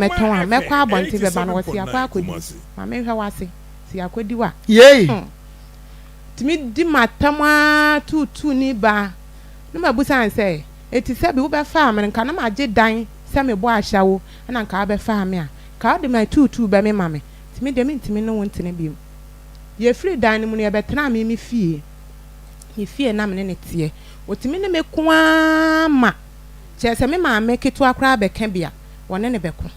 Mɛtɔn a, mɛkɔ abɔnten bɛba no, wɔse yɛakɔ akɔdi. Ma menhwɛ w'ase, sɛ yɛakɔdi wo a. Yei. Hmm. Tumi di m'atam ara tuutuuni baa na mabusa no sɛ, Enti sɛbi wobɛfaa me no, nka na magye dan sɛ mebɔ ahyɛwo na nka wobɛfaa me a, nka wode m'atuutuu bɛmema me? Nti me deɛ mentumi ne wo ntena bio. Yɛfirii dan no mu no, yɛbɛtenaa me me fie. Me fie na me ne no teɛ. Ɔtumi ne me ko ara ma kyerɛ sɛ me maame ketewa koraa bɛka bi a, wɔne no bɛko.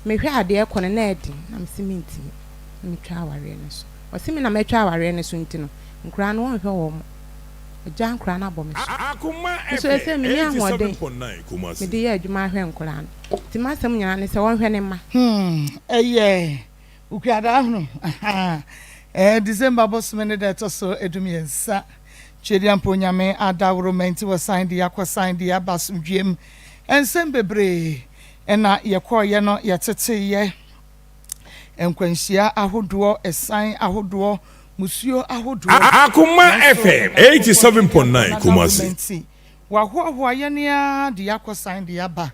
Mehwɛ a deɛ ɛrekɔ no na ɛyɛ den na mese mentumi na metwa awareɛ no so. Ɔse me na matwa awareɛ no so nti no, nkoraa no ɔnhwɛ wɔn. Ɔgyaa nkoraa no abɔ me so. Me nso ɛsɛ menni ahoɔden mede yɛ adwuma ahwɛ nkoraa no. Nti m'asɛm nyinaa ne sɛ ɔnhwɛ ne mma. Hmm, ɛyɛ Wukuada ahunu, ahaa, ɛɛ December bosome ne da ɛtɔ so edumiɛnsa. Twedeampo Nyame adaworoma nti wɔsan de akɔ san de aba asomdwoeɛ mu. Nsɛm bebree na yɛkɔeɛ no yɛteteeɛ, nkwanhyia ahodoɔ, ɛsan ahodoɔ, musuo ahodoɔ. Akoma Nanso FM Onyankopɔn Twedeampo 87.9 n'adaworoma Kumasi. nti wahoahoa yɛn ara de akɔ san de aba.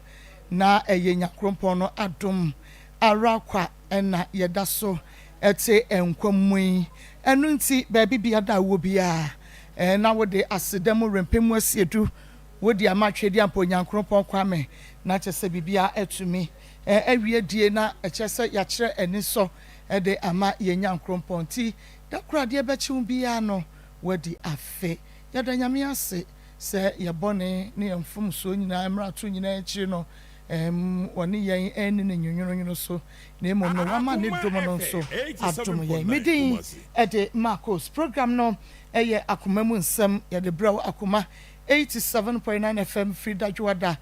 Na ɛyɛ Nyankrompɔn no adom ara kwa na yɛda so te nkwa mu yi. Ɛno nti, baabi biada a wowɔ biara, na wode aseda mu rempem mu asiedu, wode ama Tweaduampa Onyankrompɔn Kwame, na kyerɛ sɛ biribiara atumi awie die, na ɛkyerɛ sɛ yɛakyerɛ anisɔ de ama yɛn Nyankrompɔn. Nti, da koro adeɛ bɛkye wo biara no, woadi afe. Yɛda Nyame ase sɛ yɛn bɔne ne yɛn mfomsoɔ nyinaa, mmarato nyinaa akyiri no, Ɔne yɛn anni no nwonwononwono so, na mmom no, wama ne dom no nso adom yɛn. Me din de Marcos. Program no yɛ Akoma Mu Nsɛm. Yɛde brɛ wo Akoma 87.9 FM firi Dadwoada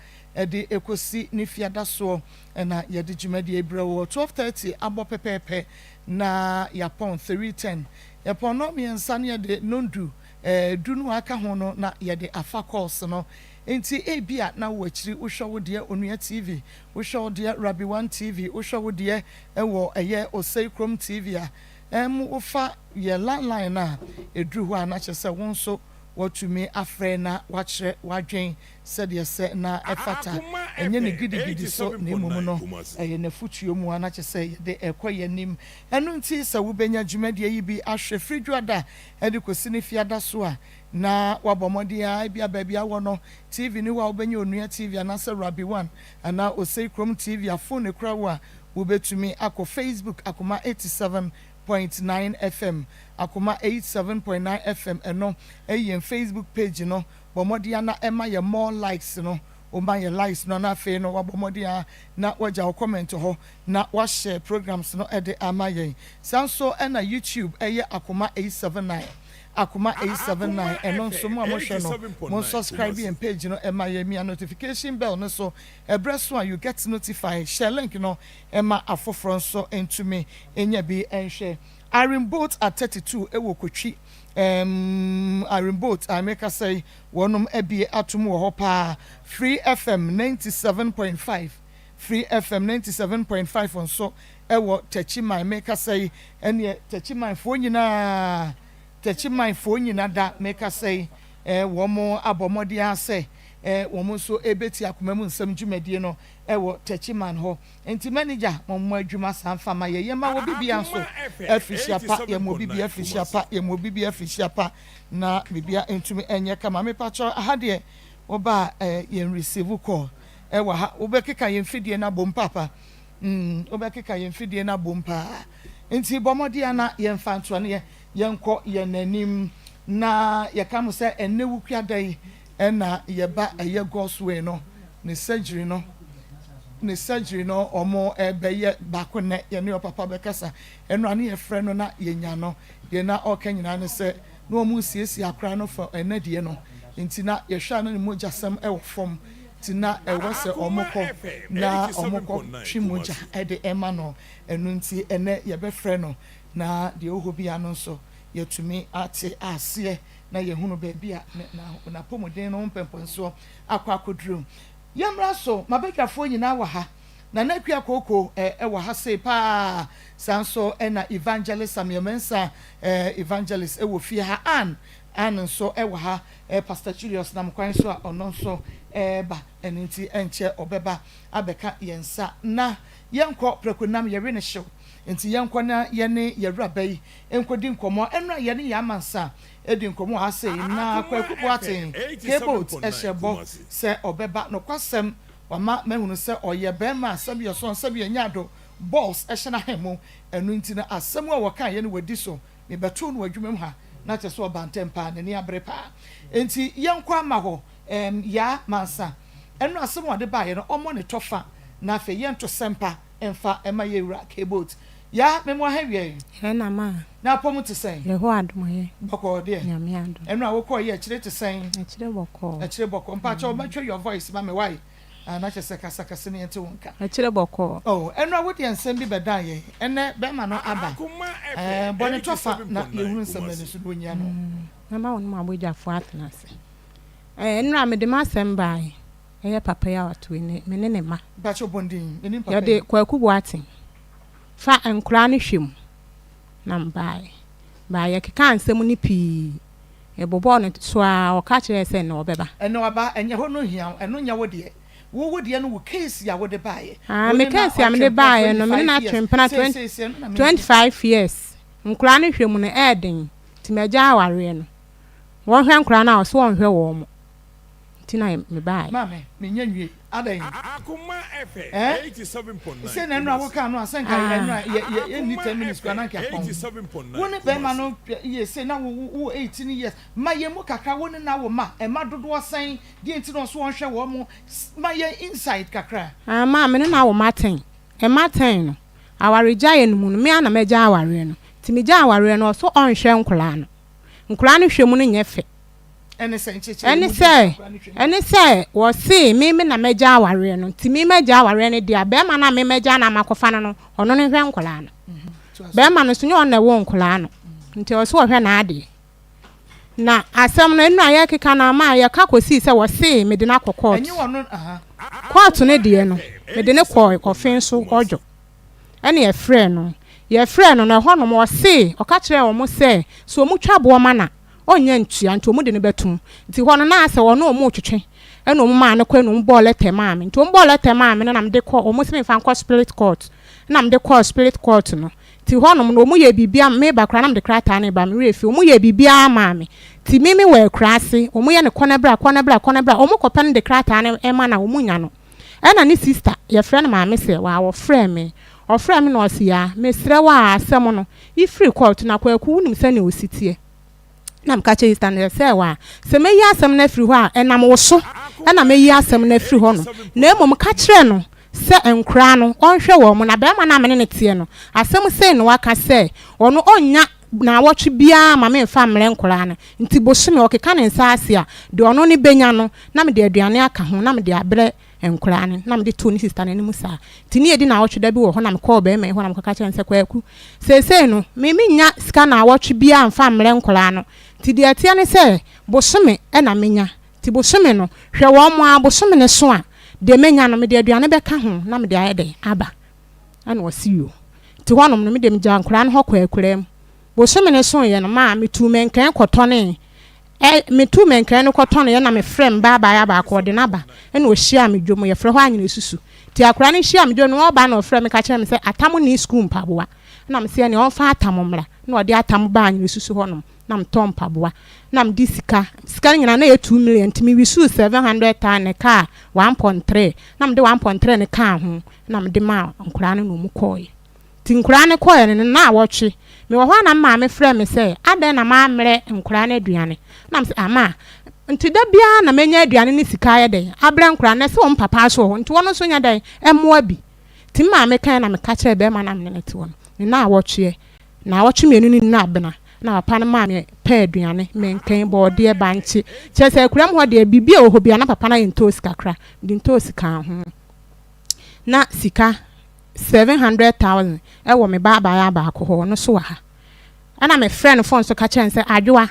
de kɔsi ne Fiada soɔ na yɛde dwumadie yi brɛ wo. 12:30 abɔ pɛpɛɛpɛ na yɛapɔn 3:10. Yɛpɔn nnɔnmiɛnsa na yɛde nnɔndu du no a aka ho no na yɛde afa course no. Enti ebia na wowɔ akyiri, wohwɛ wo deɛ Onua TV, wohwɛ wo deɛ Rabbi One TV, wohwɛ wo deɛ wɔ ɛyɛ Osei Krom TV a, ɛm wofa yɛn landline no a, ɛduru hɔ a na kyerɛ sɛ wo nso woatumi afrɛ na woakyerɛ w'adwen sɛdeɛ sɛ na ɛfata. Ɛnyɛ ne gidigidi so na mmom no ɛyɛ n'afotuo mu a na kyerɛ sɛ yɛde rekɔ yɛn anim. Ɛno nti sɛ wobɛnya dwumadie yi bi ahwɛ firi Dwoada de kɔsi ne Fiada so a, na woabɔ mmɔden ara, ebia baabi a wowɔ no, TV nni hɔ a wobɛnya Onua TV anaasɛ Rabbi One anaa Osei Krom TV a fon kura wo a, wobɛtumi akɔ Facebook Akoma 87.9 FM, Akoma 87.9 FM, ɛno ɛyɛ yɛn Facebook page no, bɔ mmɔden ara na ɛma yɛn more likes no, woma yɛn likes no na afei no woabɔ mmɔden ara na woagya wo comment hɔ na woahyɛ programs no de ama yɛn. Saa nso na YouTube ɛyɛ Akoma 879. Akoma 879 ɛno nso mo a mohwɛ no mo subscribe yɛn page no ɛma yɛn mia notification bell no so ɛbrɛ so a you get notified share link no ɛma afoforɔ nso ntumi nya bi nhwɛ. Irene Boat at 32 ɛwɔ Kotwi ɛɛm Irene Boat a mekasa yi wɔnom abie atom wɔ hɔ paa Free FM 97.5 Free FM 97.5 nso ɛwɔ Techiman mekasa yi ɛneɛ Techiman foɔ nyinaa Techiman foɔ nyina da mekasa yi eh, wɔn abɔ mmɔden ara sɛ eh, wɔn nso ɛbɛti akoma mu nsɛm dwumadie no ɛwɔ Techiman hɔ. Nti manager mo mmɔ adwuma saa mfa ma yɛ. Yɛma wɔ bibia nso afirihyia pa, yɛma obi bia afirihyia pa, yɛma obi bia afirihyia pa na bibia ntumi ɛnyɛ kama. Mepakyɛw aha deɛ woba a eh, yɛn receive call ɛwɔ ha. Wobɛkeka yɛn fidie no abom paapa. Mm, wobɛkeka yɛn fidie no abom paa. Nti bɔ mmɔden ara na yɛmfa ntoa no yɛ yɛnkɔ yɛn anim. Na yɛka mo sɛ ɛnnɛ Wukuada yi na yɛba ɛyɛ God's Way no ne surgery no ne surgery no wɔn ɛbɛyɛ baako nnɛ yɛne ɔpapa bɛkasa. Ɛno a ne yɛfrɛ no na yɛnya no. Deɛ na ɔreka nyinaa ne sɛ na wɔn resiesie akora no for ɛnnɛ deɛ no. Nti na yɛhwɛ a na ne mogyasɛm wɔ fam. Nti na ɛwɔ sɛ wɔkɔ na wɔkɔ twe mogya de ma no. Ɛno nti ɛnnɛ yɛbɛfrɛ no na deɛ ɛwɔ hɔ biara no nso yɛatumi ate aseɛ na yɛahunu baabi a n'apɔmuden no ho mpɛmpɛnsoɔ akɔ akɔduru. Yɛmmra so, m'abadwafoɔ nyinaa wɔ ha. Nana Akua Kooko wɔ ha sei paa, saa nso na Evangelist Samuel Mensah, Evangelist wɔ fie ha, Ann, Ann nso wɔ ha, Pastor Julius nam kwan so a ɔno nso reba, ɛno nti ɛnkyɛ ɔbɛba abɛka yɛn nsa. Na yɛnkɔ prɛko nam yɛwe no hyew, nti yɛnkɔ na yɛne yɛwuraba yi nkɔdi nkɔmmɔ. Ɛno a yɛne yɛn amansa di nkɔmmɔ wɔ ha sei, na Kwaku Boateng, K-Boat, hyɛ bɔ sɛ ɔbɛba. Nokwasɛm, wama mahunu sɛ ɔyɛ barima a sɛbi ɔsɔn, sɛbi ɛnyɛ ado, balls hyɛ n'aha mu, ɛno nti no asɛm a wɔkaeɛ no wadi so. Mebɛtoo no wɔ adwuma mu ha na kyerɛ sɛ ɔba ntɛm paa, n'ani abere paa. Enti yɛnkɔ ama hɔ ɛɛm Yaa Mansa. Ɛno asɛm a ɔde baeɛ no ɔmmɔ ne tɔfa na afei yɛnto sɛmpa mfa mma yɛn wura K-Boat. Yaa me mo aha wiɛ. Yɛn na ma. Na apɔm te sɛn? Yehowa adom ɔyɛ. Bɔkɔɔ deɛ. Nyame adom. Ɛno a wokɔɔ yɛ akyire te sɛn? Akyire bɔkɔɔ. Akyire bɔkɔɔ. Mpakyɛw mɛtwɛ your voice ma me wai? Ah na kyerɛ sɛ kasa kɛse no yɛnte wo nka. Akyire bɔkɔɔ. Oh ɛno a wodeɛ nsɛm bi bɛdan yɛn ɛnɛ bɛɛma no aba eh bɔ ne tɔfa na yɛhunu nsɛm no ani so na ɔnyia no. Mɛma wo ne mo abodwafoɔ atena ase. Eh nnora mede m'asɛm baeɛ ɛyɛ papa yi a ɔte hɔ yi me ne ne mma. Mpakyɛw bɔ ne din menim papa yi. Yɛde Kwaku Boateng fa nkoraa no hwɛ mu na mebaeɛ. Baeɛ yɛkekaa nsɛm no pii Yɛbobɔɔ no so ara, ɔka kyerɛɛ sɛ nnɛ ɔbɛba. Ɛnɛ waba, ɛnyɛ hɔ no nhia wo, ɛno nyɛ wo deɛ. Wo wo deɛ no wo case a wode baeɛ. Ah, Wo me ne no case a mede atwe mpena baeɛ no, me ne no 25 years, atwe mpena seeseesei ɛno na menhia. 25 years. Nkwadaa no hwɛ mu no, ɛyɛ den, nti magyae awareɛ no. Wɔhwɛ nkwadaa no a, ɔse ɔnhwɛ wɔn. Nti na mebaeɛ. Maame, mennya nwiei. Adɛn? Eh? Sei na ɛnora wokaa no a, sɛ nka ɛnora yɛ yɛ yɛnni 10 minutes koraa na nka yɛapɔn. Wo ne bɛrima no yɛ sei na wo wo wɔ 18 years. Ma yɛn mu kakra, wo ne no awo mma, mma dodoɔ sɛn? Deɛ nti na ɔso ɔnhwɛ wɔn mo? Ma yɛn insight kakra. Ah, maa me ne no awo mma ten. Mma ten no, awaregyaeɛ no mu no, me ara na magyae awareɛ no. Nti megyae awareɛ no, ɔso ɔnhwɛ nkwadaa no. Nkwadaa no hwɛ mu no nyɛ fɛ. Ɛne sɛ nkyekyɛ Ɛne sɛ, ɛne sɛ wɔse me me na mɛgya awareɛ no, nti me mɛgya awareɛ no deɛ a, bɛrima no a me mɛgya no a makɔfa no no, ɔno no nhwɛ nkwadaa no. Bɛrima no nso nyɛ ɔno na ɛwoo nkwadaa no, nti ɛwɔ sɛ ɔhwɛ n'adeɛ. Na asɛm no, ɛno a yɛkeka no ama a yɛka kɔsii sɛ wɔse mede no akɔ kɔɔto. Kɔɔto no deɛ no, mede no kɔɔ ɔfe nso ɔdwo. Ɛna yɛfrɛɛ no. Yɛfrɛɛ no no, ɛhɔnom ɔse, ɔka kyerɛɛ wɔn sɛ, sɛ wɔtwa boɔ ma no a, ɔnnya ntua nti ɔmo de no bɛtom. Nti hɔ no na asɛ ɔne ɔmo retwetwe ɛna ɔmo maa no kɔ ɛna ɔmo bɔɔ lɛtɛ maa me. Nti ɔmo bɔɔ lɛtɛ maa me no na mede kɔ ɔmo se menfa nkɔ spirit court ɛna mede kɔɔ spirit court no. Nti hɔ nom no ɔmo yɛɛ biribiara meba koraa na mede krataa no reba me werɛ fi ɔmo yɛɛ biribiara maa me. Nti me me wɔ akuraase ɔmo yɛ no kɔ na bra kɔ na bra kɔ na bra ɔmo kɔpɛ no de krataa no ma no a ɔmo nya no. Ɛna ne sister yɛfrɛ no maame sɛ waa ɔfrɛɛ me ɔfrɛɛ me na ɔse yaa mesrɛ wo aa asɛm no yi firi court na Kwaku wonim sɛnea ɔsi teɛ na meka kyerɛ sister no sɛ sɛ waa sɛ mɛyi asɛm no afiri hɔ a ɛnam wo so ɛna mɛyi asɛm no afiri hɔ nom na mmom ka kyerɛ no sɛ nkoraa no ɔnhwɛ wɔn mo na bɛrima no a mene no teɛ no asɛm sei na waka sɛ ɔno ɔnnya naawɔtwe biara ma memfa mmrɛ nkoraa no nti bosome ɔkeka ne nsa ase a deɛ ɔno ne bɛnya no na mede aduane aka ho na mede abrɛ nkwadaa no na mede too ne sista no anim saa. Nti ne yɛdi naawɔtwe da bi wɔ hɔ na mekɔɔ barima yi hɔ na mekɔka kyerɛɛ no sɛ, Kwaku, seesei no me mennya sika naawɔtwe biara mfa mmrɛ nkwadaa no, nti deɛ ɛteɛ ne sɛ bosome na menya, nti bosome no hwɛ wɔn ara, bosome no so a deɛ mɛnya no mede aduane bɛka ho na mede ayɛ dɛn aba. Ɛna ɔse yoo. Nti hɔnom no me deɛ megyaa nkwadaa no hɔ kɔɔ akuraa mu. Bosome no soeɛ no maa metuu mɛnkɛn kɔtɔnee Ɛ, metuu me nkran no kɔtɔneeɛ na mefrɛɛ me ba abaayewa baako, ɔde no aba, ɛna ɔhyiaa me dwom, yɛfrɛ hɔ Anwenesusu. Nti akwadaa no hyiaa me dwom no, ɔreba na ɔfrɛɛ me ka kyerɛɛ me sɛ Atam nni sukuu mpaboa. Ɛna mese ɛneɛ ɔmfa Atam mmra. Ɛna ɔde Atam baa Anwenesusu hɔnom, na metɔɔ mpaboa. Na mede sika, sika no nyinaa na ɛyɛ 2 million, nti mewisuu 700 thousand na ɛkaa 1.3, na mede 1.3 no kaa ho, ɛna mede maa nkwadaa no na wɔkɔeɛ. Nti nkwadaa no kɔeɛ no, ne nnawɔtwe, mewɔ hɔ a na me maame frɛ me sɛ, adɛn na mammrɛ nkwadaa no aduane? Na mese, ah ma, nti da biara na mɛnya aduane ne sika ayɛ dɛn abrɛ nkwadaa no, na ɛsɛ wɔn papa nso wɔ hɔ, nti wɔn nso nyɛ dɛn mmoa bi. Nti me maame kaeɛ na meka kyerɛɛ barima no a me ne no te hɔ no, ne nnawɔtweɛ, nnawɔtwe mmienu ne nnabena, na papa no maa me pɛɛ aduane, menken, bɔɔdeɛ, bankye, kyerɛ sɛ akuram hɔ deɛ biribi a ɛwɔ hɔ biara na papa no ayɛ ntoosi kakra, mede ntoosi kaa ho. Na sika 700,000 wɔ me ba abaayewa baako hɔ, ɔno nso wɔ ha. Ɛna me frɛ no phone so ka kyerɛ no sɛ, Adwoa,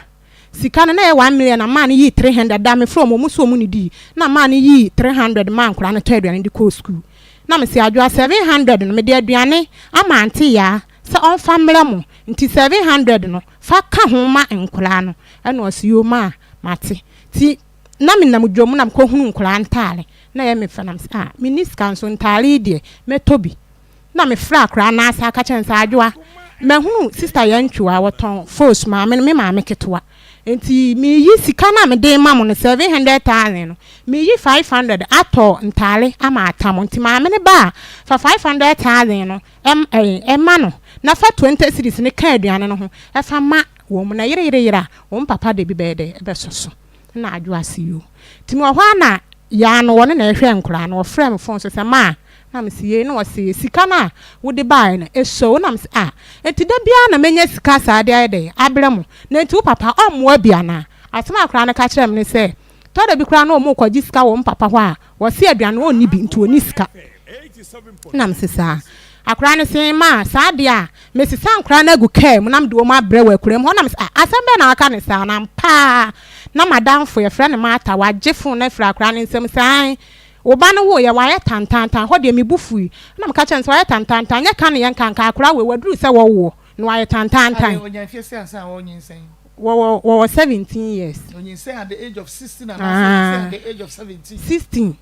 sika no na ɛyɛ 1 million na maa no yii 300 da me frɛ wɔn, wɔn nso wɔn nnidii, na maa no yii 300 maa nkwadaa no tɔ aduane de kɔɔ sukuu. Na me se, Adwoa, 700 no mede aduane ama Ante Yaa sɛ ɔmfa mmrɛ mo, nti 700 no fa ka ho ma nkwadaa no. Ɛna ɔse, Yoo maa, mate. Nti. na menam dwom na mekɔhunu nkwadaa ntaare na ɛyɛ me fɛ na mesɛ ah menni sika nso ntaare yi deɛ mɛtɔ bi. Na mefrɛ akwadaa no asa ka kyerɛ no sɛ Adwoa mahunu sista Yantwiwa wɔtɔn fos maame no me maame ketewa nti meyi sika no a mede rema mo no 700,000 no meyi 500 atɔ ntaare ama atam nti maame no ba a fa 500,000 no ɛma no na fa 20 cedis no ka aduane no ho fa ma wɔn na yere yere yere a wɔn papa de bi bɛyɛ dɛ ɛbɛsɔ so. Nna adwo ase yi o. Ntsi mowɔ hɔ a na Yaa no wɔno na ɛhwɛ nkoraa no, ɔfrɛɛ me fon so sɛ Ma na mese yei na ɔse sika no a wode baeɛ no esɔ o na mese ah enti da biara na mɛnya sika saa de ayɛ dɛn abrɛ mo na enti wo papa ɔmmoa bi anaa? Asɛm a akoraa no ka kyerɛɛ me ne sɛ tɔ da bi koraa na wɔn rekɔgye sika wɔ wɔn papa hɔ a wɔse aduane no ɔnni bi nti ɔnni sika. Nna mese saa. Akwadaa no se, Ma, saa deɛ a, mesesa nkwadaa no agu kaa mu na mede wɔn abrɛ wɔ akuraa mu hɔ. Nna mese, Ah, asɛm bɛn na waka no saa? Na ampa ara, na m'adamfo, yɛfrɛ no Martha, wagye fon no afiri akwadaa no nsam sɛ, Ae, wo ba no woeɛ, wayɛ tantaantan. Ɛhɔ deɛ, me bo fui. Nna meka kyerɛɛ no sɛ, Wayɛ tantaantan? Nyɛ ka ne yɛnka, anka akwadaa wei, waduru sɛ wɔwoɔ, na wayɛ tantaantan. Adɛn, ɔnyaa mfeɛ sɛn ansa na ɔrenyinsɛn? Wɔwɔ, wɔwɔ 17 years. Ɔnyinsɛn at the age of 16 anaasɛ ɔnyinsɛn at the age of 17? 16.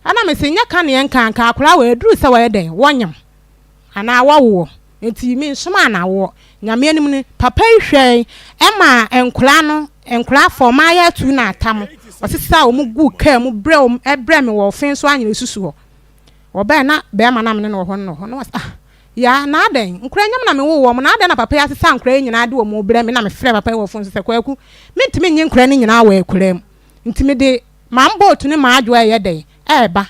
Ɛna mese nyɛ ka neɛ nka anka akwadaa wei aduru sɛ wɔyɛ dɛn wɔnyem anaa wɔwoɔ nti mensomaa no awoɔ Nyame anim no papa yi hwɛe ɛma nkwadaa no nkwadaa fɔɔ maayɛ atuu no atam ɔsesaa wɔn guu kaa mu brɛ wɔn ɛbrɛ me wɔ ɔfen so anyere susu hɔ wɔbɛɛ na bɛɛma na mene no wɔ hɔ no wɔ hɔ na wɔse ah yaa na adɛn nkwadaa nyɛ me na mewoo wɔn na adɛn na papa yi asesa nkwadaa yi nyinaa de wɔn brɛ me na mefrɛ papa yi wɔ fon so sɛ Kwaku mentumi nye nkwadaa no nyinaa wɔ akuraa mu nti mede M'ambootu ne m'adwoa reyɛ dɛn reba?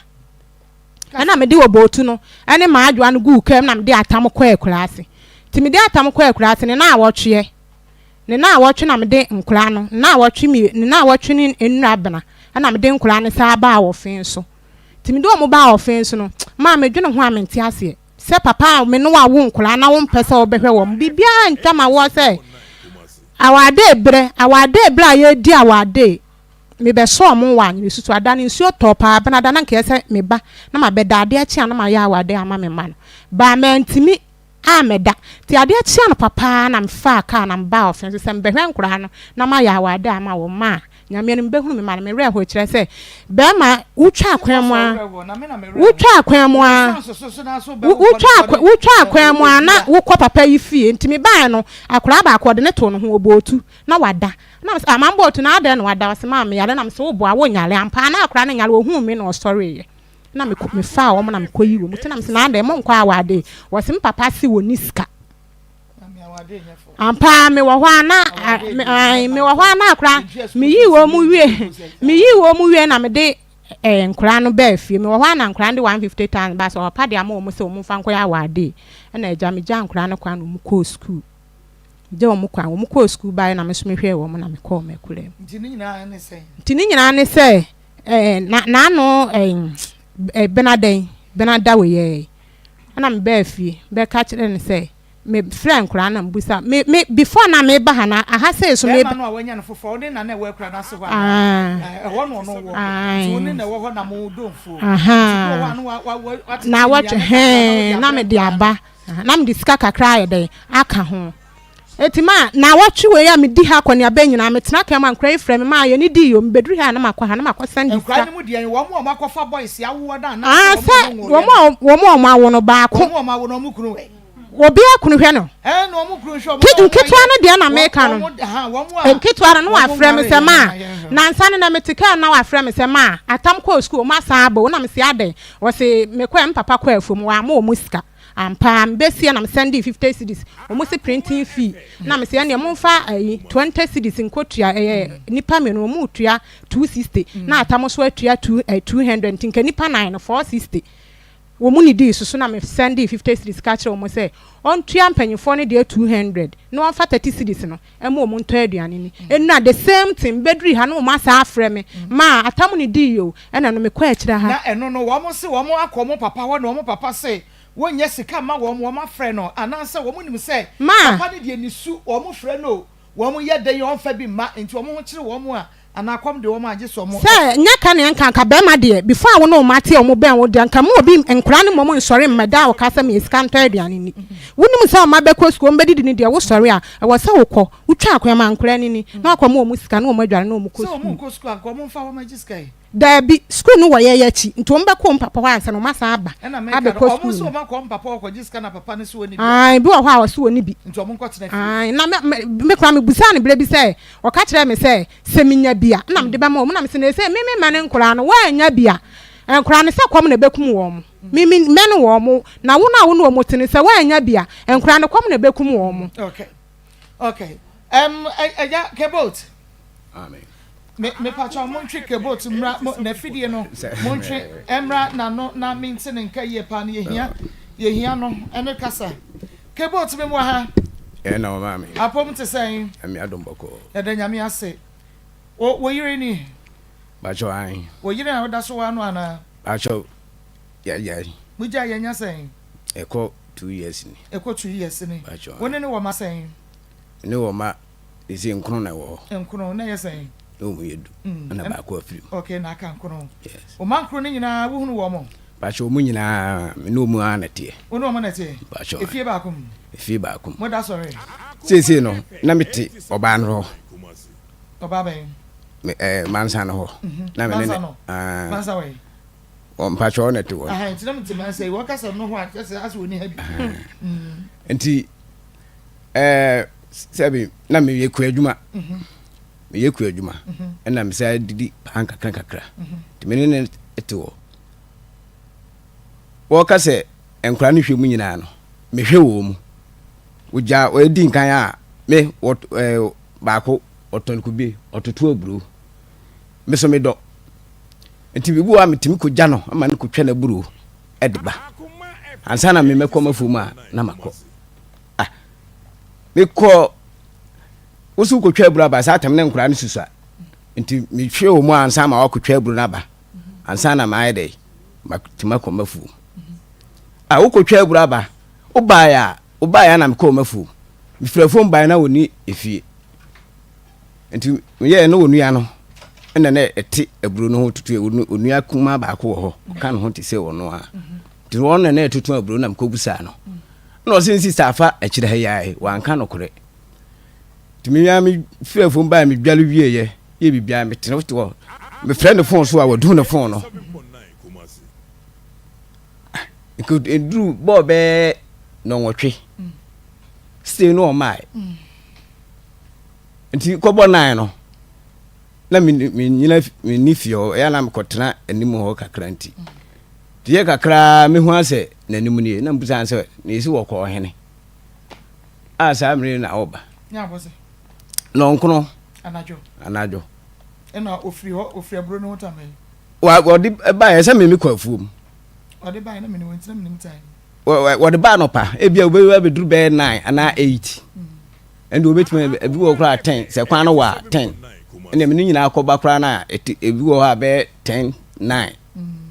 Ɛnna mede obootu no ne m'adwoa no guu kaa mu na mede atam kɔɔ akuraase. Nti mede atam kɔɔ akuraase ne naawɔtweɛ, ne naawɔtwe na mede nkoraa no, naawɔtwe mmienu, ne naawɔtwe ne nnura bena, ɛnna mede nkoraa no saa baa ɔfe so. Nti mede wɔn baa ɔfe so no, maa medwene ho a mente aseɛ. Sɛ papa a me ne wo awo nkwadaa na wompɛ sɛ wobɛhwɛ wɔn, biribiara ntwa ma woɔ sɛ awaadee berɛ, awaadee berɛ a yɛredi awaadee. Mebɛsɔɔ mo wɔ anwere-susu ada no, nsuo tɔɔ paa, benada na anka ɛyɛ sɛ meba na mabɛda, adeɛ kye a na mayɛ awadeɛ ama me mma no, baa mantumi ammɛda, nti adeɛ kye anɔpa paa na mefaa kaa na mebaa ɔfe so sɛ mebɛhwɛ nkoraa no na mayɛ awadeɛ ama wɔn ma Nyame anim bɛhunu me mma no, me werɛ hoe, kyerɛ sɛ bɛrima wotwa akwan mu a, wotwa akwan mu a, wotwa wotwa akwan mu a na wokɔ papa yi fie, nti mebaeɛ no akoraa baako ɔde ne too ne ho, ɔbɔɔ tu na wada. Na mese, ah, maame Bootu, na adɛn na wada? Ɔse, maame, meyare. Na mese, woboa, wonyare ampa? Na akwadaa no nyare, ɔhuu me na ɔsɔreeɛ. Na mekɔ, mefaa wɔn na mekɔyi wɔn ti. Na mese, na adɛn, monkɔ awaade? Wɔse, me papa se wɔnni sika. Ampa ara, mewɔ hɔ a na, mewɔ hɔ a na akwadaa, meyii wɔn mu wie, meyii wɔn mu wie na mede eh, nkwadaa no baa fie. Mewɔ hɔ a na nkwadaa no de 150,000 baa sɛ ɔpapa de ama wɔn sɛ wɔn mfa nkɔyɛ awaade. Ɛna agya, megyaa nkwadaa no kwan na wɔn kɔɔ sukuu. Megya wɔn kwan. Wɔn kɔɔ sukuu baeɛ na me nso mehwɛɛ wɔn na mekɔɔ m'akuraa mu. Nti ne nyinaa ne sɛn? Nti ne nyinaa ne sɛ ɛɛ na n'ano ɛɛ benada yi benada wei yɛ ɛna mebaa fie bɛka kyerɛ no sɛ mefrɛ nkwadaa na mbusa me me before na meba ha na aha sei so meba. Bɛrima no a wanya no foforɔ wo ne na na ɛwɔ akura no ase hɔ anaa? Ɛhɔ na ɔno wɔ nti wo ne na ɛwɔ hɔ na mo dɔ mfuo. Nti bi wɔ hɔ a na wa wa wa na wɔtwe hɛn na mede aba. Na mede sika kakra ayɛ dɛn aka ho. Enti ma naawɔtwe wei a medi ha akɔneaba nyinaa, metena kaa mu a nkwadaa yi frɛ me ma yɛne dii o, mebɛduru ha a na makɔ ha na makɔ sɛnde sika. Nkwadaa no mu deɛn, wɔn a wɔakɔfa boys awoɔ no anaasɛ Ah, wɔn a sɛ wɔnwoeɛ wɔn no? a wɔn a wɔawo no baako. Wɔn a wɔawo no, wɔn kunu ɛ? Obiara kunu hwɛ no. Ɛɛ, na wɔn kunu hwɛ wɔn Ke, na wɔn nketewa ayɛ no deɛ na wɔn meka no. wɔn ha wɔn a Nketewa no na wɔn wafrɛ me nwareeɛ sɛ no ma, na yɛnhwɛ. nansa no na mete kaa no na wafrɛ me sɛ ma, Atam kɔɔ sukuu, wɔn asan aba o, na mese adɛn? Ɔse mekɔɛ, me papa kɔɔ afuom, wamma wɔn sika. Ampa ara, mebesia na me sɛndee 50 cedis, wɔn se printing fee, na mese ɛneɛ momfa ayi 20 cedis nkɔtua, ɛyɛ nnipa mmienu, wɔn retua 260, na Atam nso atua two, eh, 200, nti nka nnipa nan no 460. Wɔn nidii so, so na me sɛndee 50 cedis ka kyerɛɛ wɔn sɛ ɔntua mpanyinfoɔ no deɛ 200 na wɔmfa 30 cedis no ɛma wɔn ntɔ aduane ni. Nnura the same thing, mebɛdurui ha na wɔn asan afrɛ me, maa Atam nidii o, ɛna no mekɔ akyire ha. Na ɛno no wɔn se wɔn akɔ wɔn papa hɔ na wɔn papa se wɔnnya sika mma wɔn, wɔn afrɛ no anaasɛ wɔn nim sɛ Ma. papa no deɛ ne su, wɔn frɛ no o, wɔn yɛ dɛn ɔmfa bi mma, nti wɔn ho kyere wɔn a. Anaa kɔm de wɔn a gye sɛ wɔn. Sɛ nyɛ ka neɛ nka anka bɛɛma deɛ before a wo ne wo mma te a wɔn bɛn wo deɛ anka mo obi nkwadaa no mmom nsɔre mmɛda a wo ka sɛ meyɛ sika ntɔ aduane nni. Wo nim sɛ wo mma bɛkɔ sukuu wɔn bɛdidi no deɛ wo sɔre a ɛwɔ sɛ wo kɔ wo twa akwan ma nkwadaa no ni na wakɔ ma wɔn sika na wɔn adware na wɔn kɔ Sɛ wɔn sukuu. nkɔ sukuu anka wɔn mfa hɔ mmɛgye sika yi. Daabi, sukuu no wɔ yɛn akyi, nti wɔn bɛkɔ wɔn papa hɔ ansa na wɔn asan aba Ɛna meka no, abɛkɔ wɔn sukuu nso no. wɔn akɔ wɔn papa hɔ kɔgye sika na papa no nso ɔnni bi a. Ae, bi wɔ hɔ a ɔse ɔnni bi. Nti wɔn nkɔtena fie. Ae, na me, me, me koraa mebusaa no berɛ bi sɛ, ɔka kyerɛɛ me sɛ, sɛ menya bi a, ɛna mede bɛma wɔn. Ɛna mese, na ɛsei me memmɛne nkoraa no, woannya bi a, nkoraa no sɛ kɔm na ɛbɛkum wɔn. Me, me mɛne wɔn, na wo no a wo ne wɔn te no, sɛ woannya bi a, nkoraa no kɔm na ɛbɛkum wɔn. Okay, okay. Um, ɛgya, Kebot. Amen. Me mepakyɛw montwe kebot mmra mo n'afidie no montwe mmra n'ano na mente ne nka yie paa no yɛhia yɛhia no ɛne kasa kebot me wɔ ha. Ɛna wɔ maame. Apom te sɛn. Nyame adom bɔkɔɔ. Yɛda Nyame ase. Wo wo yere ni. Pakyɛw ae. Wo yere a woda so waa no anaa. Pakyɛw yɛagyae. Mo gyae yɛanya sɛn. Ɛkɔ 2 years ni. Ɛkɔ 2 years ni. Pakyɛw ae. Wo ne no wɔ ma sɛn. Ne wɔ ma Sese nkono na ɛwɔ hɔ. Nkono, na ɛyɛ sɛn? Na wɔn yɛ du, ɛna baako afiri mu. Okay, na aka nkono. Yes. Wo mma nkono no nyinaa, wohunu wɔn? Mpakyɛ wɔn nyinaa, me ne wɔn ara na ɛteɛ. Wo ne wɔn na ɛteɛ? Mpakyɛ. Efie baako mu? Efie baako mu. Mo da sɔre? Seesei no, na me te ɔbaa no hɔ. Ɔbaa bɛn? Me ɛɛ Mansa no hɔ. Na me ne ne. Mansa no? Mansa wɔ he? Mpakyɛ ɔna te hɔ. Aha, nti na me te Mansa yi, wɔkasa no hɔ a, kyerɛ sɛ asɛ wɔni ha bi. Nti. Ɛɛ sɛbi na meyɛ kua adwuma meyɛ kua adwuma ɛna mesa didi paa nkakra nkakra nti me ne ne te hɔ wɔka sɛ nkora no hwɛ mu nyinaa no mehwɛ wɔ mu wogya wɔadi nkan a me wɔ ɛɛ baako ɔtɔn kube ɔtoto aburo me so medɔ nti bibi wɔ a metumi kɔgya no ama no kɔtwa n'aburo ɛde ba ansa na memɛkɔ mafuom a na makɔ Ah, mekɔ wo so wokɔtwa aburo aba saa tam ne nkoraa no susua nti mehwɛ wɔ mu ansa ma wakɔtwa aburo no aba ansa na maayɛ dɛ matumi akɔ mafuo a wokɔtwa aburo aba wobaeɛ a wobaeɛ a na mekɔɔ mafuo mefiri afuom baeɛ na wɔni efie nti meyɛɛ ne onua no ɛna na ɛte aburo no ho tutu onua kumaa baako wɔ hɔ ɔka ne ho te sɛ ɔno a nti wɔn na na ɛtutu aburo na mekɔbusaa no na ɔse ne sista afa akyire ha yi ara wanka nokorɛ nti me ara me firi afuom baa medwale wieɛ yɛ biribiara metene wote hɔ mefrɛ ne fon so a wadum ne fon no ɛduru bɔɔ bɛɛ nɔnwɔtwe stay no ɔmae nti kɔbɔ nan no na menyina menni fie hɔ ɛyɛ na mekɔtena anim hɔ kakra nti Nti yɛ kakra ara mehu ara sɛ n'anim nie, na mebisa no sɛ, na yɛsi wɔkɔ ɔhene a saa mmerɛ yi na ɔba? Nɔnkono. Anadwo. Anadwo. Ɛna ofiri hɔ, ofiri aburo no ho tam yi. Wa wɔde baeɛ sɛ meme kɔ afuom. Wɔde baeɛ na mene wɔn nti na menim time. Wɔde baa nɔpa, ebi a wobɛba abɛduru bɛyɛ nine anaa eight. Ɛnde wobɛtumi ebi wɔ koraa ten, sɛ kwan no wɔ a ten. Ɛnna mene nyinaa kɔba koraa no a, ebi wɔ hɔ a bɛyɛ ten nine.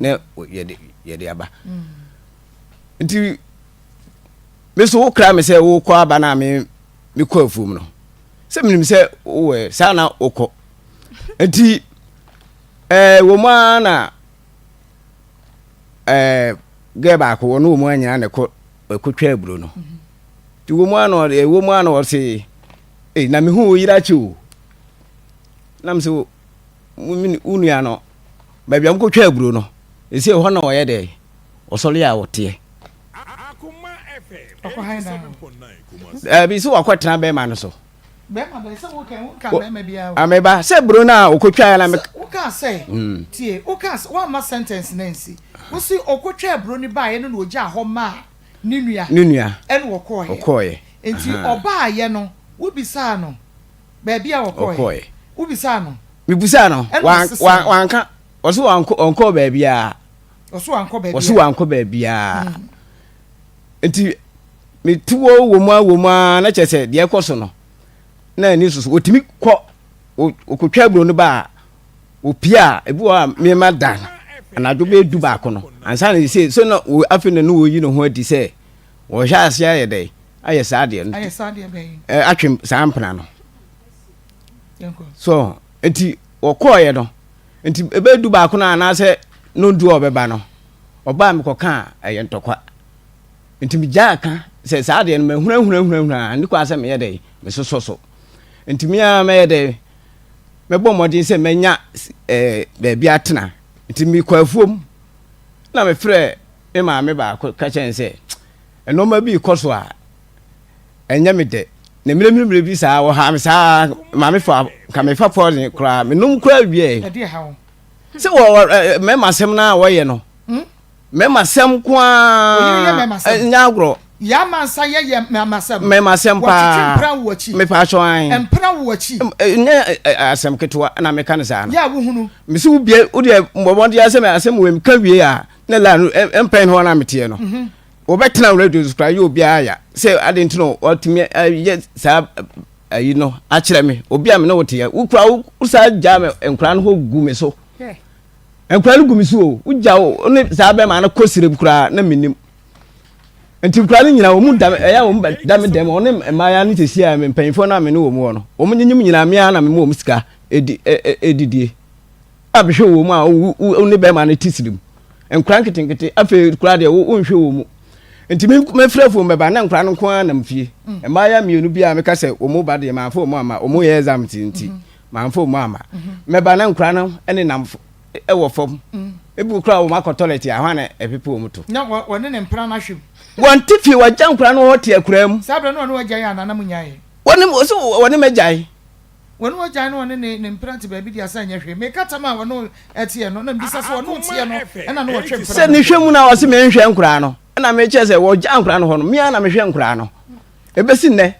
na yɛde yɛde aba nti me so wokra me sɛ wokɔ aba no a me mekɔ afuom no sɛ menim sɛ wowɔ saa na wokɔ nti ɛɛ wɔ mu ara na ɛɛ gɛɛ baako wɔne wɔ mu anyina na ɛkɔ ɛkɔtwa aburo no nti wɔ mu ara na ɛwɔ mu ara na ɔse ei na mehu wo yere akyi o nam sɛ wo nua no baabi a wɔkɔtwa aburo no, ɛsɛ hɔ na ɔyɛ dɛ ɔsɔre a ɔteɛ. Daabi sɛ wakɔtena bɛrima no so. Ameba sɛ buro no a ɔkɔtwaeɛ na wokaa sɛ hmm. tie wokaa sɛ woamma sentence no ansi wo se ɔkɔtwa aburo no baeɛ no na ɔgyaa hɔ maa ne nua ne nua ɛna ɔkɔɔeɛ ɔkɔɔeɛ nti ɔbaeɛ no wobisaa no Baabi a ɔkɔeɛ. Wobisaa no? Mebisaa no. Wanka. Ɔse ɔnkɔɔ baabiara. Ɔse wankɔ baabiara. Ɔse wankɔ baabiara. Hmm. Nti mete wɔ wɔ mu a wɔ mu a na kyerɛ sɛ deɛ ɛkɔ so no na ani soso wɔtumi kɔ wɔkɔtwa aburo no ba a wɔpie a ebi wɔ a mema da anadwo bɛyɛ du baako no ansa na sɛ so na afei na ne wɔyi ne ho adi sɛ Wɔhyɛ aseɛ ayɛ dɛn? Ayɛ saa adeɛ no. Ayɛ saa adeɛ bɛn? Ɛ atwe saa mpena no. So nti Wɔkɔeɛ no, nti ɛbɛyɛ dubaako no anaasɛ nondu a ɔbɛba no, ɔbaa mekɔka a ɛyɛ ntɔkwa. Nti megyaa ka sɛ saa adeɛ no mahunahunahunahuna a, ɛnni kwan sɛ meyɛ dɛn, mesosɔ so. Nti me ara mɛyɛ dɛn, mɛbɔ mmɔden sɛ mɛnya eh, baabi atena. Nti mekɔ afuom na mefrɛ me maame baako ka kyerɛ no sɛ nneɛma bi rekɔ so a ɛnyɛ me dɛ. Na mmerɛmmerɛ bi saa wɔhaa me saa maame fa nka mefa poison koraa menom koraa wieɛ. Sɛ wɔ mmarima asɛm no a wɔyɛ no hmm? mmarima asɛm nko ara nyɛ agorɔ. Yɛamansa yɛ yɛ mmarima asɛm. Mmarima asɛm paa. Wɔtwetwe mpena wɔ akyi. Mepa atwɔ an. Mpena wɔ akyi. Nyɛ asɛm ketewa na meka no saa no. Yɛ a wohunu. Mesi wo bie wo deɛ mmɔbɔn asɛm asɛm wɔ mu ka wie a na la no mpɛn hɔ na meteɛ no. Mhm. Wɔbɛtena radio so koraa yɛ obiara ya sɛ ade nti no wɔatumi ayɛ saa ayi no akyerɛ me obi a me ne wo teɛ wo kura wo saa gya me nkora no hɔ gu me so nkora no gu me so o wogya wo ne saa bɛrima no kɔ sirem koraa na menim nti nkora no nyinaa wɔn mu da ɛyɛ wɔn da me dɛm wɔn ne mmaaya no sɛsi a mpanyinfoɔ no a me ne wɔn wɔ no wɔn nyinyim nyinaa me ara na me mu wɔn sika edi edidie. A bɛhwɛ wɔ mu a wo ne bɛrima no te siri mu. Nkora nketenkete afei koraa deɛ wonhwɛ wɔ mu. Nti mefrɛ fon bɛba na nkora no nko ara nam fie. Mm. Mmaayɛ mmienu bi a meka sɛ wɔn ba deɛ mamfa wɔn amma wɔn yɛ exam ti nti mm-hmm. mamfa wɔn amma. Mm-hmm. Mɛba na nkora no ne nam wɔ fam. Mm. Ebi koraa wɔn akɔ toilet a hɔ na ɛpepe wɔn to. Na wɔne ne mpena no ahwɛ mu. Wɔn te fie wɔagya nkora no hɔ te akuraa mu. Saa berɛ no wɔne wɔagyae anaa na mo nyaeɛ? Wɔne wɔne mɛgyae. Wɔne w'agyae no ɔne ne ne mpena te baabi de asa nyɛ hwee. Meka tam a wɔne wo teɛ no na mebisa sɛ ɔne wo teɛ no ɛna ne wɔtwe mpena Sɛ no. ne hwɛ mu na ɔse menhwɛ nkoraa no ɛna mekyerɛ sɛ wɔgyaa nkoraa no hɔ no me ara na mehwɛ nkoraa no ɛbɛsi nnɛ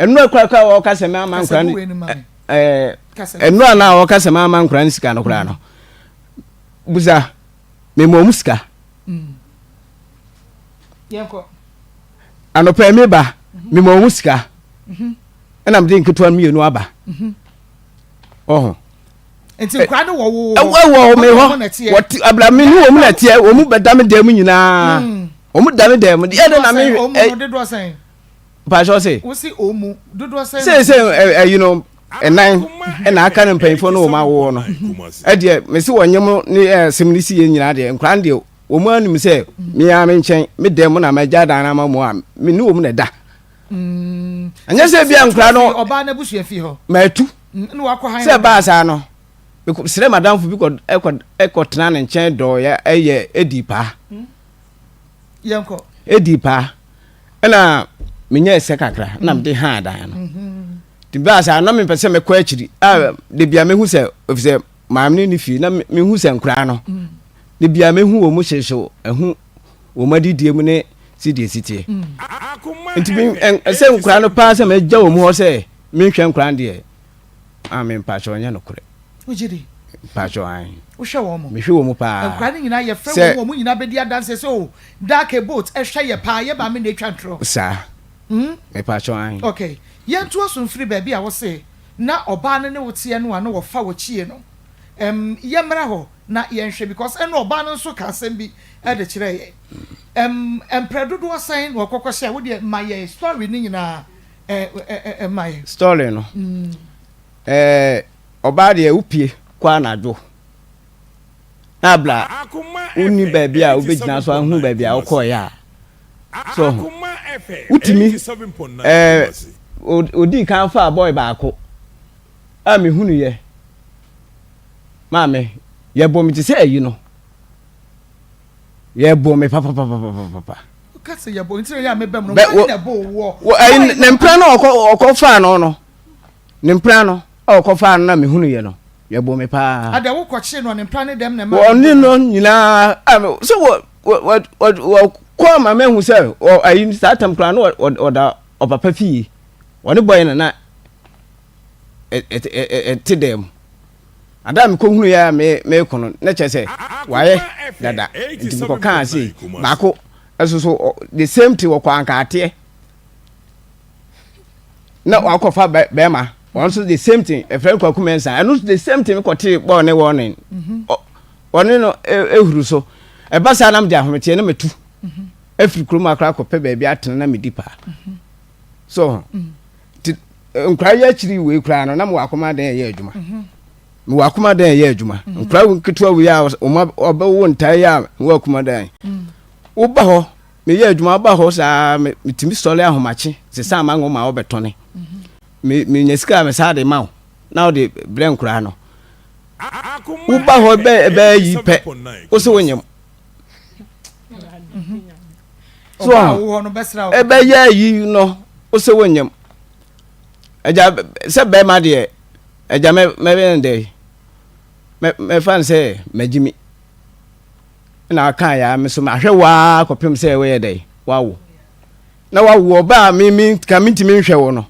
ɛnora koraa koraa wɔka sɛ mama Kasa nkoraa gu no wei no ma me. ɛɛ Kasa gu. ɛnora na wɔka sɛ mama nkoraa no sika no koraa no busa mema wɔn sika Yɛnkɔ. anɔpa yi meba mema wɔn sika ɛna mede nketewa no mmienu aba ɔho nti nkura no wɔ wo ɛwɔ wɔ me hɔ wɔte abira me ne wɔn na teɛ wɔn mu bɛda me dan mu nyinaa hmm. wɔn mu da me dan mu deɛ ɛde na me ɛ dodoɔ sɛn mpatsɔ se wosi wɔn mu dodoɔ sɛn sɛ sɛ ɛyi no ɛnan ɛna aka no mpanyinfoɔ no wɔn awoɔ no ɛdeɛ mesi wɔn nyɛm ne ɛsɛm ne si yɛ nyinaa deɛ nkura no deɛ wɔn anim sɛ mmea me nkyɛn me dan mu na mɛgya dan ama mu a me ne wɔn na ɛda. Ɛnyɛ sɛ ebia nkwadaa no. Ɔbaa n'abusua fie hɔ. Matu. Na wakɔ han. Sɛ ɛbaa saa no, srɛ madamfo bi kɔ ɛkɔ ɛkɔ tena ne nkyɛn dɔɔ ɛyɛ edi paa. Yɛnkɔ. Edi paa. Ɛna menyɛ ɛsɛ kakra na mede haa dan no. Nti baa saa na mepɛ sɛ mɛkɔ akyiri a de bia mehu sɛ efisɛ maame no ne fie na mehu sɛ nkwadaa no de bia mehu wɔn mu hyehyew ɛho wɔn adidie mu ne sɛdeɛ ɛsi teɛ nti sɛ nkwadaa no paa sɛ magya wɔn hɔ sɛ menhwɛ nkwadaa no deɛ a me mpakyɛ ɔnyɛ nokorɛ wogye di mpakyɛ an wohwɛ wɔn mo mehwɛ wɔn mu paa nkwadaa no nyinaa yɛfrɛ wɔn wɔn nyinaa bɛdi adanseɛ sɛ o oh, dark boat ɛhwɛ yɛ paa yɛ maame na atwa ntorɔ saa hmm? mepakyɛ an okay yɛntoa so mfiri baabi a wose na ɔbaa no ne wo teɛ no a na wɔfa wɔkyie no um, yɛmmra hɔ na yɛnhwɛ because ɛna ɔbaa no nso ka asɛm bi de kyerɛɛ yɛn. Ɛm, mprɛ dodoɔ sɛn na ɔkɔkɔ hyɛɛ? Wo deɛ ma yɛn story no nyinaa ɛ, ɛ, ɛ, ma yɛn. Story no, ɛɛ, ɔbaa deɛ wopie kɔ anadwo na abla wonni baabi a wobɛgyina so ahu baabi a wokɔeɛ a, so ho wotumi ɛɛ, odii kan faa boy baako a mehunuyɛ maame yɛbɔ me te sɛ ayi no. Yɛbɔ me papapapapapa. Woka sɛ yɛbɔ nti na yɛ a meba mu no wɔn na ɛbɔ woɔ. Wɔ ɛyi ne mpena no ɔkɔ ɔkɔ faa no no ne mpena no a ɔkɔ faa no na mehunu yɛ no yɛbɔ me paa. Ada wokɔ kye no ne mpena ne dɛm na ɛma. Wɔne no nyinaa a sɛ wɔ wɔ wɔ wɔ kɔ ama mehu sɛ wɔ ayi saa tam koraa no ɔda ɔpapa fie wɔne bɔyɛ na na ɛte dɛm. Ada a mekɔhunuiɛ a mereko no, na kyerɛ sɛ wayɛ dada. Nti mekɔkaa sei, baako nso so the same thing, wɔkɔ ankaateɛ na wakɔfa bɛrima, wɔn nso the same thing, ɛfrɛ no Kwaku Mensah, ɛno nso the same thing, mekɔtee bɔɔ ne wɔne wɔne no ehuru so. Ɛba saa na mede ahometeɛ na matu afiri kurom akora akɔpɛ baabi atena na medi paa. So, nti nkora yɛ akyiri wei koraa no, na mewɔ akoma adan ɛyɛ adwuma. Mewɔ akoma dan yɛ adwuma. Mm. Nkora nketewa wei a wɔn ɔbɛwo ntae yi a mewɔ akoma dan. Mm. Woba hɔ meyɛ adwuma woba hɔ saa metumi sɔre ahomakye sesa ama nwoma a wɔbɛtɔne. Mm-hmm. Me menya sika a mesaa de ma wo na wode brɛ nkoraa no. Woba hɔ bɛ bɛyɛ yi pɛ wo se wonyem. So ɛbɛyɛ yi no wo se wonyem. Agya sɛ bɛrima deɛ agya mɛ mɛbɛyɛ no dɛ mɛ mɛfa no sɛ magyimi na aka ya me so mahwɛ waa kɔpem sɛ woyɛ dɛ wawo na wawo ɔba a me me ka mentumi nhwɛ wo no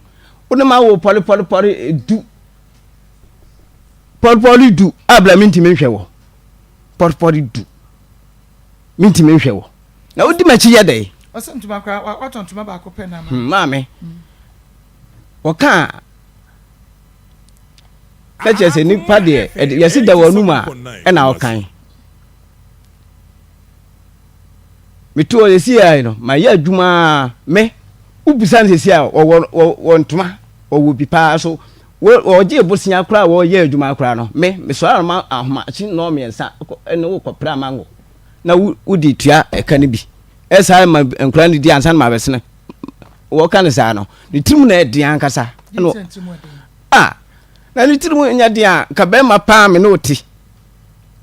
wo ne ma wo pɔre pɔre pɔre du pɔre pɔre du a bla mentumi nhwɛ wo pɔre pɔre du mentumi nhwɛ wo na wodi m'akyi yɛ dɛ ɔsɛ ntoma koraa watɔ ntoma baako pɛ na ama hmm, maame wɔka a na kyerɛ sɛ nipa deɛ yɛsi da wɔn anum a ɛna ɔkan metu hɔ sɛsi a no mayɛ adwuma me wobisa no sɛsi a wɔwɔ wɔ ntoma wɔwɔ bi paa so wɔgye bosea koraa wɔyɛ adwuma koraa no me mesɔre anoma ahomakye nnɔɔ mmiɛnsa ne wokɔpra amango na wode tua ɛka no bi ɛsaa ma nkora no di ansa na mabɛsene wɔka no saa no ne tirim na ɛden ankasa a na ne tirim nyɛ den a nka bɛrima paa me ne wote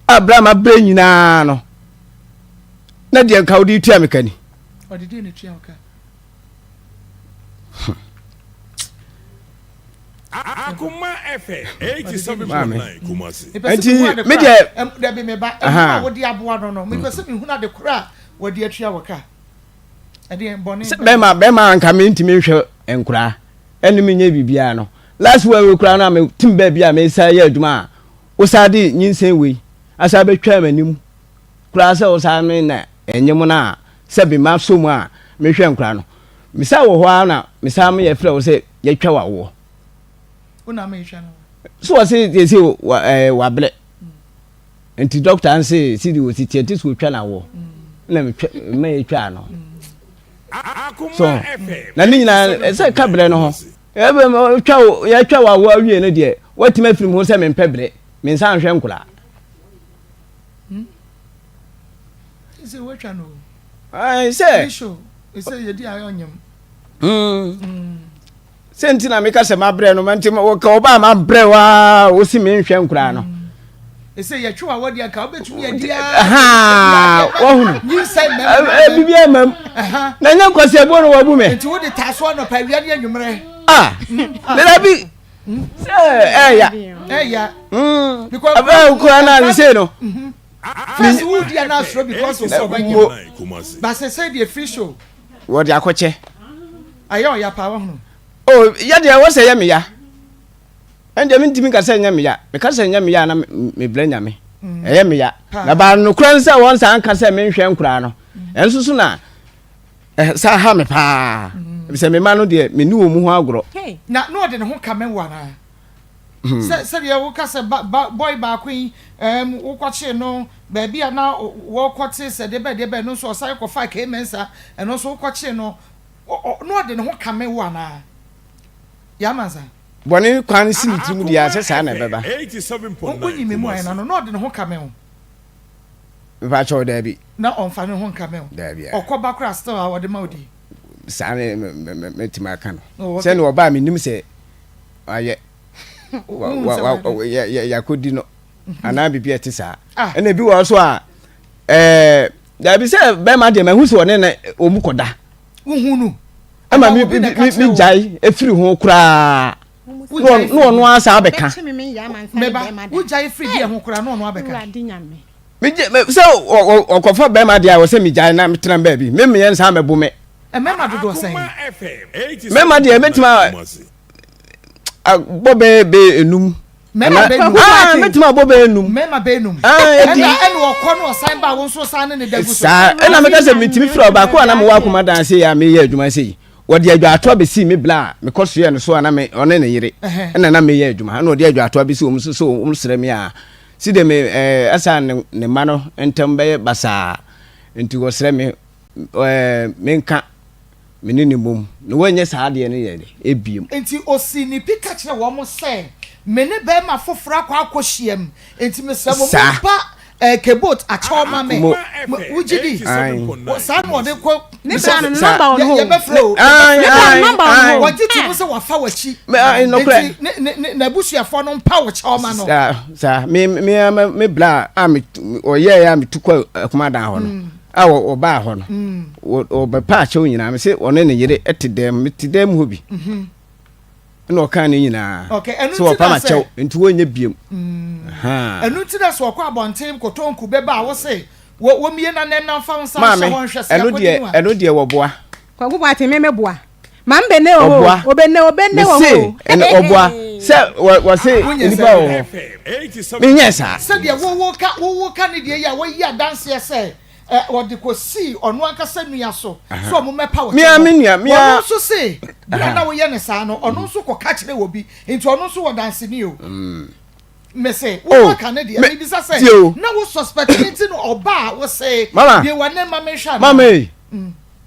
a berɛ a mabrɛ nyinaa no na deɛ nka wode tua me ka ni Akoma FM 87.9 Kumasi. Nti me deɛ. Dabi me ba ɛmu a wɔde aboa no no mepɛ sɛ mehunu ade korɔ a wɔde atua wɔ ka. Ɛdeɛ bɔne. Sɛ bɛrima bɛrima anka mentumi nhwɛ nkoraa ɛne menyɛ biribiara no last one wei koraa no a metim baabi a mesa yɛ adwuma a wosaa de nyinsɛn wei asa bɛtwa m'anim koraa sɛ wosaa me na ɛnyɛ mu no a sɛ bi ma so mu a mehwɛ nkora no mesa wɔ hɔ ara na mesa meyɛ frɛ wo sɛ yɛtwa wawoɔ so wɔ se sɛ wabrɛ nti dɔkta nse sidi wɔ si tiɛ nti so otwa na woɔ na metwa ma yɛtwa no so na ne nyinaa ɛsɛ ka brɛ no ho twa yɛtwa wawoɔ awie no deɛ watumi afiri mu ho sɛ mempɛ brɛ mensa nhwɛ nkoraa sɛ sɛ nti na meka sɛ mabrɛ no nti wɔka ɔba a mabrɛ waa wosi me nhwɛ nkoraa no ɛsɛ yɛtwe wa wɔde anka wobɛtumi adi wahunu biribi amam na nyɛ nkwasi ɛboɔ no wabu me nti wode taa so anɔpa awia ne anwummerɛ ah meda bi sɛ ɛya ɛya abɛɛ koraa no a sesei no first wodi ana asoro because of ɔbɛnyɛ ba sesei deɛ free show wɔde akɔkyɛ ayɛ ɔya paa wahunu o yɛ deɛ wɔ sɛ yɛ me ya ɛn deɛ mentumi nka sɛ nyɛ me ya meka sɛ nyɛ me ya na mebrɛ nyame ɛyɛ me ya na baa nokorɛ no sɛ wɔn saa nka sɛ menhwɛ nkoraa no ɛnso so na saa ha me paa sɛ me ma no deɛ menni wɔn mu ho agorɔ na na ɔde ne ho ka me wɔ anaa hmm. sɛ sɛdeɛ woka sɛ ba ba bɔy baako yi ɛɛm wokɔkyee no baabi a na wɔkɔte sɛ deɛ bɛɛ deɛ bɛɛ no nso ɔsan kɔfa kee mɛnsa ɛno nso wokɔkyee no na ɔde ne ho ka me wɔ anaa yɛ Bɔne kwan si ne tirim deɛ a sɛ saa na ɛbɛba. Wonyi me mu ayɛ na no na ɔde ne ho ka me ho. Mepakyɛw daabi. Na ɔnfa ne ho nka me ho. Daabi a. Ɔkɔ ba koraa still a ɔde ma wo di. Saa ne mɛtumi aka no. Oh, okay. Sɛ na ɔbaa menim sɛ ayɛ yɛakɔdi no anaa biribi a ɛte saa. Ah. Ɛna ebi wɔ so a ɛɛ daabi sɛ bɛrima deɛ mahu sɛ ɔne ne wɔn kɔda. Wohu no. Ɛma mi mi gyae efiri ho koraa. Na ɔno ara saa bɛka. Meba wogyae firi deɛ ho koraa na ɔno abɛka. Megye me sɛ ɔkɔfa bɛrima deɛ a wɔ sɛ megyae na metena baabi me mmeyɛ nsa mɛbo me. Mmarima dodoɔ sɛn? Mmarima deɛ mɛtumi abɔ bɛyɛ bɛyɛ enum. Mmarima bɛyɛ enum. Aa mɛtumi abɔ bɛyɛ enum. Mmarima bɛyɛ enum. Aa edi. Ɛna ɛna ɔkɔ no ɔsan ba wɔn nso san ne ne da gu so. Saa ɛna meka sɛ metumi fira ɔbaako a na mewɔ akoma dan se a meyɛ adwuma se yi wɔde adwaatoa bɛsii me bla a mekɔ soɛ no so a na me ɔne ne yere ɛna na meyɛ adwuma ɛna ɔde adwaatoa bɛsi wɔn so so wɔn srɛ me a Si de me ɛɛ ɛsa ne ne mma no ntam bɛyɛ basaa nti wɔsrɛ me ɛɛ menka me ne ne mmom na wɔnyɛ saa adeɛ no yɛ de ebiem. Enti osii ne pi ka kyerɛɛ wɔn sɛ. Me ne bɛrima foforɔ akɔ akɔhyiam, enti mesrɛ mo Saa. mompa eh, Kebot akyɛw ma me. Mo. Mo- Wogye di? Ae. Wɔ- Saa na ɔde kɔ. Ne bra no, ne Saa. nɔmba wɔ ne hɔ o. Yɛbɛfrɛ o. Ae, Ne bra no ae, nɔmba wɔ ne ae. hɔ o. Wɔgye to mu sɛ wafa w'akyi. Me- ae, nokorɛ. Enti ne- ne- ne- n'abusuafoɔ no mpa wo kyɛw ma no. Saa, saa. Me, me, me, me bra a me, ɔyɛɛ a metu kɔ akumadan hɔ no, a wɔ- wɔbaa hɔ no, wɔ- wɔbɛpa akyɛw nyinaa. Me se ɔne ne yere te dɛm, mete dɛm hɔ bi. Ɛna ɔkaa ne nyinaa. Okay, ɛno Sɛ nti wɔpa na ma sɛ kyɛw, nti wɔnyɛ biom. Ahaa. ɛno nti na sɛ ɔkɔ abɔnten kɔtɔ nkube ba a wo se wɔ wɔmmie n'anan na mfa wo nsa nhyɛ Maame, hɔ nhwɛ sɛ ɛno yɛakɔdi deɛ, no a. ɛno deɛ wɔboa. Kwaku Boateng me meboa. Ma me bene wɔ hɔ Ɔboa. o, obene obene wɔ hɔ Mese, o. ɛno ɔboa. Sɛ wɔ wɔse Wonyɛ nnipa saa wɔ bi hɔ. FM Menyɛ saa. Sɛdeɛ wo wo ka wo wo ka ne deɛ yi a wayi adanseɛ sɛ ɛ ɔde kɔsii ɔno ankasa nua so sɛ ɔmo mmɛpa wo Me kyɛw ara no, me nua, me ɔno ara. nso se berɛ a na woyɛ no saa no ɔno nso kɔka kyerɛɛ obi, nti ɔno nso wɔ danseni o. Mese wo Oh, waka ne deɛ, me, mebisa sɛ tie o. na wo suspect no nti no ɔba a wo se Mama, bue w'anem ma menhwɛ anaa? mama ei,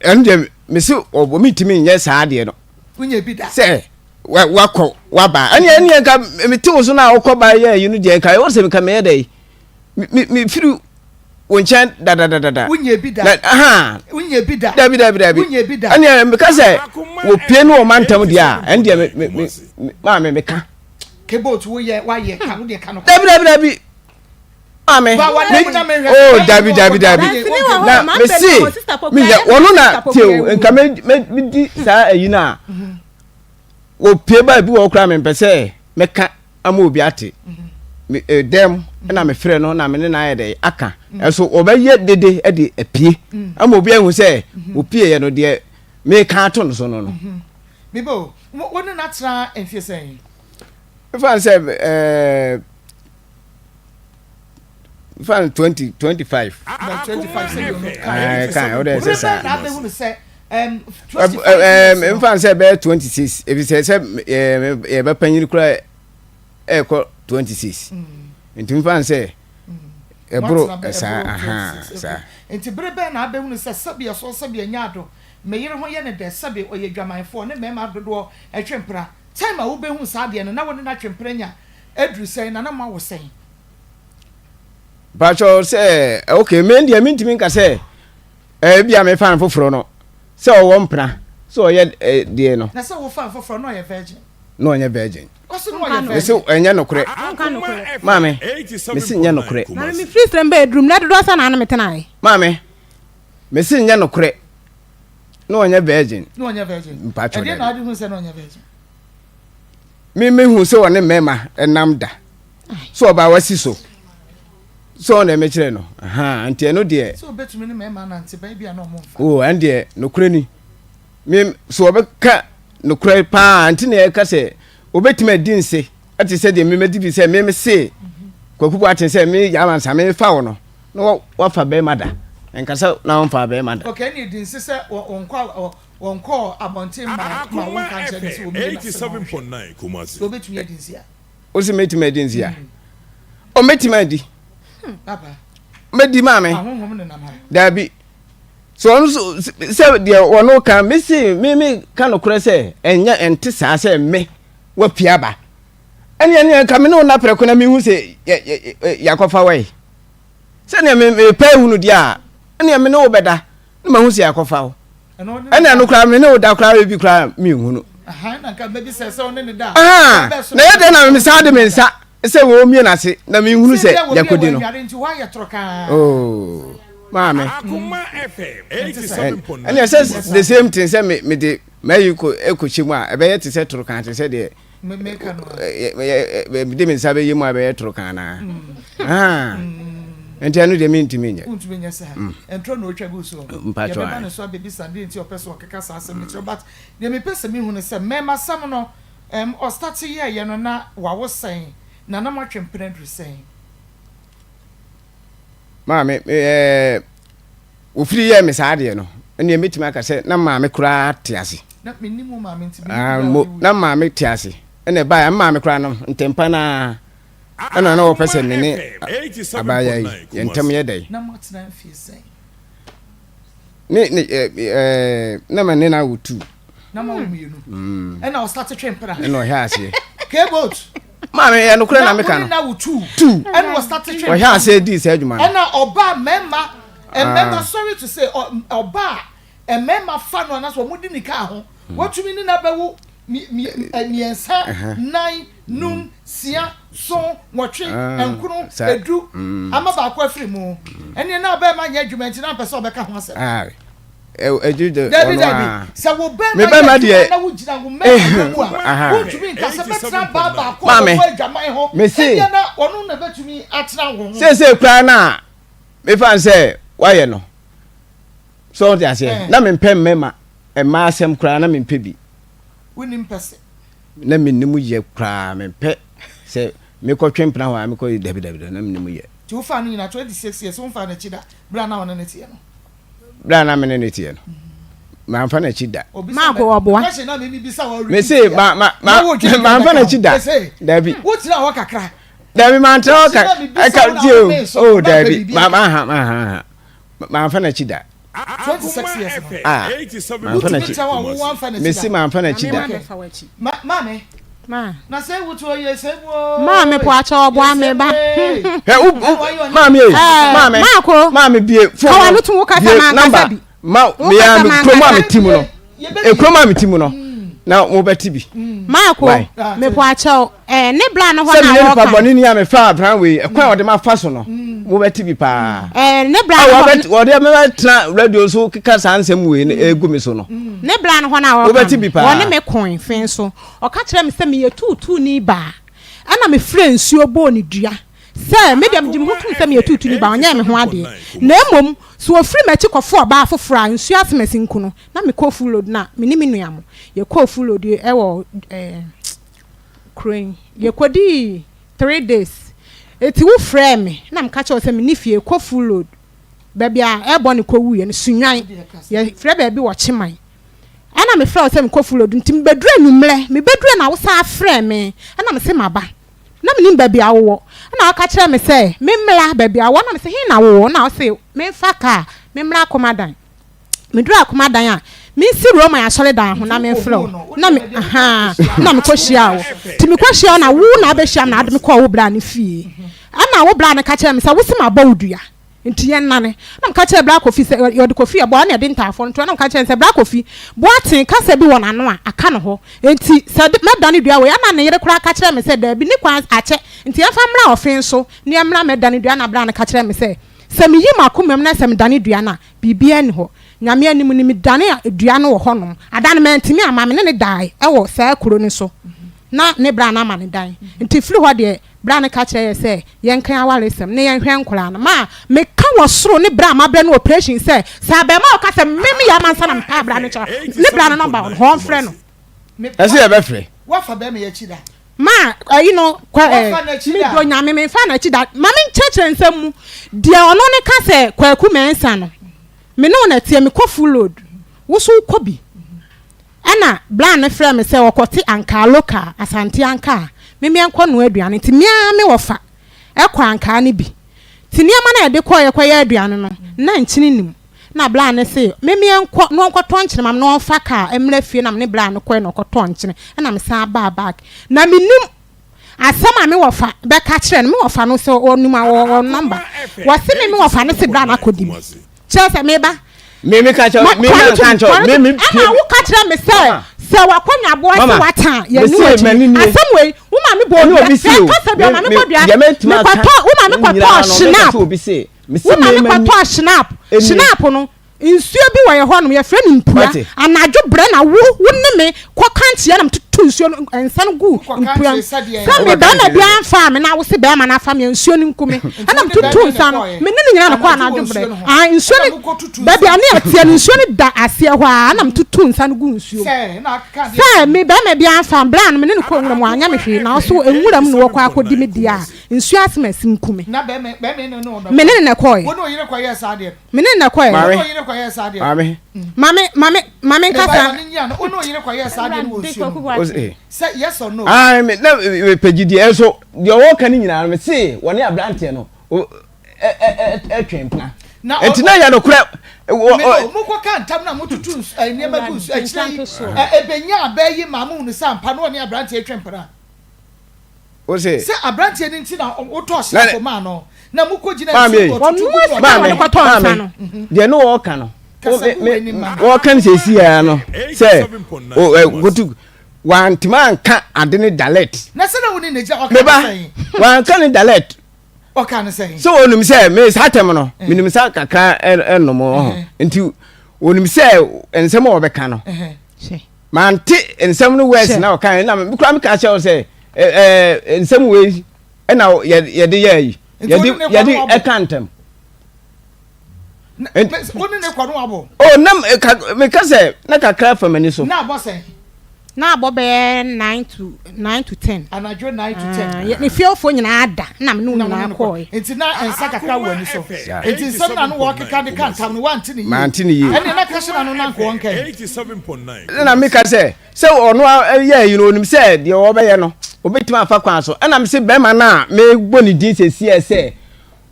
ɛno deɛ mese ɔbɔ mentumi nyɛ saa adeɛ no. Wonyɛ bi da. Sɛ wa wakɔ waba ɛneɛ ɛneɛ nka mete wo so na wokɔ ba yɛ ayi no deɛ nka ɛwɔ sɛ nka meyɛ dɛ me me mefiri wo nkyɛn dadadadada. Wonyɛ bi da. Na aha. Wonyɛ bi da. Dabi dabi dabi. Wonyɛ bi da. Ɛneɛ meka sɛ wɔpie ne wɔ mantam deɛ a ɛne deɛ me me me maame meka. Kebot woyɛ wayɛ ka wo deɛ ka no. Dabi dabi dabi. Maame me oh dabi dabi dabi. Na me se meyɛ wɔn na tie o nka me me di saa ayi na wɔpie ba bi wɔ koraa mempɛ sɛ mɛka ama obi ate me eh, dɛm na mefrɛ no na me ne no ayɛ dɛ aka ɛso wɔbɛyɛ dede de apue ama obi ahu sɛ wɔpieɛ no deɛ meka ato no so no no Mebo, wo ne no atena mfie sɛn? Mefa no sɛ ɛɛ mefa no 20 25. Na 25 sɛ deɛ ɔno kan. Ɛɛ kan o de ɛsɛ saa. Bere bɛn na abɛhu no sɛ 25 years no. Mefa no sɛ ɛbɛyɛ 26 ebi sɛ sɛ yɛbɛ panyin kura ɛkɔ 26 nti mefa no sɛ ɛboro saa ahan saa. Nti bere bɛn na abɛhu no sɛ sɛbi ɛso sɛbi ɛnyɛ ado me yere ho yɛ ne dɛ sɛbi ɔyɛ dwamanfoɔ ne mmarima dodoɔ ɛtwe mpena time a wobɛhu saa adeɛ no na wo ne no atwe mpena nya aduru sɛn na na moawo sɛn? Mpakyɛw sɛ ok me deɛ mentumi nka sɛ ebi a mefa no foforɔ no sɛ ɔwɔ mpena sɛ ɔyɛ deɛ no. Na sɛ wofa no foforɔ na ɔyɛ virgin. Na ɔnyɛ virgin. Ɔsi na ɔyɛ virgin. Mesi ɛnyɛ nokorɛ. Maame mesi nyɛ nokorɛ. Maame me firi srem bɛyɛ durum na dodoɔ sɛ na ano me tenae. Maame mesi nyɛ nokorɛ na ɔnyɛ virgin. Na ɔnyɛ virgin. Mpakyɛw dɛ. Ɛdeɛ na adi hu sɛ na ɔnyɛ virgin. Me mehu sɛ ɔne mmarima nam da sɛ ɔbaa wasi so sɛ ɔna ɛmɛkyerɛ no nti ɛno deɛ sɛ ɔbɛtumi ne mmarima nante bɛn bi a na ɔmo mfa o ɛno deɛ nokorɛ ni me so ɔbɛka nokorɛ paa nti na ɛka sɛ ɔbɛtumi adi nse ɛte sɛ deɛ memadi bi sɛ meme se kwaku boaten sɛ me yɛ amansa mefa wo no na wafa bɛrima da nkasa na wɔmfa bɛrima da okay ɛne di nse sɛ wɔnkɔ Wɔnkɔɔ abɔnten mmaa ma wonka nkyerɛ no sɛ wɔmmue n'ase ma ɔnhwɛ. So wobɛtumi adi nse a? Wo se mɛtumi adi nse a? O mɛtumi adi. Papa. Mɛdi maame. Ahonhom nenam ha. Daabi. So ɔno so sɛ deɛ wɔno ka me se me me ka nokorɛ sɛ ɛnyɛ ɛnte saa sɛ me wapia ba. Ɛne ɛne nka me ne wo na prɛko na mehu sɛ yɛakɔfa wai. Sɛdeɛ me mepɛ hunu deɛ a ɛneɛ me ne wo bɛda na mahu sɛ yɛakɔfa wo. Ɛna ɛno koraa me ne wo da koraa ebi koraa menhu no. Na yɛ dɛn na mesan de me nsa sɛ wɔmmie n'ase na menhunu sɛ yɛakɔdi no. Oh, maame. Ɛne ɛsɛ the same thing sɛ mede mayi kɔhyɛ mu a ɛbɛyɛ te sɛ torokaa te sɛ deɛ mede me nsa bɛyɛ mu a bɛyɛ toro kan naa ah. nti ɛno deɛ mentumi nyɛ wontumi nyɛ saa mm. ɛntorɔ na ɔtwa gu so yɛbɛba ne so abɛbisa deɛ nti ɔpɛ sɛ ɔkeka saa asɛm no kyerɛ but deɛ mepɛ sɛ mehu no sɛ mmɛmasɛm no ɔstate yɛɛyɛ no na wawo sɛn na na moatwe mpena duru sɛn? Maame, ɛɛ, wɔfiri yɛɛ me saa adeɛ no, ɛnneɛ mɛtumi aka sɛ na maame koraa te ase. Na mennim wo maame nti mennim Ah, berɛ a mo, wode wuiɛ. na maame te ase. Ɛna ɛbaeɛ a, me maame koraa no, ntɛmpa no ara, ɛna na wɔpɛ sɛ me ne abaayewa yi, yɛn ntam yɛ dɛn. Na moatena mfie sɛn? Ne, ne, ɛ, ɛ, na me ne no awo tu. Na moawo mmienu. Ɛna ɔstate twe mpena. Ɛna ɔhwɛ aseɛ. K-boat. Maame yɛ nokorɛ na meka no. Na wo tu. Tu. Ɛna ɔsate twɛn. Ɔhyɛ aseɛ dii saa adwuma no. Ɛna ɔbaa mmarima mmarima sorry to say ɔbaa mmarima fa no anaasɛ wɔn di ne kaa ho wɔtumi ne no abɛwo mmiɛnsa nan num sia son nwɔtwe nkono edu ama baako afiri mu ɛnneɛ na ɔbɛrima nyɛ adwuma nti na mpɛ sɛ ɔbɛka ho asɛm. Dabi dabi sɛ wo bɛrima yɛ adwuma na wogyina wo mmarima mu a wontumi nka sɛ mɛtena baa baako a wɔbɔ adwaman ho ɛnneɛ na ɔno na bɛtumi atena wo ho. Seesei koraa no a mefa sɛ woayɛ no so wote aseɛ na mempɛ mmarima mmaa asɛm koraa na mempɛ bi. Wonim pɛ se. Na mennim yɛ koraa mempɛ sɛ mekɔtwe mpena hɔ a mekɔ dabi dabi na mennim yɛ. Nti wofaa no nyina 26 years womfaa n'akyi da berɛ a na ɔne no teɛ no? Berɛ a na me ne no teɛ no, mamfa n'akyi da. Maako ɔboa. Mese ma ma ma mamfa n'akyi da. Dabi. Wotena hɔ kakra. Dabi mantena hɔ kakra. Ɛka tie o. Oh dabi. Ma ma ha ma ha ha. Mamfa n'akyi da. 26 years no. Ah. Mamfa n'akyi. Mese mamfa n'akyi da. Maame. Ma. Na sɛ wutu oye sɛ mu o. Ma me po akyɛ ɔboa me ba. Hɛ wo maame e maame. Maako. Maame bie fon. Kawa no tun wo kasa ma ankasa bi. Ma me ya me kurom a me ti mu no. E kurom a me ti mu no. Na mo bɛ ti bi. Maako me po akyɛ eh ne bra no hɔ na wɔka. Sɛ me yɛ nipa bɔne ni a me fa abran wei ɛkwan a ɔde ma fa so no. Mo bɛ ti bi paa. Eh ne bra no hɔ. Wɔde me bɛ tena radio so keka saa nsɛm wei no egu me so no. Ne bra no hɔ na wɔka. Wo bɛ ti bi paa. Wɔne me koe fe so. Ɔka kyerɛɛ me sɛ meyɛ tuutuuni baa. Ɛnna mefrɛɛ nsuo bɔɔ no dua sɛ, Me deɛ, megye me ho tom sɛ meyɛ tuutuuni baa, ɔnyɛɛ me ho adeɛ. Na mmom, sɛ ɔfiri m'akyi kɔfo ɔbaa foforɔ a, nsuo asemasi nku no. Na mekɔɔ full load na me ne me nua mo, yɛkɔɔ full load wɔ eh, kuro yi. Yɛkɔdii 3 days. Enti wofrɛɛ me na meka kyerɛɛ wo sɛ menni fie, kɔ full load. Baabi a ɛrebɔ no kɔwuiɛ no, Sunnwan. Yɛfrɛ baabi wɔ Kyeman. Ɛna me frɛ wo sɛ mekɔ full load nti mebɛduru anwummerɛ, mebɛduru na wo san frɛɛ me ɛna mese maba na menim baabi a wowɔ ɛna woka kyerɛɛ me sɛ memmra baabi a wowɔ ɛna mese he na wowɔ ɛna wose memfa kaa memmra Akomadan meduru Akomadan a mensi Roman asɔredan ho na memfrɛ wo na me ahaa na mekɔ hyiaa wo nti mekɔ hyiaa wo na wo na abɛhyia me na ade me kɔɔ wo bra no fie ɛna wo bra no ka kyerɛɛ me sɛ wose mabɔ wo dua Nti yɛnnane. Ɛna meka kyerɛɛ Bra Kofi sɛ, yɛde Kofi yɛ boa, ɛna yɛde ntaafoɔ no to. Ɛna meka kyerɛɛ no sɛ, Bra Kofi, Boateng kasa bi wɔ n'ano a, aka ne hɔ. Enti sɛ mɛdane dua wei. Ɛna ne yere koraa ka kyerɛɛ me sɛ, Daabi, ne kwan akyɛ, nti yɛmfa mmra ɔfe so na yɛmmra mmɛdane dua. Ɛna bra no ka kyerɛɛ me sɛ, Sɛ meyi m'akoma mu na sɛ medane dua no a, biribiara nni hɔ. Nyame anim no, medane dua no wɔ hɔnom. Ada no, mantumi amma, me ne no dae wɔ saa kuro no so. Na ne bra no ama no dan. Nti firi hɔ deɛ, Bra no ka kyerɛ yɛ sɛ yɛnka yɛn awaresɛm na yɛnhwɛ nkwadaa no. Ma meka wɔ soro ne bra a mabrɛ no operation sɛ, sɛ abarimaa a ɔka sɛ me meyɛ amansa na mepɛ abra no kyɛ a, ne bra no number wɔ no hɔ ɔmfrɛ no. Ɛsɛ yɛbɛfrɛ. Woafa bɛrima yi akyi da? Ma ayi no kɔ ɛ medɔ Nyame memfa n'akyi da. Ma menkyerɛkyerɛ nsɛm mu. Deɛ ɔno ne ka sɛ Kwaku Mensah no, me ne wo na ɛteɛ, mekɔ full load, wo nso wokɔ bi. Ɛna bra no frɛɛ me sɛ ɔkɔte ankaa local, Asante ankaa, me meɛnkɔ noa aduane nti me ara me wɔfa kɔ ankaa no bi. Nti nneɛma no a yɛde kɔeɛ kɔyɛ aduane no na nkyene nnim. Na bra no se me meɛnkɔ na ɔnkɔtɔ nkyene ma me na ɔmfa kaa mmra fie na me ne bra no kɔe na ɔkɔtɔɔ nkyene ɛna me san baa back. Na mennim asɛm a me wɔfa bɛka kyerɛ no, me wɔfa no sɛ ɔnim a ɔwɔ number. Wɔse me me wɔfa no se bra no akɔdi me. Kyerɛ sɛ meba. Me me ka kyerɛ me ma nka nkyerɛ me me pie. Ɛna wo ka kyerɛ me sɛ sɛ wakɔnya aboa sɛ wata yɛ ne wɔ akyi. Asɛm wei wo ma me bɔ dua. Sɛ kasa bi ma me bɔ dua. Me kɔtɔ wo ma me kɔtɔ shinap. Wo ma me kɔtɔ shinap. Shinap no nsuo bi wɔ yɛ hɔ nom yɛfrɛ no mpua. Anadwo brɛ na wo wo ne me kɔ kankyea na metutu nsuo no nsa no gu mpua mu sɛ me bɛrima bi amfa me na wo se bɛrima no afa me a nsuo no nku me ɛna metutu nsa no me ne no nyinaa na kɔ anadwo brɛ ah nsuo no baabi a ne ɛteɛ no nsuo no da aseɛ hɔ a ɛna metutu nsa no gu nsuo mu sɛ me bɛrima bi amfa me brɛ no me ne no kɔ nwura mu anyɛ me hwee na ɔso nwura mu na wɔkɔ akɔdi me deɛ a nsuo asem asi nku me me ne no na ɛkɔɛ. Me ne no na ɛkɔɛ. Maame, maame. Maame, maame, maame nkasa. Ah, me na mepɛ gyidie ɛnso deɛ ɔwɔ ka no nyinaa no me se wɔne aberanteɛ no ɛtwe mpena nti na yɛ nokorɛ. Mokɔ ka ntam na motutu nneɛma gu nsu akyire yi ɛbɛnya abɛ yi maa mo hunu sɛ ampa na ɔne aberanteɛ twe mpena. Ose. Sɛ abranteɛ no nti na wotɔɔ hyɛfo maa no na mokɔ gyina Maame nsuo mu ɔtutu gu Ɔnoa sika na maame ɔde kɔtɔɔ nsa maame no. deɛ ne wɔka no Kasa gu w'anim ma me. wɔka no sɛsi ara no sɛ o ɛ kotu wantumi anka ade ne dalet. Na sɛ na wo ne n'agya ɔka ne Meba sɛn? wanka ne dalet. Ɔka ne sɛn? Sɛ wɔnim sɛ me saa tɛm no menim sa kakra ɛnom ɔho nti wɔnim sɛ nsɛm a wɔbɛka no mante nsɛm no wɛs na ɔka na me kura meka kyerɛ wo sɛ ɛɛ nsɛm wei ɛna yɛde yɛ yi yɛde yɛde ɛka ntɛm. Wo ne ne kɔ no wabɔ. O na meka sɛ na kakra fa m'ani so. Na abɔ sɛn? Na abɔ bɛyɛ 9 to 10. Anadwo 9 to 10. Ne fiefoɔ nyinaa da na me ne wo nyinaa kɔɔe. Nti na nsa kakra wɔ ani so. Nti nsɛm na no wɔkeka de ka ntam no wante ne yie. Mante ne yie. Ɛne na ka hyɛ n'ano na nka wɔnka yi. Na meka sɛ sɛ ɔno yɛ yi no onim sɛ deɛ ɔbɛyɛ no obɛtumi afa kwan so ɛna mese bɛrima no a mebɔ ne din sɛsiɛ sɛ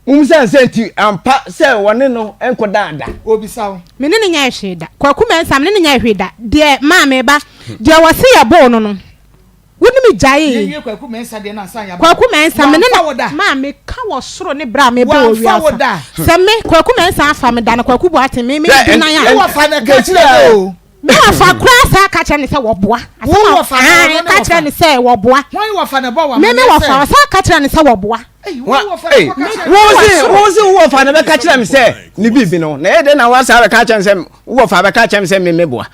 mum sɛ sɛ nti ampa sɛ wɔne no nkɔ daada. Obisa wo. Me ne ne nyɛ hwee da. Kwaku Mensah me ne ne nyɛ hwee da. Deɛ maame ba deɛ wɔse yɛ boo no no wo ne me gyaee. Yɛnwie Kwaku Mensah deɛ no ansa yɛaba. Kwaku Mensah me ne Wamfa wo da. Maame ka wɔ soro ne berɛ a mebɛ wɔ Wamfa wo wiase. da. Sɛ me Kwaku Mensah afa me da no Kwaku Boateng me me di nan a. Wo wɔfa na ɛka kyerɛ no o. Me wɔfa koraa saa ka kyerɛ ne sɛ wɔboa. Wo wɔfa na ɔno ne ka kyerɛ ne sɛ wɔboa. Hwan wɔfa na ɛbɔ wɔ Me me wɔfa ɔsan ka kyerɛ ne sɛ wɔboa. Wo se wo wɔfa na bɛka kyerɛ me sɛ ne biribi no na ɛyɛ dɛn na woasa bɛka kyerɛ me sɛ wo wɔfa bɛka kyerɛ me sɛ me meboa.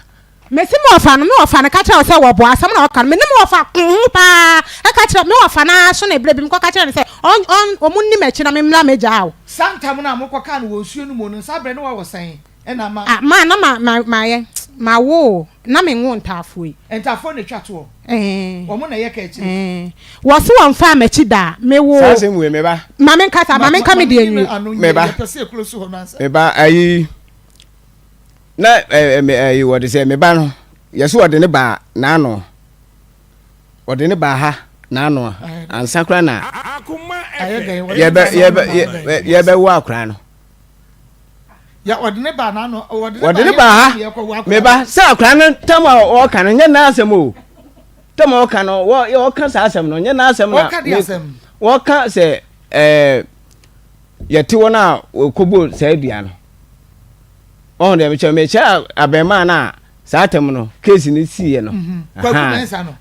Mesi me wɔfa no me wɔfa no ka kyerɛ wo sɛ wɔboa asɛm na ɔka no me ne me wɔfa ko ho paa ɛka kyerɛ me wɔfa no ara so na ɛberɛ bi mekɔka kyerɛ no sɛ ɔn ɔn ɔmo nni m'akyi na me mmra mɛgyaa wo. Saa ntam no a mokɔkaa no wɔ nsuo no mu no, saa berɛ no woawɔ sɛn? Ɛna ma. Ah ma na ma ma mayɛ mawo o na me nwo ntaafoɔ yi. Ntaafoɔ na etwa toɔ. Ɛɛ. Wɔn na ɛyɛ ka akyire. Ɛɛ wɔse wɔn faa m'akyi da a me wo. Saa asɛm wei me ba. Ma me nkasa ma me nka me deɛ nwie. Me ba me ba ayi na ɛɛ me ayi wɔde sɛ me ba no yɛsɛ wɔde ne ba n'ano wɔde ne ba ha n'ano ansa koraa na yɛbɛ yɛbɛ yɛbɛwo akora no. Wɔde ne ba n'ano. Wɔde ne ba ha. Me ba sɛ akora no tam a ɔka no nyɛ n'asɛm o. Tam a ɔka no ɔka saa asɛm no nyɛ n'asɛm na. Ɔka de asɛm. Wɔka sɛ ɛɛ yɛte wɔn a wɔkɔbɔ saa dua no. Ɔho deɛ mekyɛ mekyɛ abɛɛmaa no a saa tam no keesi no siiɛ no. Mhm. Kwaku Mensah no.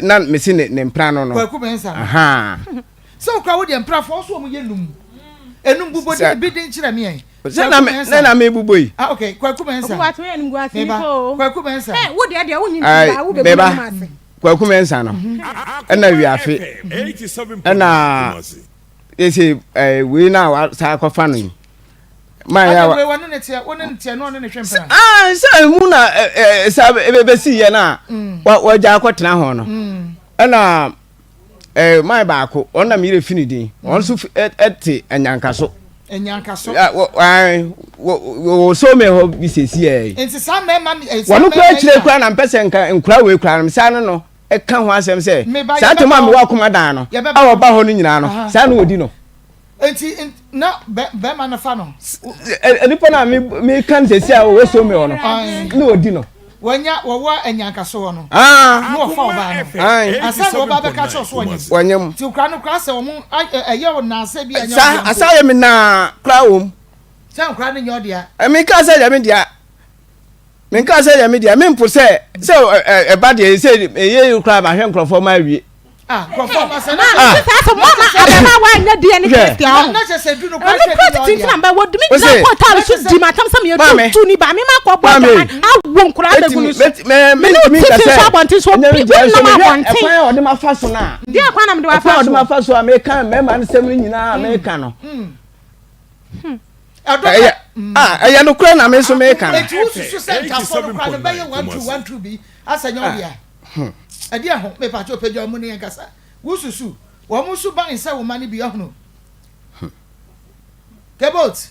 Na mesi ne mpra no no. Kwaku Mensah no. Sɛ okura wo deɛ mprafoɔ nso wɔn yɛ num enum bubɔ di bi din kyerɛ mi yɛn. Sɛ na me sɛ na me bubɔ yi. Ah okay Kwaku Mensah. Ɔkò ato yɛn gu ase nipa o. Kwaku Mensah. Ɛ wo deɛ deɛ wo nyi nti ba wo bɛ gu mu ase. Kwaku Mensah no ɛna wiafe ɛna ese ɛɛ wei na wa saa akɔfa no yi. Maa ya wa. Wei ne ne teɛ wo ne ne teɛ na ɔne ne hwɛ mpena. Aa sɛ emu na ɛɛ sa ebesi yɛ na wa wagya akɔtena ho no ɛna. Eh, man baako, ɔno na me yerɛ fi ne din. Ɔno nso ɛte Anyankaso. Anyankaso. Wɔ so me hɔ bi sɛsi ɛ. Nti saa mmarima Wɔn kura akyire kura na mpɛ sɛ nka nkura wei kura no saa no no ɛka ho asɛm sɛ saa tɛm a mewɔ akoma dan no a ɔba hɔ no nyinaa no saa na wɔdi no. Nti na bɛrima no fa no. Nipa no a meka no sɛsi a wɔwɔ so me hɔ no na wɔdi no. Wɔnya wɔwɔ anyankaso hɔ no. Na wɔfa ɔbaa no. Ansa na ɔbaa bɛka kyerɛ so wɔnyem. Wɔnyem. Nti okura no kura sɛ wɔn ɛyɛ wɔn naasɛ bi ɛnyɛ ɔdea. Sa asa yɛ me naa kura wɔm. Sɛ nkura no nyɛ ɔdea. Meka sɛ yɛ me dea. Menka sɛ yɛ me dea. Mempo sɛ sɛ ɛba deɛ sɛ ɛyɛ kura mahwɛ nkurɔfoɔ ma awie. Ah, nkurɔfoɔ ma sɛ na ah. saa sɛ mo ama abɛma wanyɛ deɛ ne Hwɛ. test a ɔho na kyɛ sɛ du no kora ɛno hwɛ kura ne tete ɔdea ntina mbɛ wɔde me gyina Ose, kɔ taale so di ma tam sɛ meyɛ Maame. tu ni ba me ma kɔ bɔ Maame. adwaman awo nkora abɛgu ne so me ne mentumi wo nka tete sɛ nso abɔnten so ɛnyɛ obi me gyae wonam so mehwɛ abɔnten ɛkwan a ɔde ma fa so no a deɛ kwan na mede ɛkwan wafa a ɔde so ma fa so a meka mmarima no sɛm no nyinaa a meka no ɛdɔ ɛyɛ ah ɛyɛ nokorɛ na me nso meka no Eti wosusu sɛ ntafoɔ no kora no bɛyɛ 1 2 1 2 bi asɛ nyɛ ɔdea ɛdeɛ ho mepatɛ ɔpɛgya ɔmu ne yɛn kasa wosusu wɔn nso ban sɛ wo ma no bi ɔhono kebot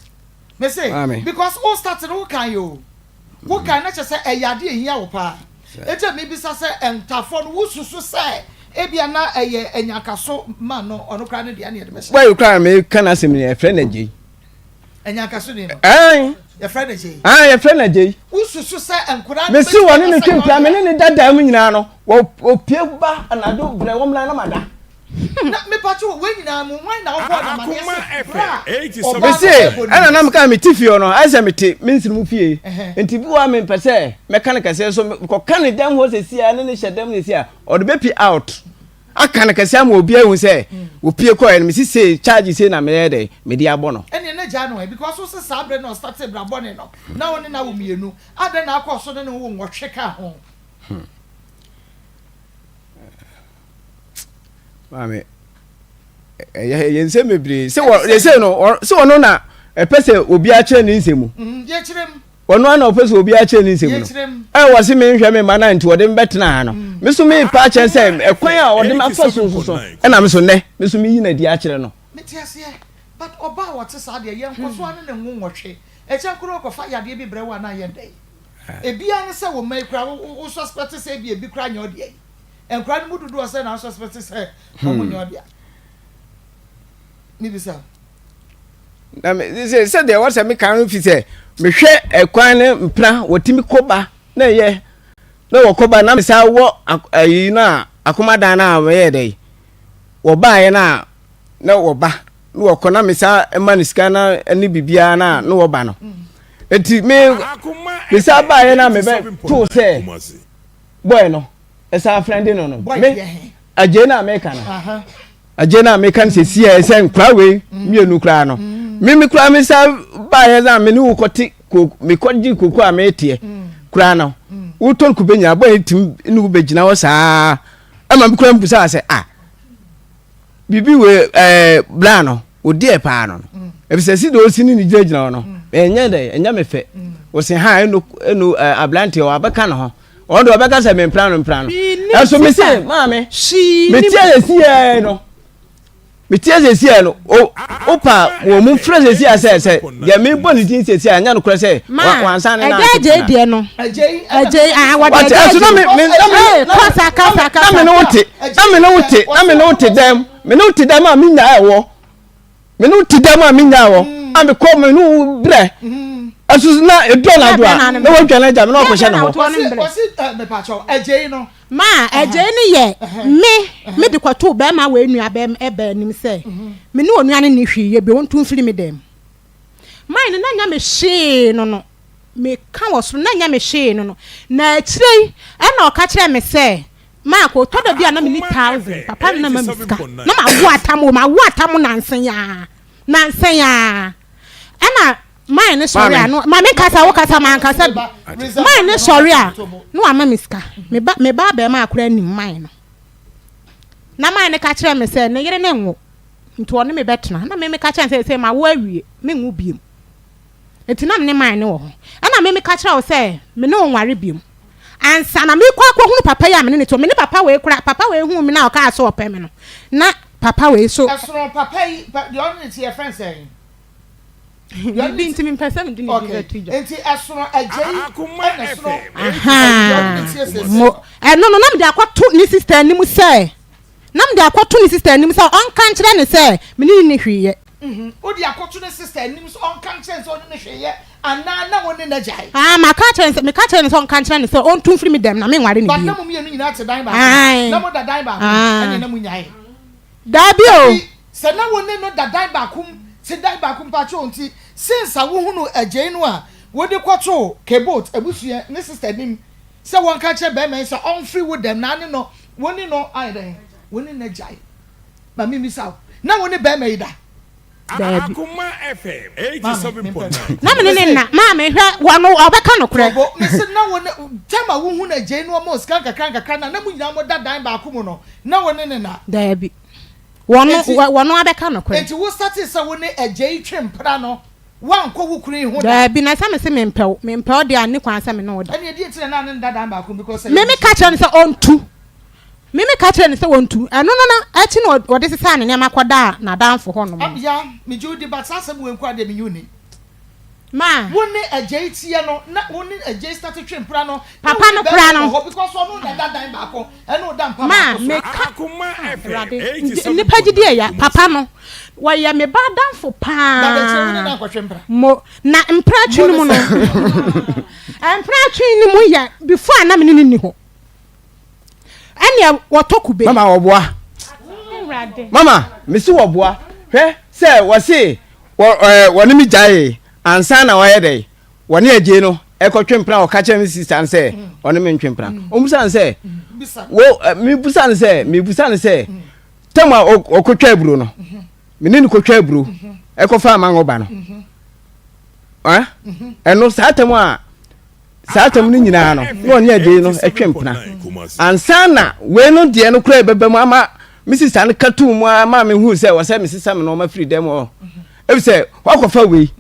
me se Maame. because wo start no wo kan yɛ o wo kan na kyɛ sɛ ɛyɛ adeɛ ehia wo paa eti mebisa sɛ ntafoɔ no wosusu sɛ ebia na ɛyɛ anyankaso ma no ɔno kora ne deɛ ne yɛde bɛhyɛ bɔyɛ koraa meka no asɛm no yɛfrɛ no agyei anyankaso ni no ɛn yɛfrɛ no gyei ah yɛfrɛ no agyei wosu. Wosusu sɛ nkwadaa no Mesi bɛtumi wɔne aka ne sɛ twe nyɛ mpena, me ɔdea? ne ne dada mu nyinaa no, wɔpue ba anadwo brɛ wɔn na na mada. Na mepatwo wei nyinaa mu, hwan na wobɔɔ no amaneɛ Akoma sɛ FM berɛ a ɔbaa no Mese, rebɔ ne ɛna mu? na meka mete fie hɔ no, ayɛ sɛ mete me nsiri mu fie. Nti bi wɔ hɔ a mempɛ sɛ mɛka no kɛseɛ nso mekɔka ne dɛm hɔ sɛsi a ne ne hyɛ dɛm sɛsi a, ɔde bɛpi out. Aka no kɛseɛ ama obiara ahu sɛ wɔpue kɔeɛ no, mese sei, charge sei na meyɛ dɛn, mede abɔ no. Ɛneɛ na gyaa no ɛ, because wo se saa berɛ no a ɔstartee bra bɔne no, na wo ne no awo mmienu, adɛn na akɔɔ so ne no wo nwɔtwe kaa ho? Maame, ɛyɛ ɛyɛ nsɛm bebree sɛ wɔ yɛsɛ no sɛ ɔno na ɛpɛ sɛ obiara kyerɛ ne nsɛm mu. Mm, yɛkyerɛ mu. Ɔno ara na ɔpɛ sɛ obiara kyerɛ ne nsɛm no. Yɛkyerɛ mu. Ɛ wɔ se menhwɛ me mma no nti wɔde me bɛtena ha no. Mm. Me so mepa akyerɛ sɛ ɛkwan a ɔde me afa so nso so ɛna me so nnɛ me so meyi no adi akyerɛ no. Mete aseɛ but ɔbaa a ɔte saa deɛ yɛnkɔ so ara ne no nwo nwɔtwe. Ɛkyɛ nko na ɔkɔfa yadeɛ bi brɛ wo anaa yɛn dɛn? Ebiara ne sɛ wo mma yi koraa wo wo suspect sɛ ebia ebi koraa nyɛ ɔdea yi. Nkwadaa no mu dodoɔ sɛn na wo suspect sɛ wɔn nyɛ ɔdea? Mebisa wo. Na me sɛ sɛdeɛ wɔsɛ meka no fi sɛ mehwɛ ɛkwan ne mpena wɔtumi kɔba na ɛyɛ na wɔkɔba na mesa wɔ ayi no a akomadan no a wɔyɛ dɛ wɔbaeɛ no a na wɔba na wɔkɔ na mesa ma no sika na ne biribiara na na wɔba no nti me mesa baeɛ no a mebɛtoo sɛ bɔe no ɛsan frɛnde no no me agye no a meka no agye no a meka no sɛsi a ɛsɛ nkora wei mm. mmienu koraa no mm. me me koraa me sa baeɛ na me ne wo kɔte mekɔgye koko a meteɛ mm. koraa no wotɔ kube nyina bɔe tumi ne wo bɛgyina hɔ saa ɛma me koraa mbusaa sɛ ah biribi wei ɛɛ bla no odiɛ paa no no efisɛ si de osi ne ne gyinagyina hɔ no ɛnyɛ dɛ ɛnyɛ me fɛ osi ha ɛnu ɛnu ɛɛ aberanteɛ wabɛka ne ho ɔno de ɔbɛka sɛ mempra no mpra no ɛso me se maame metie sɛ si yɛ no metie sɛ si yɛ no o opa wɔn mu frɛ sɛ si yɛ sɛ sɛ deɛ mebɔ ne din sɛ si yɛ ɛnyɛ no korɛ sɛ wansan ne nan ɛgya agye deɛ no agye ah wɔde agye ɛso na me me na me kasa kasa kasa na me ne wo te na me ne wo te na me ne wo te dɛm me ne wo te dɛm a me nya ɛwɔ me ne wo te dɛm a me nya ɛwɔ a me kɔ me ne wo brɛ ɛso na edu anadwo a na wadwa n'agya me na ɔkɔhyɛ ne hɔ. Ma agye no yɛ me me de kɔtoo bɛrima wɔ enua bɛrima ɛbɛ anim sɛ me ne onua no ne hwee yɛ bi ɔntu mfiri me dɛm. Mine no na nya me hwee no no meka wɔ soro na nya me hwee no no na akyire yi ɛna ɔka kyerɛ me sɛ maako tɔ da bi a na menni thousand papa no na ma me sika na mawo atam o mawo atam nansa yi ara nansa yi ara ɛna mine no sɔre a no ma me nkasa wo kasa ma nkasa bi mine no sɔre a na wama me sika me ba me ba abɛɛma akora anim mine no na mine no ka kyerɛ me sɛ ne yere ne nwo Nti ɔne me bɛtena. Na me meka kyerɛ no sɛ, seesei mawo awie, menwo bio. Nti na me ne man no wɔ hɔ. Ɛna me meka kyerɛ wo sɛ, me ne wo nware bio. Ansa na merekɔ akɔhunu papa yi a me ne no te hɔ, me ne papa wei koraa, papa wei huu me na ɔkaa sɛ ɔpɛ me no, na papa wei so. Ɛsono papa yi, deɛ ɔne no te, yɛfrɛ no sɛn? Biribi nti mempɛ sɛ mede ne din bɛto dwa. Nti ɛsono agya yi ɛna ɛsono deɛ ɔne no te seesei no. Ɛno no, na mede akɔto ne sista anim sɛ. Na mede akɔto ne sista anim sɛ ɔnka nkyerɛ no sɛ me ne no nni hwee yɛ. Wode akɔto ne sista anim sɛ ɔnka nkyerɛ no sɛ ɔne no hwee yɛ anaa na wo ne no agyae? Aane, maka akyerɛ no sɛ, meka kyerɛɛ no sɛ ɔnka nkyerɛ no sɛ ɔntu mfiri me dɛm na menware no But bio. na mo mmienu nyinaa te dan baako mu? Aane. Na moda dan baako mu? Ɛnneɛ Aane. na monyae. Daabi o. Nti sɛ na wo ne no da dan baako mu, te dan baako mu, mpakyɛw nti since a wohunuu agyei no a wode kɔtoo Kebot abusua ne sista anim sɛ wɔnka nkyerɛ barima yi sɛ ɔmfiri wo dɛm na ne no Wo ne no ayɛ dɛn? Wo ne no agyae. Ma mimmisa wo, na wo ne barima yi da? Daabi. Akoma FM Maame, mempɛ no. Na me ne ne nna. Maame, hwɛ, wɔno, ɔbɛka nokorɛ. Tobo, mese na wo ne, time a wohu no agyei no ɔma wo sika nkakra nkakra no a na mo nyinaa moda dan baako mu no, na wo ne ne nna? Daabi. Wɔno, Enti, wɔno abɛka nokorɛ. enti wo startee sɛ wo ne agyei twe mpena no, woankɔ wo kunu yi ho da? Daabi, na sɛ mese mempɛ wo, mempɛ wo deɛ a, nni kwan sɛ me ne wo da. Ɛnneɛ deɛ nti na na ne nda dan baako mu because ɛyɛ Me meka abusua kyerɛɛ no sɛ ɔntu. Me meka kyerɛɛ no sɛ ɔntu. Ɛno no na akyi na ɔde sesaa ne nneɛma kɔdaa n'adamfo hɔnom no. Abia, megye wo di but saa asɛm wei nko ara deɛ menye wo nni. Ma. Wo ne Agyei teɛ no na wo ne Agyei start twe mpena no na Papa wo no ne koraa bɛɛma no. wɔ hɔ because ɔno na ɛda dan baako ɛne wo da mpa Ma baako so. meka Akoma ah FM Awurade nnipa gyidi 87.9 ɛya papa Kumasi. no wɔyɛ me ba adamfo Na bɛkyerɛ wo ne paa no ankɔtwe mpena. mo na mpena twe Mo no ne mu no sɛ. mpena twe no mu yɛ before a na me ne no nni hɔ ɛneɛ wɔtɔ kube. Mama wɔboa. Mama mesi wɔboa hwɛ sɛ wɔse wɔ ɛɛ wɔne me gyaee ansa na wɔayɛ dɛ wɔne agyei no ɛkɔtwe mpena wɔka kyerɛ me sista no sɛ ɔne me ntwe mpena ɔmusa no sɛ wo mebusa no sɛ mebusa no sɛ tam a ɔkɔtwa aburo no me ne no kɔtwa aburo ɛkɔfa amango ba no ɛno saa tam a Saa asɛm no nyinaa no, na ɔne agyei no twe mpena. Ansa na wei no deɛ no koraa ɛbɛba mu ama me sista no ka tuu mu ara ma mehu sɛ wɔ sɛ mesesa me nneɛma firi dɛm hɔ. Efisɛ wakɔfa wei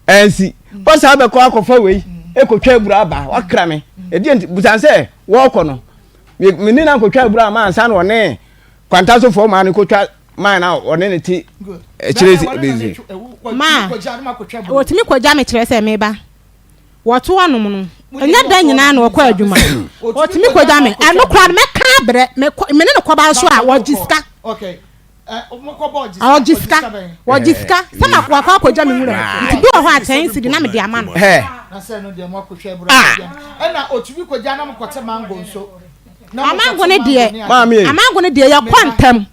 ansi. Wɔsan bɛkɔ akɔfa wei ekotwa aburo aba wakra me. Ɛdeɛ nti busan sɛ wɔrekɔ no me ne no ankotwa aburo ama ansa na ɔne kwantasofoɔ maa no kotwa maa na ɔne ne te akyire bezi. Ma wɔtumi kɔgya me kyerɛ sɛ meba. Wɔto anom no, ɛnyɛ da nyinaa na ɔkɔ adwuma. Ɔtumi kɔgya me. Ɛno koraa no, mɛka abrɛ. Mekɔ, me ne no kɔba nso a, wɔgye sika. Ɔgye sika. Wɔgye sika. Sɛ ma wakɔ akɔgya me nwura mu. Nti bi wɔ hɔ a, ten cedi na mede ama no. Amango no deɛ, amango no deɛ, yɛkɔ ntɛm.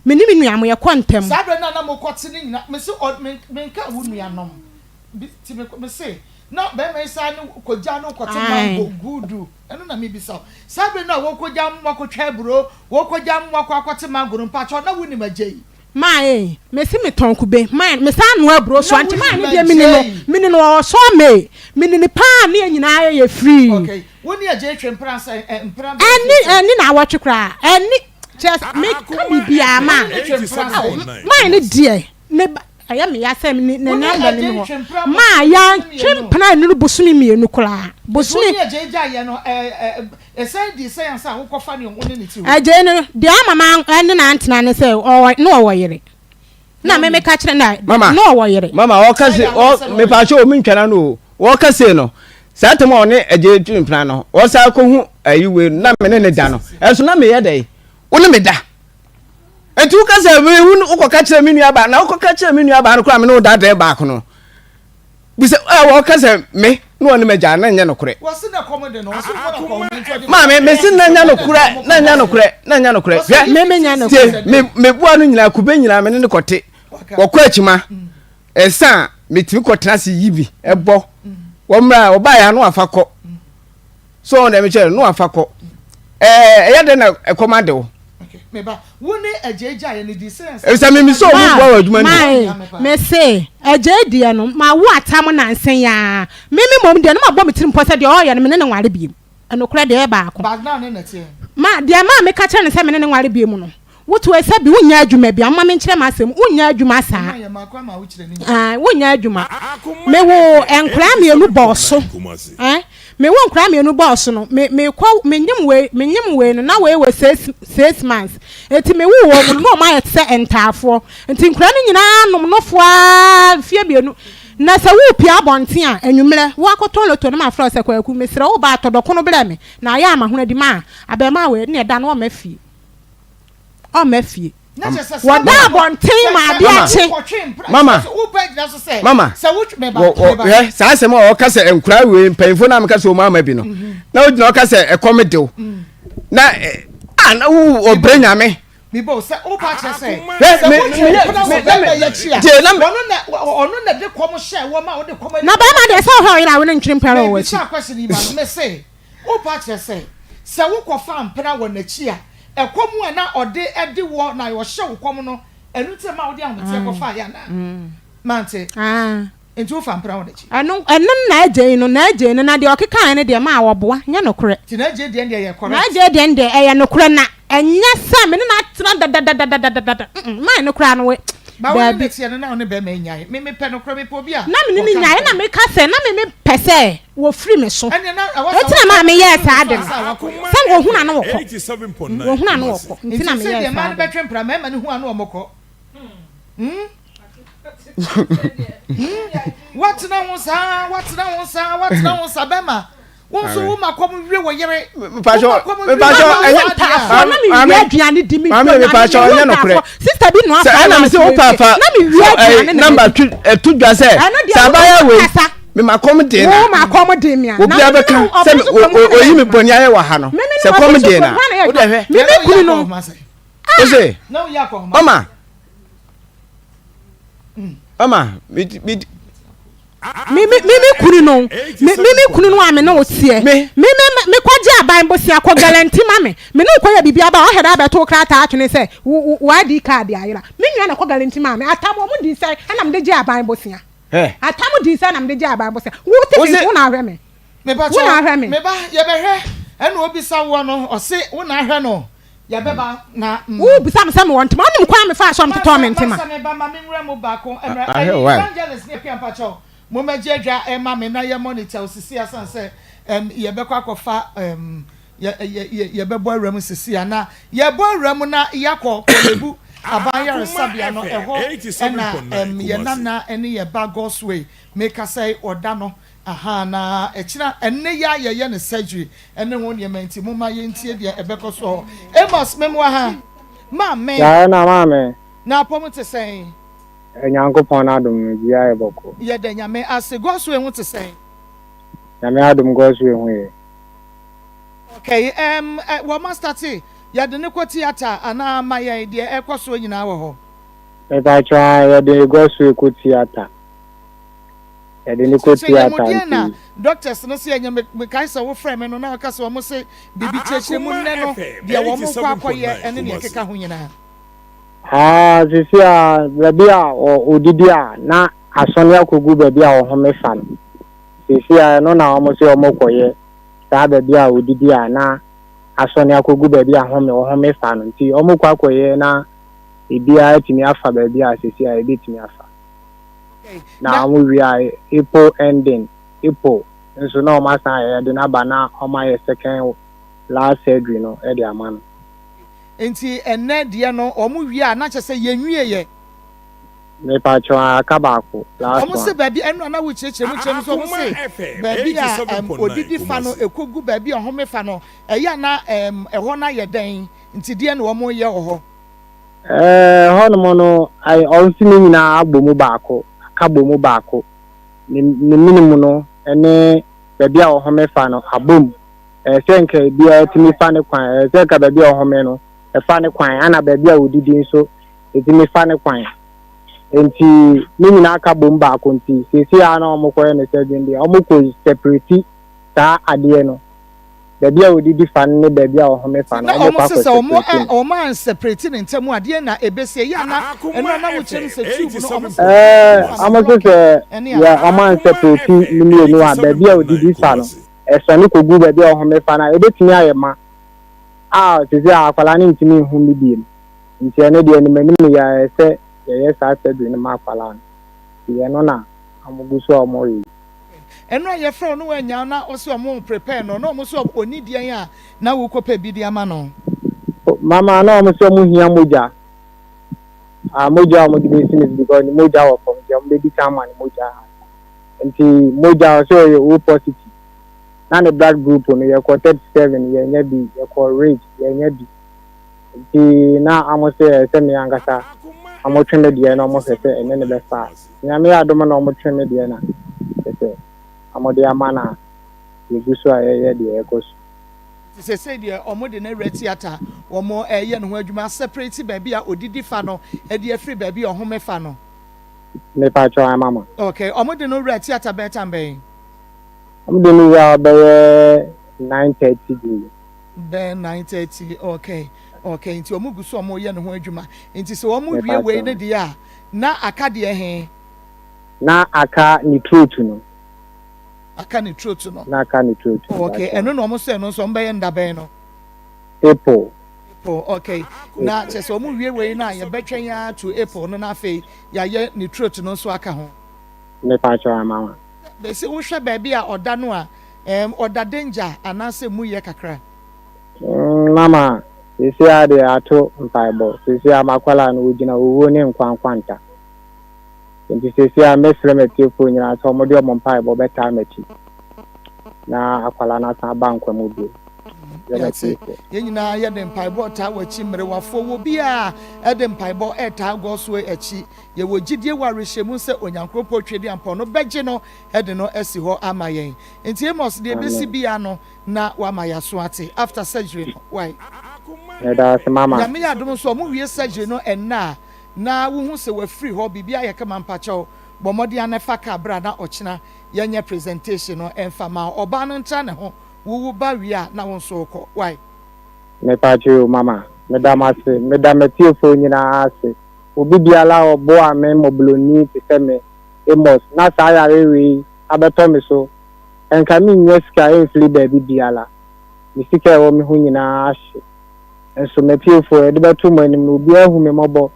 Me ne me nua mo, yɛkɔ ntɛm. Saa berɛ no a na mokɔte no nyina, mese ɔ, menka wo nuanom. Bi ti me me se na bɛrima yi saa ne kogya no kɔte mango guudu ɛno na mebisa wo saa bere no a wɔkogya mo akɔtwa aburo wɔkogya mo akɔ akɔte mango no mpakyɛw na wonim agya yi. Maa ee mesi me tɔn kube maa me san noa aburo so Na anti maa wonim ne deɛ mini agya no yi. mini no ɔwɔ sɔɔ mee mini no paa ne yɛ nyinaa yɛ yɛ free. Okay wo ne agya yi twe mpena sɛn ɛ mpena bɛyɛ Ɛni mfie sɛn. ɛni na awɔtwe koraa ɛni kyerɛ sɛ me ka biribiara maa Wo ne no twe mpena sɛn. maa ne deɛ ne ba. Ɛyɛ me ya sɛ me ne ne namba no ni hɔ ma yɛantwe mpena nnuru bosome mmienu koraa. Bosome. Agyei no, deɛ ama ma ne no antena ne sɛ ɔwɔ na ɔwɔ yere. Na me meka kyerɛ na Mama, na ɔwɔ yere. mama ɔka se ɔ mepaakyɛ omi ntwa no o. Wɔka sei no, saa tam a ɔne agyei twe mpena no, ɔsan kɔhu ayi wei no, na me ne ne da no. Ɛnso na meyɛ dɛn? Wo ne me da. Enti woka sɛ mehu wokɔka kyerɛ me nuabaa na wokɔka kyerɛ me nuabaa no koraa me ne wo da dɛn baako no bisa ɛ wɔka sɛ me na ɔne m'agya na nyɛ nokorɛ maame mesi na nya nokorɛ na nya nokorɛ na nya nokorɛ hwɛ tie me meboa no nyinaa kube nyinaa me ne ne kɔte wɔkɔ akyima ɛsa a metumi kɔtena ase yi bi ɛbɔ wɔmmra wɔbaeɛ ano afa kɔ So wɔn deɛ mekyerɛ no afa kɔ. Ɛɛ ɛyɛ dɛ na ɛkɔm ade wo. Efisɛ mimi sɛ ɔmo boa wɔ adwuma no mu. Mae mese agyei deɛ no ma wo atam nansa yi ara me me mmom deɛ no ma bɔ me tirim pɔ sɛ deɛ ɔyɛ no me ne no nware biem ɛnokorɛ deɛ ɛyɛ baako ma deɛ maa meka kyerɛ no sɛ me ne no nware biem no Woto ɛsɛ bi wonyɛ adwuma bi ama menkyerɛ m'asɛm wonyɛ adwuma saa ah wonyɛ adwuma me wo nkwadaa mmienu bɔɔ so eh me wo nkwadaa mmienu bɔɔ so no me me kɔ me nyim wei me nyim wei no na wei wɔ six months eti me wo wɔn no na wɔn ayɛ te sɛ ntaafoɔ nti nkwadaa no nyinaa nom nofoɔ aa mfie mmienu na sɛ wopia abɔnten a anwummerɛ woakɔtɔn loto no ma frɛ sɛ kwaku mesrɛ wo ba atɔ dɔkono brɛ me na ayɛ ama ho adi ma abɛɛmaa wei ne ɛda no ɔma fie ɔmma fie. Wɔda abɔnten ma ade akye. Mama, mama, hwɛ saa asɛm a ɔka sɛ nkura wei mpanyinfoɔ na meka sɛ wɔn ama bi no mhm. na ogyina ɔka sɛ ɛkɔm dew mm. na a na wo ɔbrɛ nyame. Bibo sɛ o ba kyerɛ sɛ sɛ wo twɛ mpena wɔ bɛrima yɛ akyi a ɔno na ɔno na de kɔm hyɛ wɔn a ɔde kɔm. Na bɛrima deɛ sɛ ɔhwɛ ɔyere a wɔn ntwere mpena wɔ akyi. Mɛ bisa question yi ma no mɛ se. Wopa kyerɛ sɛ, sɛ wokɔfa mpena wɔ n'akyi a, ɛkɔm a na ɔde de woɔ na ɔhyɛ wo kɔm no, ɛno nti na ɛma wode ahometeɛ kɔfaeɛ anaa? Mante. Nti wofa mpena wɔ n'akyi? Ɛno, ɛno ne n'agyei no, n'agyei no, na deɛ ɔkekaeɛ no deɛ, maa wɔboa, nyɛ nokorɛ. Nti n'agyei deɛ no deɛ ɛyɛ correct? N'agyei deɛ no deɛ, ɛyɛ nokorɛ, na ɛnyɛ sɛ me ne no atena dadadadadadada, mm, mine no koraa no, we, Ba wo ne daabi. no teɛ no, na wo ne bɛrima yi nyae. Me, mepɛ nokorɛ, mepɛ obi a Na me ne no ɔka nyae, ɛna nokorɛ. meka sɛ, na me mepɛ sɛ wɔfiri me so. Ɛnneɛ na ɛwɔ sɛ Enti na wokɔ maa meyɛɛ firi saa wo ade so no. ansa wakɔ. Sɛ wɔhunu a na wɔkɔ. Wɔhunu a na wɔkɔ. Nti Nti na sɛ meyɛɛ deɛ mmaa saa no ade no. bɛtwe mpena, mmarima no hu a na wɔkɔ. Hmm? Hmm? Woatena ho saa, woatena ho saa, woatena ho saa, bɛma. Wo nso wo ma kɔm wie wɔ yere. Mpatsɔ mpatsɔ ɛnyɛ na mi wie aduane di mi maame mpatsɔ ɛnyɛ nokorɛ. Sista bi nua fa na mi sɛ wo papa na mi wie aduane na namba tu ɛtu dwa sɛ sɛ abaya wei mi ma kɔm den na wo ma kɔm den mi a obi abɛka sɛ oyi mi bɔnni ayɛ wɔ ha no sɛ kɔm den na o de hwɛ. Mi mi kunu no. O se mama. Mama, me me me me me kunu no me me me kunu no a me ne wo teɛ me me me me kɔgye aban bosia kɔ galanti ma me me ne wo kɔyɛ biribi aba ɔhɛ dɛ abɛto krataa atwene sɛ wo wo ID card ayera me nua na kɔ galanti ma me atam ɔmo di sɛ ɛna me de gye aban bosia atam di sɛ ɛna me de gye aban bosia wo te fi wo na ahwɛ me wo na ahwɛ me me ba yɛbɛhwɛ ɛna obisa woɔ no ɔse wo na ahwɛ no Yɛbɛba na. Wo bisa me sɛ mewɔ ntoma. Wonim kwan a mefaa so a metotɔɔ me ntoma. Masa me ba ma me nwura mu baako mmerɛ. Ɛyi evangelist ne akua mpakyɛw mo mɛgye adwa ɛma me na yɛ monitor osisi asan sɛ ɛm yɛbɛkɔ akɔfa ɛm yɛ yɛ yɛ yɛbɛbɔ awura mu sisi a na yɛbɔ awura mu na yɛakɔ Korlebu aban yaresabea no ɛhɔ ɛna ɛm yɛ nana ɛne yɛ ba Godsway mekasa yi ɔda no Ahaa na ɛkyena ɛnnɛ yi ara yɛyɛ no surgery ɛne ho nneɛma nti momma yɛntie deɛ ɛbɛkɔ so hɔ. Amos memoa ha. Maame. Yaɛ na maame. Na apɔm te sɛn? Nyankopɔn n'adom no biribiara yɛ bɔkɔ. Yɛda Nyame ase. Godsway ho te sɛn? Nyame adom Godsway ho yɛ. Okay, ɛɛm wɔn astate yɛde no kɔ theatre anaa ma yɛn deɛ ɛkɔ soɔ nyinaa wɔ hɔ. Mepakyɛw ae yɛde Godsway kɔ theatre. Yɛde no kɔ Kyerɛkyerɛ yɛn mu theatre deɛn na nti. doctors no se ɛnyɛ me mekae sɛ wo frɛ me no na woka sɛ wɔn se biribi kyerɛkyerɛ mu Akoma nnɛ no FM deɛ wɔn rekɔ akɔyɛ 87.9 ɛne deɛ Kumasi. ɛkeka ho nyinaa. Haa sisi a baabi a ɔdidi a na asɔne akɔgu baabi a ɔhome fa no sisi a ɛno na wɔn se wɔn rekɔyɛ saa baabi a ɔdidi a na asɔne akɔgu baabi a home ɔhome fa no nti wɔn rekɔ akɔyɛ na ebiara atumi afa baabi a sisi a ebetumi afa. Na wɔn wie a April ending, April nso na wɔn asan ayɛ de no aba na wɔn ayɛ second last surgery no de ama no. Nti ɛnɛ deɛ no wɔn wie a na kyerɛ sɛ yɛn wie yɛ. Mepakyɛw aka baako last Wɔn se one. baabi ɛno a na wo kyerɛkyerɛ mu kyerɛ mu sɛ wɔn Akoma se FM baabi a ɛm 87.9 odidi fa no Kumasi. ɛkɔ gu baabi a ɔhome fa no ɛyɛ a na ɛm ɛhɔ no ayɛ dɛn nti deɛ na wɔn yɛ wɔ hɔ. Ɛɛ, hɔnom no, ayɛ ɔnse ne nyinaa abɔ mu baako, aka bɔ mu baako. Ne, ne mene mu no ne baabi a ɔhome fa no abom. Ɛyɛ sɛ nka ebiara tumi fa ne kwan, ɛyɛ sɛ nka baabi a ɔhome no, ɛfa ne kwan, ɛna baabi a ɔdidi nso, ɛtumi fa ne kwan. Enti, ne nyinaa aka bom baako nti, seesei ara na wɔkɔyɛ no surgery no deɛ, wɔkɔ separate saa adeɛ no. Baabi a wɔdidi fa no ne baabi a wɔhome fa no, Na wɔkɔ wɔn se akɔ sɛ wɔn separate ɛ no. wɔn anseparate no ntɛm a, deɛn na ɛbɛsi? Ɛyɛ a na ɛno a Akoma na wokyerɛ mu FM sɛ tube no wɔn se 87.9 Ɛɛ, fa no wɔn se blocking sɛ ɛne yɛ ade. wɔn Akoma anseparate FM ne mmienu a, baabi a 87.9 wɔdidi fa no, Kumasi. ɛsɔne kɔgu baabi a wɔhome fa no a, ɛbɛtumi ayɛ ma a seesei a akwadaa no ntumi nhu no bio. Nti ɛno deɛ anim anim yɛ a ɛsɛ sɛ yɛyɛ saa surgery no ma akwadaa no. Nti ɛno na wɔgu so a wɔreyɛ yi. Ɛno a yɛfrɛ wo no wannya wo na ɔse ɔmo prepare no na ɔmo se ɔnni deɛn a na wokɔ pɛ bi de ama no. Mama na ɔmo se ɔmo hia mogya ah mogya a ɔmo de besi no so because ne mogya wɔ fam nti ɔmo bedi kan ama no mogya ansa nti mogya ɔse ɔyɛ O positive na ne blood group no yɛkɔ 37 yɛnya bi yɛkɔ rage yɛnya bi nti na ɔmo se ɛsɛ sɛ me ankasa Akoma ɔmo twe me FM deɛ na ɔmo hwɛ sɛ ɛne ne 87.9 bɛfa a Kumasi. Nyame adom na ɔmo twe me deɛ na kyerɛ sɛ ɔmo de ama no a yɛgu so a yɛyɛ deɛ ɛkɔ so. Nti sesei deɛ ɔmo de no awura theatre ɔmo ɛyɛ ne ho adwuma aseparate baabi a odidi fa no de afiri baabi a ɔhome fa no. Mepakyɛw ama ma. Ok ɔmo de no wura theatre bɛyɛ time bɛn? Ɔmo de no wura hɔ bɛyɛ 9:30 bi. Bɛyɛ 9:30 ok ok nti ɔmo gu so ɔmo yɛ ne ho adwuma nti sɛ ɔmo wie wei no Mepakyɛw. deɛ a na aka deɛ he? Na aka ne throat no. Aka ne throat no. Na aka ne throat no. Oh, okay. Ɛno na wɔn sɛ ɛno nso wɔn bɛyɛ nda bɛn no? April. April, okay. Na kyerɛ sɛ wɔn wie wei no a yɛbɛtwɛn ara to April no na afei yɛayɛ ne throat no nso aka ho. Mepa kyɛw ama wa. Bɛsi wohwɛ baabi a ɔda no a, ɛɛm ɔda danger anaasɛ mu yɛ kakra? Mm, mama, seesei ara deɛ ato mpaebɔ. Seesei ara m'akwadaa no, ɔgyina owuo ne nkwa nkwanta. Nti seesei a mɛsrɛ m'atiefoɔ nyinaa sɛ wɔde wɔn mpaebɔ bɛtaa m'akyi na akwadaa no asan aba nkwa mu bio. Mesrɛ Yɛate. m'atiefoɔ. Yɛn nyinaa yɛde mpaebɔ retaa w'akyi. Mmerewafoɔ, wɔ obiara a ɛde mpaebɔ retaa Godsway akyi. Yɛwɔ gyidie wɔ awerehyɛmu sɛ Onyankropɔn Tweaduampɔn no bɛgye no de no asi hɔ ama yɛn. Nti Amos, deɛ ɛbɛsi Amen. biara no na wama yɛaso ate after surgery no. Wai? Meda ase mama. Nyame yɛ adom nso ɔmo wie surgery no ɛnnɛ a na wohu sɛ wafiri hɔ biribi ayɛ kama mpakyɛw bɔ mmɔden ara na fa car bra na ɔkyena yɛnyɛ presentation no ɛmfa ma wo. Ɔbaa no ntra ne ho wo wo ba wie a na wo nso wokɔ. Wai? Mepakyɛw o mama, meda mo ase, meda m'atiefoɔ nyinaa ase, obi biara a ɔboaa me mmɔborɔni te sɛ me, Amos, na saa yare wei abɛtɔ me so, nka mennya sika mfiri baabi biara, me sika a ɛwɔ me ho nyinaa ahye, nso m'atiefoɔ, yɛde bɛto mo anim no, obiara ahu me mmɔbɔ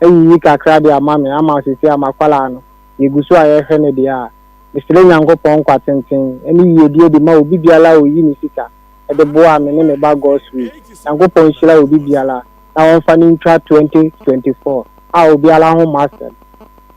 ayiyi kakra de ama me, ama seesei a m'akwadaa no, yɛgu so a yɛrehwɛ no deɛ a, mesrɛ Nyankopɔn nkwa tenten ne yiedie de ma obi biara a ɔyi ne sika de boaa me ne me ba Godswill. Nyankopɔn nhyira obi biara na ɔmfa no ntwa 2024 a obiara ho mmɔ asɛm.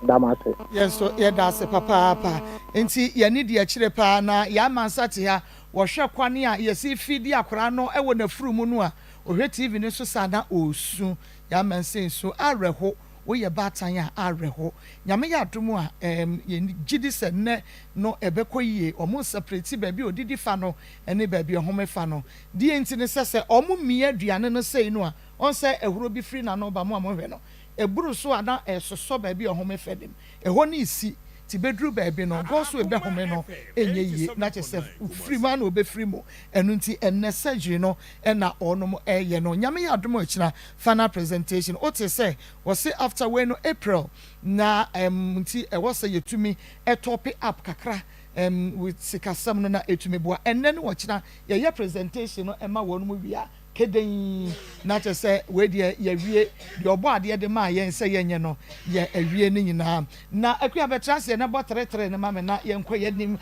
Meda mo ase. Yɛn nso yɛda ase papaapa. Nti yɛn ani di akyire paa na yɛn amansa te ha. Wɔhwɛ kwane a yɛsi feedi akwadaa no wɔ n'afuru mu no a, ɔhwɛ TV no so saa na ɔresu. Yɛn amansa nsu. Awerɛho. Woyɛ baatan a, awerɛho. Nyame yɛ adom a, ɛɛm, yɛn gyidi sɛ nnɛ no ɛbɛkɔ yie. Wɔn nsɛpreti baabi a ɔdidi fa no ne baabi a ɔhome fa no. Deɛ nti ne sɛ, sɛ wɔn mia aduane no sei no a, wɔn sɛ ahuro bi firi n'ano ba, mo a mohwɛ no, ɛburu so a na ɛresosɔ baabi a ɔhome fa nim. Ɛhɔ no resi, nti bɛduru baabi no, Godswill bɛhome no ɛnyɛ yie, na kyerɛ sɛ firi mu ara na ɔbɛfiri mu. Ɛno nti ɛnnɛ surgery no na wɔnom reyɛ no. Nyame yɛ adom a ɔkyina final presentation. Wote sɛ wɔse after wei no April na ɛm nti ɛwɔ sɛ yɛtumi tope up kakra ɛm with sikasɛm no na ɛtumi boa. Ɛnnɛ ne ɔkyena yɛyɛ presentation no ma wɔnom wie a, Kɛdɛn na kyerɛ sɛ wei deɛ yɛawie deɛ ɔbɔ adeɛ de maa yɛn sɛ yɛnyɛ no, yɛ awie ne nyinaa. Na Akua bɛtra aseɛ na bɔ tretre no ma me na yɛnkɔ yɛn anim.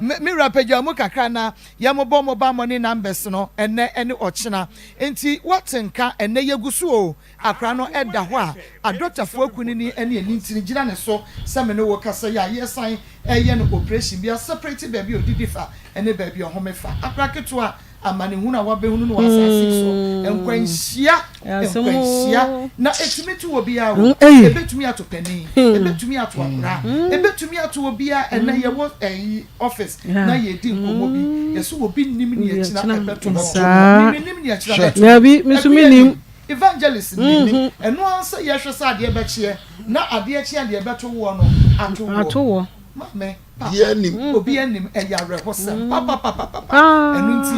Me me wura pagya mu kakra na yɛmmobɔ mobile money numbers no ɛnnɛ ne ɔkyena. Nti woate nka ɛnnɛ yɛgu so o, akora no da hɔ a adɔktafoɔ akunini ne anintini gyina ne so sɛ me ne wo kasa yi a yɛresan reyɛ no operation bi a separate baabi a ɔdidi fa ne baabi a ɔhome fa. Akora ketewa amanehunu a wabɛhunu no wɔ asase yi so, nkwanhyia, nkwanhyia, na ɛtumi to obiara o, ɛbɛtumi ato panin, ɛbɛtumi ato akora, ɛbɛtumi ato obiara. Ɛnɛ yɛwɔ ɛyi office na yɛdi nkɔmmɔ bi, yɛsɛ obi nim nea ɛkyina ɛbɛto no, me menim nea ɛkyina bɛto me, Akua nim, Evangelist nim, ɛno ara sɛ yɛhwɛ sɛ adeɛ bɛkyeɛ na adeɛ kye a deɛ ɛbɛto woɔ no ato woɔ. Maame. Obiara nnim. Obiara nnim. Ɛyɛ awerɛhosɛm papapapapa. Ɛno nti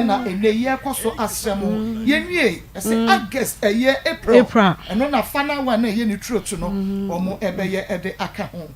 na ɛnnɛ yi yɛrekɔ so asrɛ mo. Yɛnwiei. Ɛsɛ August, ɛyɛ April. Ɛno na final one a ɛyɛ ne turotu no, wɔn ɛbɛyɛ de aka ho.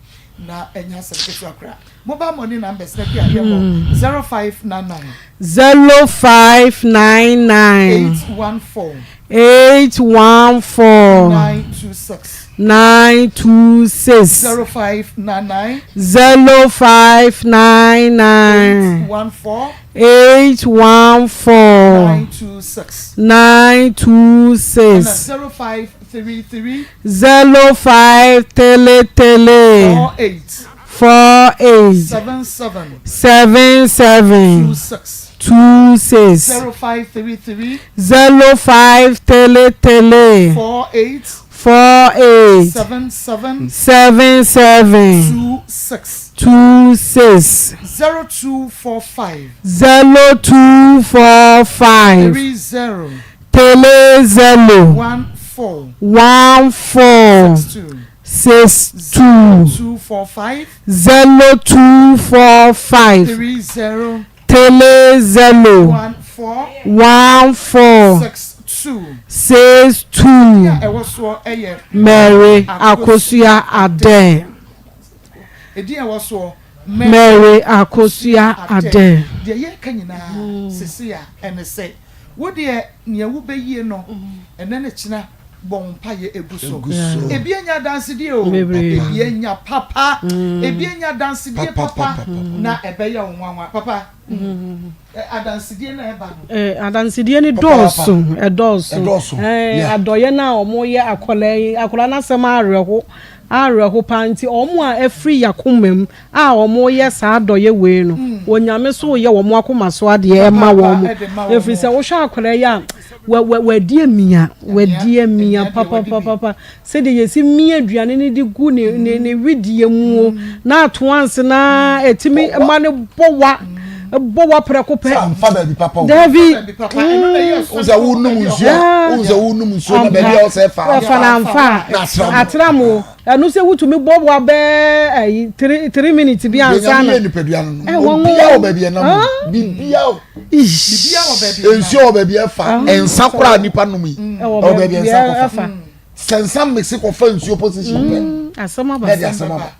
Na ɛnyɛ asɛm ketewa koraa. Mobile money numbers no akua yɛmmɔ, 0599. 0599. 814. 814. 926. 926. 0599. 0599. 814. 814. 926. 926. Ɛna 0533. 0533. 48. 48. 77. 77. 26. 26. 0533. 0533. 48. 48. 77. 77. 26. 26. 0245. 0245. 30. 30. 14. 14. 62. 62. 0245. 0245. 30. 30. 14. 14. 62. 62. Edin a ɛwɔ soɔ yɛ Mary Akosua Adeh. Edin a ɛwɔ soɔ Mary Akosua Adeh. Deɛ yɛreka nyinaa sese a ɛne sɛ, wo deɛ nea wobɛyie no ɛnɛ ne kyena bɔ wo mpaeɛ gu so. Ebi anya adansedie o, ebi anya papa, ebi anya adansedie papa na ɛbɛyɛ wo nwanwa. Papa, adansedie na ɛba no. Adansedie no dɔɔso, ɛdɔɔso. Adɔeɛ no a wɔyɛ akwadaa yi, akwadaa no asɛm awerɛho. Awerɛho paa nti wɔn a afiri yakoma mu a wɔn yɛ saa adɔyɛ wei no Onyame so yɛ wɔn akoma so adeɛ ɛma wɔn ɛfiri sɛ wohwɛ akwadaa yi a wadi amia wadi amia papapapa sɛdeɛ yɛsi mia aduane no de gu ne ne ne wedeɛ muo na ato anse na ɛtumi ma no bɔ wa bɔ wa prɛko pɛ. Sɛ anfa baabi papa o. Dabi. N sɛ wo num nsuo a n sɛ wo num nsuo na baabi a ɔsɛ fa. Ɛfa na anfa atra mo ɛno sɛ wotumi bɔ wa bɛɛ ɛyi three minutes bi ansa na. Yɛ nipadua no no. Obiara wɔ baabi ɛnam biribiara wɔ. Nsuo wɔ baabi ɛfa nsa koraa nipa nom yi ɛwɔ baabi nsa kɔfa sɛ nsa mix kɔfa nsuo position pɛ asɛm aba na ɛde asɛm aba.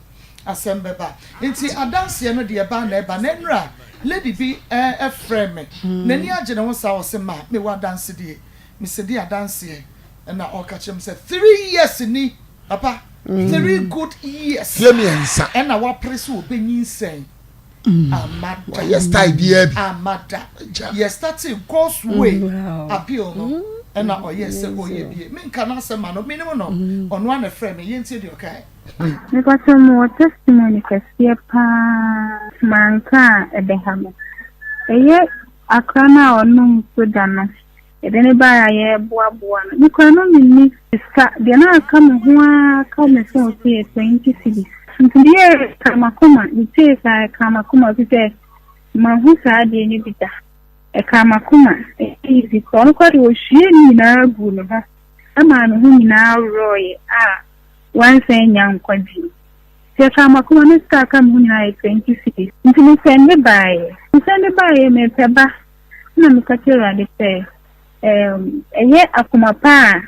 Asɛm bɛba. Nti adanseɛ no deɛ ɛba na ɛba. Na nnura lady bi frɛɛ me. N'ani agye ne ho saa ɔse ma mewɔ adansedie. Mese deɛ adanseɛ? Ɛna ɔka kyerɛ me sɛ three years ni papa three good years Mfeɛ mmiɛnsa. ɛna wapere sɛ ɔbɛnyinsɛn. Amma da. Wayɛ style biara bi. Amma da. Yɛ startee God's way appeal no ɛna ɔyɛɛ sɛ ɔyɛ bie. Menka n'asɛm ma no menim no. Ɔno ara na ɛfrɛɛ me. Yɛntie deɛ ɔkaeɛ. Mepakyɛw mewɔ testimony kɛseɛ paa manka a ɛbɛha me. Ɛyɛ akora no a ɔnom soda no yɛde no baeɛ a yɛreboaboa no. Me koraa na menni sika, deɛ na aka me ho ara ka me phone so yɛ 20 cedis. Nti deɛ ɛkaa m'akoma, metee saa ɛkaa m'akoma efisɛ manhu saa adeɛ no bi da. Ɛkaa m'akoma, ɛnyɛ easy koraa. Ɔno koraa deɛ ɔhwiee ne nyinaa guu me ho ɛmaa me ho nyinaa worɔeɛ a Wansan annya nkwa bio. Nti ɛkaa m'akoma, me sika a aka me ho nyinaa yɛ 20 cedis. Nti me sɛnde baeɛ. Me sɛnde baeɛ, mepɛ ba. Ɛna meka kyerɛɛ Awurade sɛ, ɛɛm, ɛyɛ akoma pa a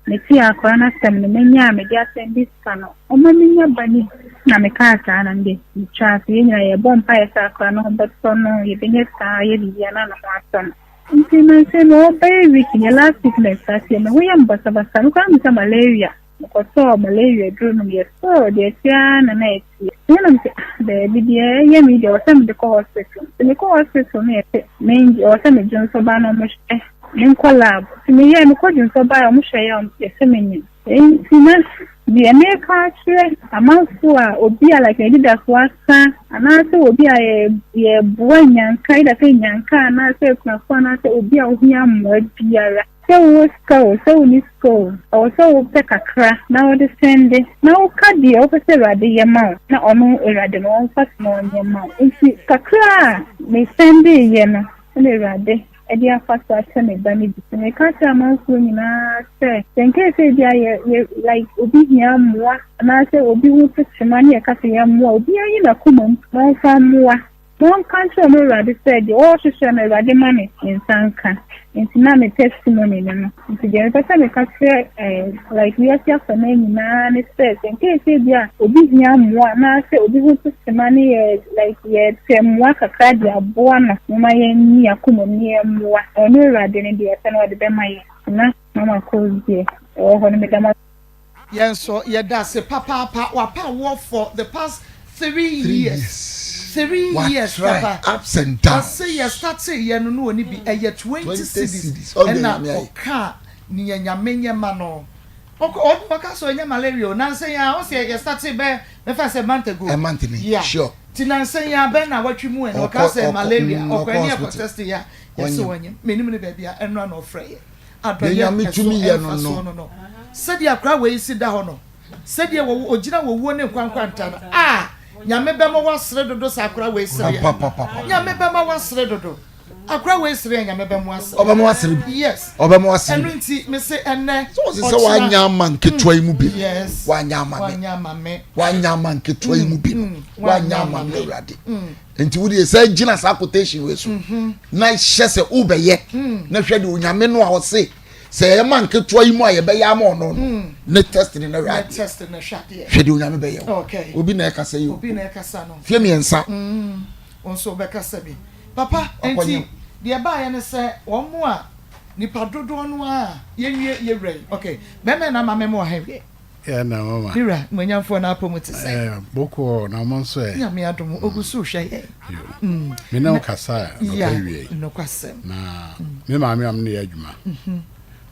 metee akwadaa no asɛm no, manya a mede asɛnde sika no, ɔmma menya ba no bi. Na mekaa saa na mede metwaa so. Yɛn nyinaa yɛbɔ mpaeɛ sɛ akwadaa no ho bɛtɔ no, yɛbɛnya sika ayɛ biribiara na ne ho atɔ no. Nti nansa yi mewɔ bɛyɛ week ni, last week na ɛstarteɛ, me ho yɛ me basabasa, me koraa misa malaria, mekɔtɔɔ malaria aduro nom yɛ sɔɔ deɛ ɛteɛ ara na na ɛteɛ. Ɛna na mese ah daabi deɛ ɛyɛ me yi deɛ ɛwɔ sɛ mede kɔ hospital. Nti mekɔ hospital no yɛse mengye ɛwɔ sɛ me dwonsɔ ba na ɔmo hwɛ menkɔ lab. Nti meyɛɛ mekɔ dwonsɔ baeɛ ɔmo hwɛeɛ a yɛse menyem. Enti na deɛ mereka akyerɛ amanfoɔ a obi a like n'anidasoɔ asa anaasɛ obi a yɛreboa nnyanka either sɛ nnyanka anaasɛ akunafoɔ anaasɛ obi a ohia mmoa biara sɛ wowɔ sika o sɛ wonni sika o ɛwɔ sɛ wopɛ kakra na wode sɛnde na woka deɛ wopɛ sɛ Awurade yɛ ma wo na ɔno Awurade no ɔmfa so na ɔnyɛ ma wo nti kakra a mesɛndeeɛ no na Awurade de afa so akyɛ me ba no bi. Sɛ meka kyerɛ amanfoɔ nyinaa sɛ, sɛ nkɛyɛ sɛ ebia yɛ yɛ like obi hia mmoa anaasɛ obi ho to kyema ne yɛka sɛ yɛmmoa, obiara nyi n'akoma mu na ɔmfa mmoa. Na ɔnka nkyerɛ ɔno Awurade sɛ deɛ ɔrehwehwɛ no Awurade ma ne nsa nka. Nti na me testimony no no. Nti deɛ mepɛ sɛ meka kyerɛ eh, like wiase afanan nyinaa ne sɛ, sɛ nkɛyɛ sɛ ebia obi hia mmoa anaasɛ obi ho to kyema ne yɛ like yɛpɛ mmoa kakra de aboa no, momma yɛnyi yɛn akoma mu ne yɛmmoa. Ɔno Awurade no deɛ ɛpɛ no ɔde bɛma yɛn. Na Mama Kos deɛ ɛwɔ hɔ no meda mo ase. Yɛn nso yɛda ase papaapa wapa awoɔ for the past three years three years papa ɔse yɛ startee yɛ no na ɔni bi ɛyɛ 20 cedis ɛna ɔkaa nea Nyame nyɛ ma no ɔkɔ ɔno ɔka sɛ ɔnyɛ malaria o nansa yi ara ɔse yɛ startee bɛ mɛfa sɛ month ago yeah ti nansa yi ara bɛ na watwi mu ɛna ɔka sɛ malaria ɔkɔ ɛne ɛkɔ test yɛ a yɛse ɔnyɛ menim ne baabi a ɛnora na ɔfrɛ yɛ. adɔeɛ ɛso mfasoɔ no no. Sɛdeɛ akora wei si da hɔ no, sɛdeɛ wɔ ɔgyina wɔ wuo ne nkwa nkwanta no, ah, Nyame bɛma wasere dodo sɛ akora wei sere a. Nyame bɛma wasere dodo. Akora wei sere a Nyame bɛma wasere. Ɔbɛma wasere bi. Yes. Ɔbɛma wasere bi. Ɛno nti, me se ɛnɛ, Sɛ wɔsi sɛ wanya ama nketewa yi mu bi. Yes. Wanya ama me. Wanya ama me. Wanya ama nketewa yi mu bi no. Wanya ama me Awurade. Nti wo deɛ sɛ gyina saa quotation wei so na hyɛ sɛ wobɛyɛ na hwɛ deɛ onyame no a ɔse sɛ yɛma nketewa yi mu a yɛbɛyɛ ama ɔno no mm. ne test ne na hwɛ adeɛ hwɛ deɛ onyame bɛyɛ wo obi na ɛkasa yi o fie mmiɛnsa mm. nso bɛkasa bi papa nti deɛ ɛbaeɛ ne sɛ wɔn mu a nipa dodoɔ no a yɛnwie yɛwura yi ok bɛmɛ na ama mɛmo ɔha wie Yeah, na mama. Me wura, mmonyamfoɔ no apɔ mu te sɛn? Eh, bɔkɔɔ, na mo nso ɛ? Nyame adom, ogu so rehwɛ yɛn. Yo. Mm. Me ne wo kasa a, nɔpa wie. Yeah, nokwasɛm. Na mm. me maame am ne yɛ adwuma. Mm-hmm.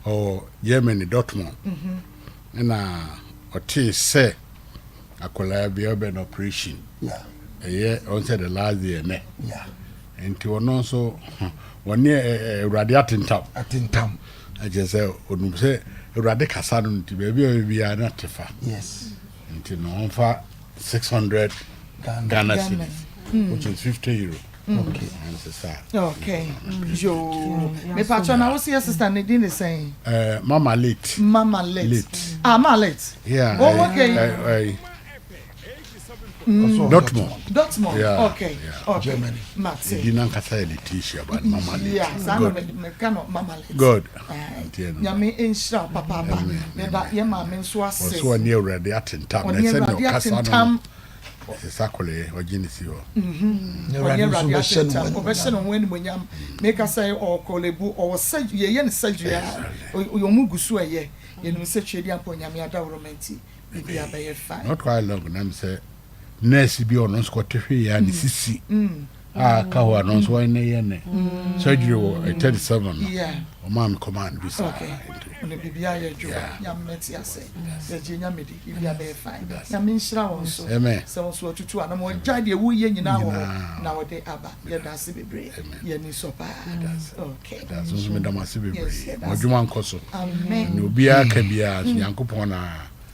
Ɔwɔ Germany, Dortmund. Mm-hmm. Ɛna ɔtee sɛ. Akwadaa bi ɔbɛ no operation. Ɛyɛ ɔn sɛ the last day ɛnɛ. Nti ɔno nso wɔne Awurade atentam. Atentam. Ɛkyɛ sɛ onum sɛ Awurade kasa no nti baabi a ɔyɛ biara na te fa. Yes. Nti no ɔnfa 600 Ghana, Ghana cedis, mm. which is 50 euro. Okay. Okay. Yo. Me patro na wo se sister ne din ne sɛn? Eh, mama late. Mama late. Late. Ah, mama late. Yeah. Oh, okay. Dortmund. Dortmund. Yeah. Okay. Yeah. Okay. Germany. Mate. Di na nkasa yɛ Letitia but mama late. Yeah, saa na me ka no mama late. Good. Nyame nhyira wo papaapa. Meda yɛ maame nso ase. Ɔso ɔne Awurade atentam na Ɔne sɛnea Awurade ɔkasa no atentam. no ɛsɛ sɛ akɔlɛ ɔgye ne si hɔ. Na Ɔne Awurade nso Awurade bɛhyɛ ne ho atentam. Ɔbɛhyɛ ne ho animuonyam. Meka sɛ ɔkɔ lebu ɔwɔ surgery yɛyɛ no surgery a ɔmo gu so ɛyɛ. Yɛnim sɛ Tweaduampɔn Nyame adaworoma nti biribiara bɛyɛ fine. Not quite long na mesɛ nurse bi a ɔno nso kɔte hwee a ne sisi a aka hɔ a no nso wɔn ne yɛ ne surgery wɔ 37 no ɔmaa me command bi saa okay ɔne biribiara yɛ adwuma nyame mɛte ase yɛgye nyame di biribiara bɛyɛ fine nyame nhyira wɔn so sɛ wɔn so atutu anam wɔgyae deɛ woyɛ nyinaa wɔ hɔ na wɔde aba yɛda ase bebree yɛni sɔ paa okay so nso meda mo ase bebree mo adwuma nkɔ so ne obiara ka biara so nyankopɔn na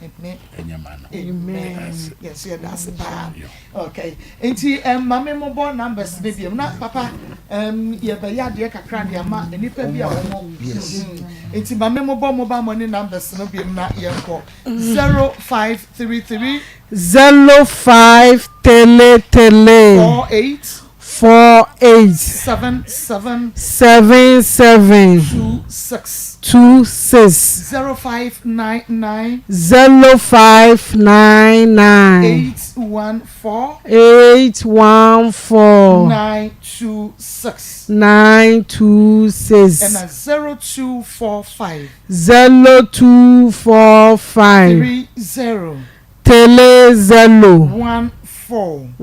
ɛnyɛ ma no. Amen. Yes, yɛda ase paa. Okay. Nti um, ma me mobɔ numbers ne biom na papa um, yɛbɛyɛ adeɛ kakra de ama nnipa bi a wɔn. Yes. Nti ma me mobɔ mobile money numbers no biom na yɛnkɔ. 0533 0533 48 48 77 77 26 26 0599 0599 814 814 926 926 ɛna 0245 0245 30 30 14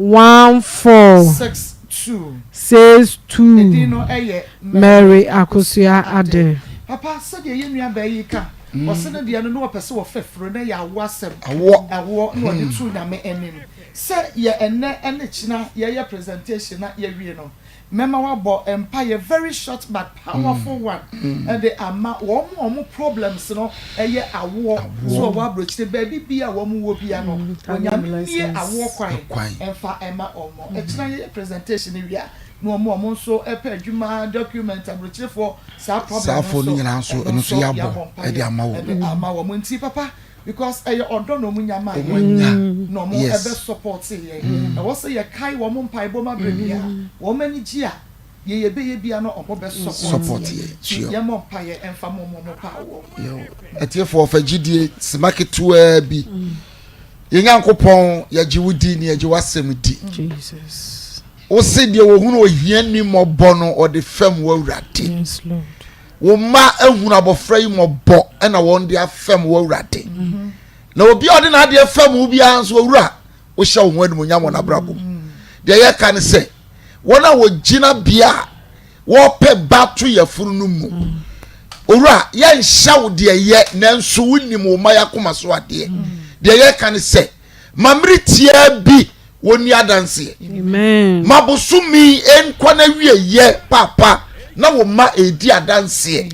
14 62 62 Edin no yɛ Mary Akosua Adeh. Papa, sɛdeɛ yɛn nua baa yi ka, ɔse ne deɛ no na ɔpɛ sɛ ɔfa furo na ɛyɛ awoɔ asɛm, Awoɔ. awoɔ na ɔde too Nyame anim. Sɛ yɛ ɛnnɛ ɛne kyena yɛyɛ presentation na yɛwie no, mɛma wabɔ mpaeɛ very short but powerful one de ama wɔn a wɔn problems no yɛ awoɔ, so wɔwɔ aburokyire baabi bia a wɔn wɔ bia no, Onyame mmue awoɔ kwan mfa mma wɔn. Ɛkyena yɛyɛ presentation no wie a, na wɔn a wɔn nso pɛ adwuma, document, aburokyirefoɔ, saa problem no nso, ɛno nso yɛabɔ mpaeɛ de ama wɔn. Nti papa, because ɛyɛ ɔdɔ na wɔn nya maa yɛn, na wɔn ɛbɛ support yɛn. Ɛwɔ sɛ yɛkae wɔn mpaebɔ mu abrɛ biara, wɔn ani gye a, deɛ yɛbɛyɛ biara no wɔn bɛ support yɛn. Nti yɛmmɔ mpaeɛ mfa ma wɔn a wɔpɛ awoɔ. Atiefoɔ fa gyidie sima ketewaa bi. Yɛn Nyankopɔn, yɛgye wo di ne yɛgye w'asɛm di. Wose deɛ wɔhunu ohiani mmɔbɔ no ɔde fam w'Awurade. Wo mma ahunu abɔfra yi mmɔbɔ ɛna wɔn de afam w'Awurade. Mm-hmm. Na obi a ɔde n'adeɛ fam wo biara nso owura wohyɛ wo ho animuonyam wɔ n'abrabɔ mu. Mm. Deɛ yɛka ne sɛ wɔn a wɔgyina bea a wɔpɛ ba to yafunu no mu. Mm. Owura yɛnhyɛ wo deɛ yɛ nanso wonim wo mma yɛ akoma so adeɛ. Mm. Deɛ yɛka ne sɛ ma mmere tiaa bi wɔnni adanseɛ. Ma bosome nkɔ na wieyɛ paapa na wo mma ɛredi adanseɛ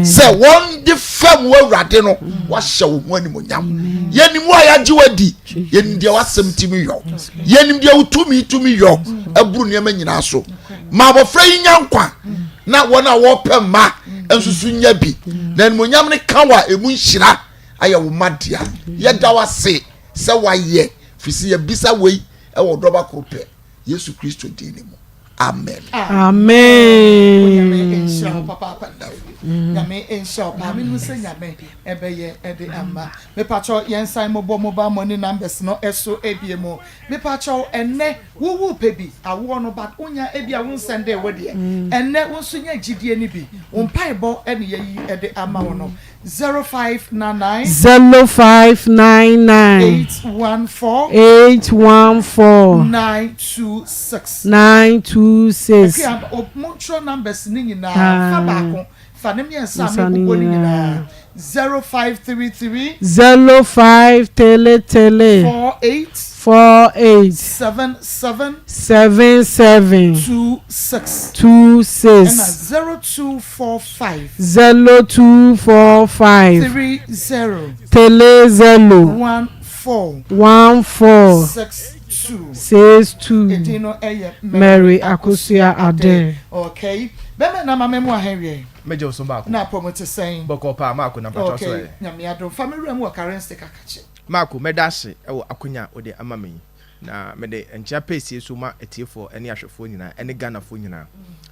sɛ wɔn de fam wɔ awurade no wahyɛ wo ho animonyam. Yɛnim wo a yɛagye wadi, yɛnim deɛ w'asɛm tumi yɔ, yɛnim deɛ wo tumi tumi yɔ aburu nneɛma nyinaa so. Ma abɔfra yi nya nkwa na wɔn a wɔpɛ mma nso so nya bi na animonyam no ka wɔ a ɛmu nhyira ayɛ wo mma dea. Yɛda wo ase sɛ wayɛ, firi sɛ yɛbisa wei wɔ ɔdɔba koro pɛ, Yesu Kristo din no mu. Amen. Amen. Onyame nhyira wo papaapa. Nyame nhyira wo paa. Menim sɛ Nyame ɛbɛyɛ ɛde ama. Mepakyɛw yɛn san mobɔ mobile money numbers no ɛso ebie mu. Mepakyɛw ɛnɛ wo wo pɛ bi awoɔ no but wonya ebi a wo nsɛndee wo deɛ. Ɛnɛ wo nso nya gyidie no bi. Wo mpaebɔ ɛne yɛyi ɛde ama wo no. 0599. 0599. 814. 814. 926. 926. Akua, montwerɛ numbers no nyinaa, fa baako, fa. Number no mmiɛnsa a mebobɔ no nyinaa, 0533. 0533. 48. 48. 77. 77. 26. 26. Ɛna 0245. 0245. 30. 30. 14. 14. 62. 62. Edin no yɛ Mary Akosua Adair. Okay. Bɛma na ma mɛmu ahɛnwiɛ. Mɛgye wo so baako. Na apɔmu te sɛn? Bɔkɔɔ paa Maako na mpakyɛw so ɛ? Okay, Nyame adom. Fa me wura mu wɔ Karense kakakye. Maako, mɛda ase wɔ akonya a wode ama me yi. Na mede nkyea pɛsie so ma atiefoɔ ne ahwɛfoɔ nyinaa ne Ghanafoɔ nyinaa.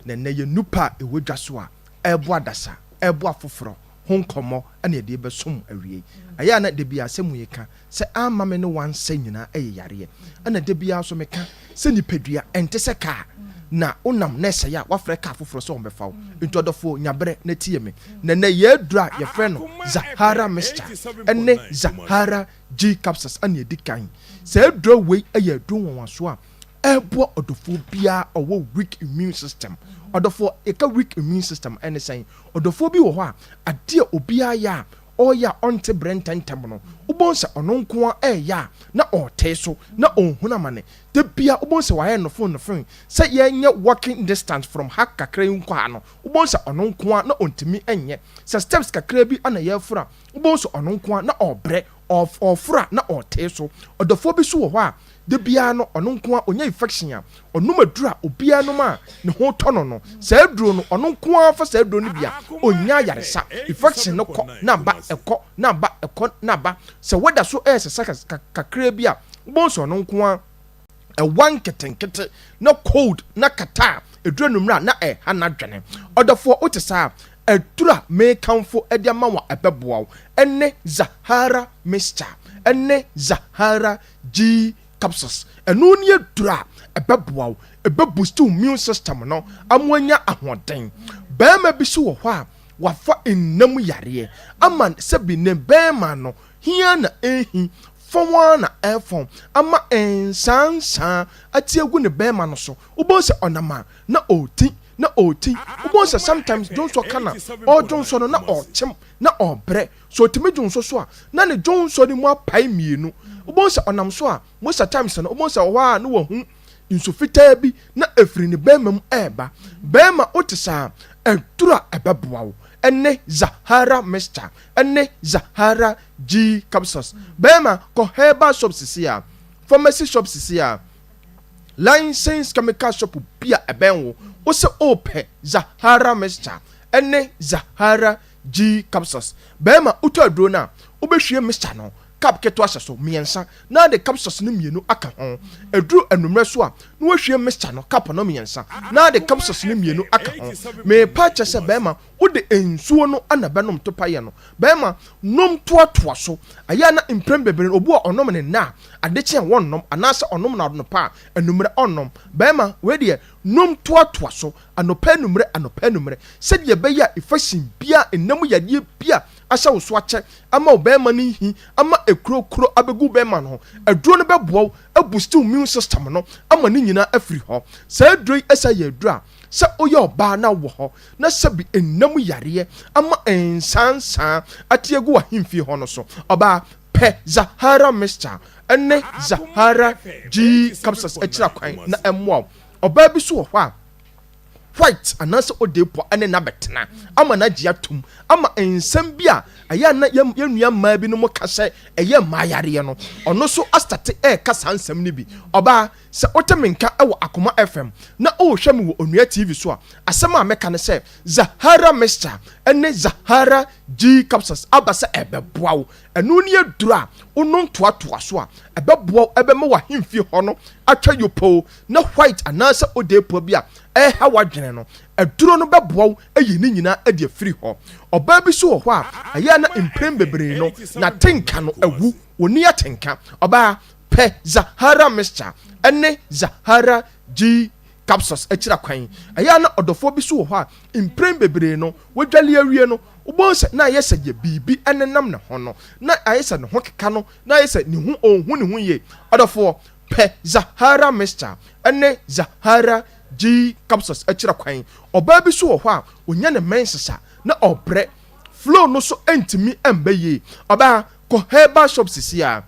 Na nnɛ yɛn nupa a ɛwɔ dwa so a ɛreboa adasa, ɛreboa afoforɔ ho nkɔmmɔ na yɛde rebɛsom awiei. Ɛyɛ a na da biara asɛm wei ka sɛ amma me ne wansɛ nyinaa yɛ yareɛ. Ɛna da biara nso meka sɛ nipadua ɛnte sɛ kaa na wonam na ɛsɛe a woafrɛ kaa foforɔ sɛ wɔmmɛfa wo. Nti ɔdɔfoɔ nya berɛ na tie me. Na nnɛ yɛn aduro a yɛfrɛ no Zahara Mixture ne Zahara G Capsules na ɛdi kan. Saa aduro wei yɛ aduro nwanwasoɔ a ɛboa ɔdɔfoɔ biara a ɔwɔ weak immune system. Ɔdɔfoɔ, yɛka weak immune system ɛne sɛn? Ɔdɔfoɔ bi wɔ hɔ a adeɛ a obiara yɛ a ɔreyɛ a ɔnte berɛ ntɛmntɛm no, wobɛhu sɛ ɔno nko ara reyɛ a na ɔretee so, na ɔnhunu amane. Da biara wobɛhu sɛ wayɛ nnofonnofon. Sɛ yɛnyɛ walking distance from ha kakra yi nkɔ ha no, wobɛhu sɛ ɔno nko ara na ɔntumi nyɛ. Sɛ steps kakra bi na yɛreforo a, wobɛhu sɛ ɔno nko ara na ɔrebrɛ, ɔreforo a na ɔretee so. Ɔdɔfoɔ bi nso wɔ hɔ a, Da biara no, ɔno nko ara, ɔnya infection a, ɔnom aduro a obiara nom a ne ho tɔ no no, saa aduro no, ɔno nko ara fa saa aduro no bi a, ɔnya ayaresa. Infection no kɔ na aba, ɛkɔ na aba, ɛkɔ na aba. Sɛ weather so resesa kakra bi a, wobɛhu sɛ ɔno nko ara, ɛwa nketenkete na cold na kata a, ɛduru anwummerɛ a na ɛreha n'adwene. Ɔdɔfoɔ, wote saa a, aduro a merekamfo de ama wo a ɛbɛboa wo ne Zahara Mixture ne Zahara G capsules, ɛno ne aduru a ɛbɛboa wo, ɛbɛ boost wo immune system no ama wanya ahoɔden. Barima bi so wɔ hɔ a wafa nna mu yareɛ ama sɛbi ne barima no hia na ɛnhi, fɔn ara na ɛfɔn ama nsansaa ate agu ne barima no so. Wobɛhu sɛ ɔnam a na ɔreti na ɔreti. Wobɛhu sɛ sometimes dwonsɔ ka na ɔredwonsɔ no na ɔrekyem na ɔrebrɛ. Sɛ ɔtumi dwonsɔ so a, na ne dwonsɔ no mu apae mmienu. Wobɛhu sɛ ɔnam so a, most at times no, wobɛhu sɛ ɔwɔ hɔ a na wahu nsu fitaa bi na ɛfiri ne bɛrima mu ɛreba. Bɛrima, wote saa a, aduru a ɛbɛboa wo ne Zahara mixture ne Zahara G capsules. Bɛrima, kɔ herbal shop sisi a, pharmacy shop sisi a, licensed chemical shop bi a ɛbɛn wo, wo sɛ wopɛ Zahara mixture ne Zahara G capsules. Barima, wotɔ aduro no a, wobɛhwie mixture no cup ketewa hyɛ so mmiɛnsa na ade capsules no mmienu aka ho. Ɛduru anwummerɛ so a, na woahwie mixture no cup no mmiɛnsa na ade capsules no mmienu aka ho. Merepa akyɛ sɛ barima, wode nsuo no na bɛnom topaeɛ no. Barima, nom toatoa so. Ɛyɛ a na mprɛn bebree no, obi wɔ hɔ a ɔnom no nnɛ a, ade kye a wɔnnom, anaasɛ ɔnom no anɔpa a, anwummerɛ ɔnnom. Barima, wei deɛ, nom toatoa so. anɔpa anwummerɛ, anɔpa anwummerɛ, sɛdeɛ ɛbɛyɛ a infection biara, nna mu yadeɛ bi a ahyɛ wo so akyɛ ama wo bɛrima no nhi ama ekuro kuro abɛgu wo bɛrima no ho. Aduro no bɛboa wo abusti wo immune system no ama ne nyinaa afiri hɔ. Saa aduro yi ɛsan yɛ aduro a sɛ woyɛ ɔbaa na wowɔ hɔ na sɛbi nna mu yareɛ ama nsansaa ate agu w'ahemfie hɔ no so, ɔbaa pɛ Zahara mixture ne Zahara G capsules akyira kwan na ɛmmoa wo. Ɔbaa bi nso wɔ hɔ a, white anaasɛ odeepɔ ne no abɛtena ama no agye atom ama nsɛm bi a ɛyɛ a na yɛn nua mmaa binom ka sɛ ɛyɛ mmaa yareɛ no, ɔno nso astate ɛreka saa nsɛm no bi. Ɔbaa, sɛ wote me nka wɔ Akoma FM na worehwɛ me wɔ Onua TV so a, asɛm a mɛka ne sɛ Zahara Mixture ne Zahara G Capsules aba sɛ ɛrebɛboa wo. Ɛno ne aduro a wonom toatoa so a ɛbɛboa wo, ɛbɛma w'ahemfie hɔ no atwa yopoo na white anaasɛ odeepua bi a ɛreha w'adwene no, aduro no bɛboa wo ayi ne nyinaa adi afiri hɔ. Ɔbaa bi nso wɔ hɔ a, ɛyɛ a na mprɛn bebree no, n'atenka no awu, ɔnni atenka. Ɔbaa, pɛ Zahara mixture ne Zahara G capsules akyira kwan. Ɛyɛ a na ɔdɔfoɔ bi nso wɔ hɔ a, mprɛn bebree no, wadwale awie no, wobɛhu sɛ na ayɛ sɛ deɛ biribi nenam ne ho no, na ayɛ sɛ ne ho keka no, na ayɛ sɛ ne ho ɔnhu ne ho yie. Ɔdɔfoɔ, Pɛ Zahara mixture ne Zahara G capsules akyira kwan. Ɔbaa bi so wɔ hɔ a ɔnya ne menses a na ɔbrɛ. Flow no so ntumi mba yie. Ɔbaa, kɔ herbal shop sisi a,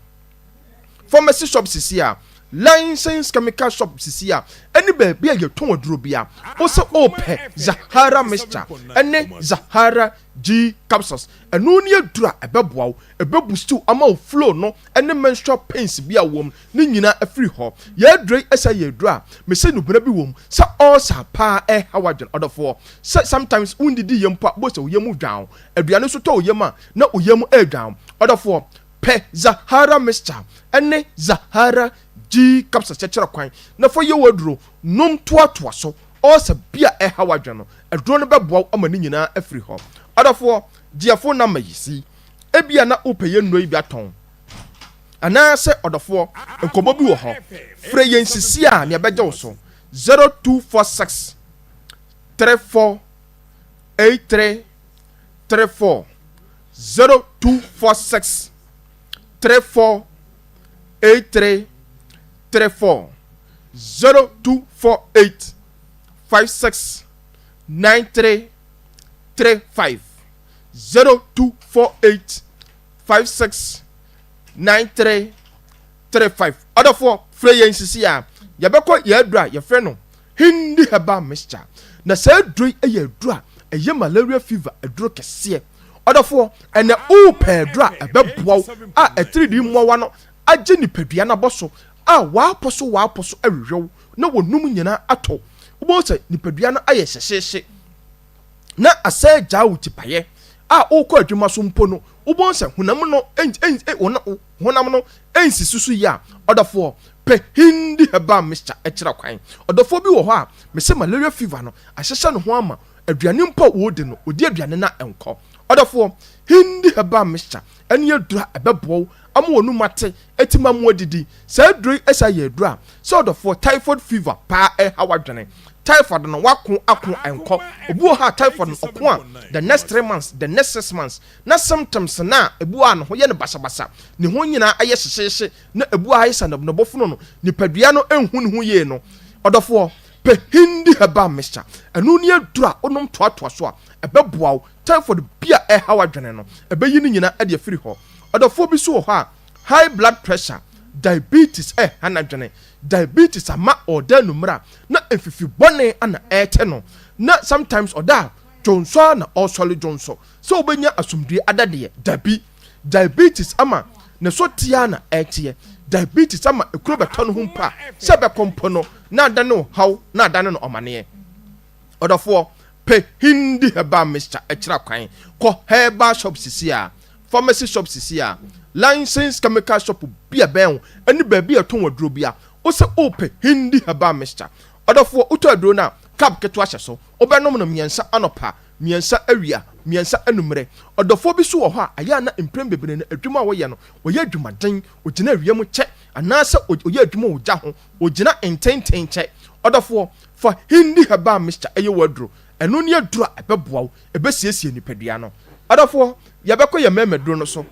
pharmacy shop sisi a, licensed chemical shop sisi a, ɛne baabi a yɛtɔn aduro bia. Wo sɛ wopɛ Zahara mixture ɛne Zahara G capsules. Ɛno ne aduro a ɛbɛboa wo, ɛbɛ boost wo ama wo flow no ɛne menstrual pains bi a wɔ mu ne nyinaa afiri hɔ. Yɛn aduro yi ɛsɛ yɛ aduro a mese nubena bi wɔ mu sɛ ulcer paa ɛha w'adwene ɔdɔfoɔ. Sɛ sometimes wondidi yie mpo a wobɛhu sɛ wo yam dwan wo. Aduane nso tɔ wo yam a na wo yam ɛredwan wo. Ɔdɔfoɔ, pɛ Zahara mixture ɛne Zahara G capsules kyɛkyerɛ kwan na fa yɛ w'aduro nom toatoa so. Ulcer bi a ɛha w'adwene no, aduro no bɛboa wo ama ne nyinaa afiri hɔ. Ɔdɔfoɔ, gye yɛn phone number yi si. Ebia na wopɛ yɛn nnuro yi bi atɔn. Anaasɛ ɔdɔfoɔ, nkɔmmɔ bi wɔ hɔ. Frɛ yɛn sisi a nea ɛbɛgye wo so, 0246 34 83 34, 0246 34 83 34, 0248 56 93 35, 0248 56 93 35. Ɔdɔfoɔ, frɛ yɛn sisi a yɛbɛkɔ yɛn aduro a yɛfrɛ no Hindi herbal mixture. Na saa aduro yi yɛ aduro a ɛyɛ malaria fever aduro kɛseɛ. Ɔdɔfoɔ, ɛnɛ wopɛ aduro a ɛbɛboa wo a atiridii mmoawa no agye nipadua no abɔ so a wɔapɔ so wɔapɔ so awewe wo na wɔnum nyinaa atɔ. Wobɛhu sɛ nipadua no ayɛ hyehyeehye na asɛ agyaa wo tipaeɛ a wokɔ adwuma so mpo no, wobɛhu sɛ honam no honam no nsisi so yie a, ɔdɔfoɔ, pɛ Hindi herbal mixture kyerɛ kwan. Ɔdɔfoɔ bi wɔ hɔ a, mese malaria fever no ahyehyɛ ne ho ama aduane mpo a ɔredi no, ɔdi aduane no a ɛnkɔ. Ɔdɔfoɔ, Hindi herbal mixture ne aduro a ɛbɛboa wo ama w'anum ate, atumi ama woadidi. Saa aduro yi san yɛ aduro a, sɛ ɔdɔfoɔ, typhoid fever paa ɛreha w'adwene. Typhoid no, wako ako ɛnkɔ. Obi wɔ hɔ a typhoid no, ɔko a, the next 3 months, the next 6 months, na symptoms no a ebi wɔ a ne ho yɛ no basabasa, ne ho nyinaa ayɛ hyehyeehye, na ebi wɔ a ayɛ sɛ ne bo fono no, nipadua no nhu ne ho yie no, ɔdɔfoɔ, pɛ Hindi herbal mixture. Ɛno ne aduro a wonom toatoa so a, ɛbɛboa wo. Typhoid bi a ɛrehaw adwene no, ɛbɛyi ne nyinaa de afiri hɔ. Ɔdɔfoɔ bi nso wɔ hɔ a, high blood pressure, diabetes ɛreha n'adwene. Diabetes ama ɔreda anwummerɛ a, na mfifi bɔne na ɛrete no. Na sometimes ɔda a, dwonsɔ ara na ɔresɔre dwonsɔ. Sɛ wobɛnya asomdwoeɛ ada deɛ, dabi. Diabetes ama ne so teɛ ara na ɛreteɛ. Diabetes ama ekuro bɛtɔ ne ho mpo a, sɛ ɛbɛkɔ mpo no, na adane ɔhaw, na adane no ɔmaneɛ. Ɔdɔfoɔ, pɛ Hindi herbal mixture kyerɛ kwan. Kɔ herbal shop sisi a, pharmacy shop sisi a, licensed chemical shop bi a ɛbɛn wo ne baabi a yɛtɔn aduro bi a, wo sɛ wopɛ Hindi herbal mixture. Ɔdɔfoɔ, wotɔ aduro no a, cup ketewa hyɛ so. Wobɛnom no mmiɛnsa anɔpa, mmiɛnsa awia, mmiɛnsa anummerɛ. Ɔdɔfoɔ bi nso wɔ hɔ a, ɛyɛ a na mprɛn bebree no adwuma a ɔyɛ no, ɔyɛ adwumaden, ɔgyina awia mu kyɛ, anaasɛ ɔyɛ adwuma wɔ ogya ho, ɔgyina ntenten kyɛ. Ɔdɔfoɔ, fa Hindi herbal mixture yɛ w'aduro. Ɛno ne aduro a ɛbɛboa wo, ɛbɛsiesie nipadua no. Ɔdɔfoɔ, yɛbɛkɔ yɛn mmarima aduro no so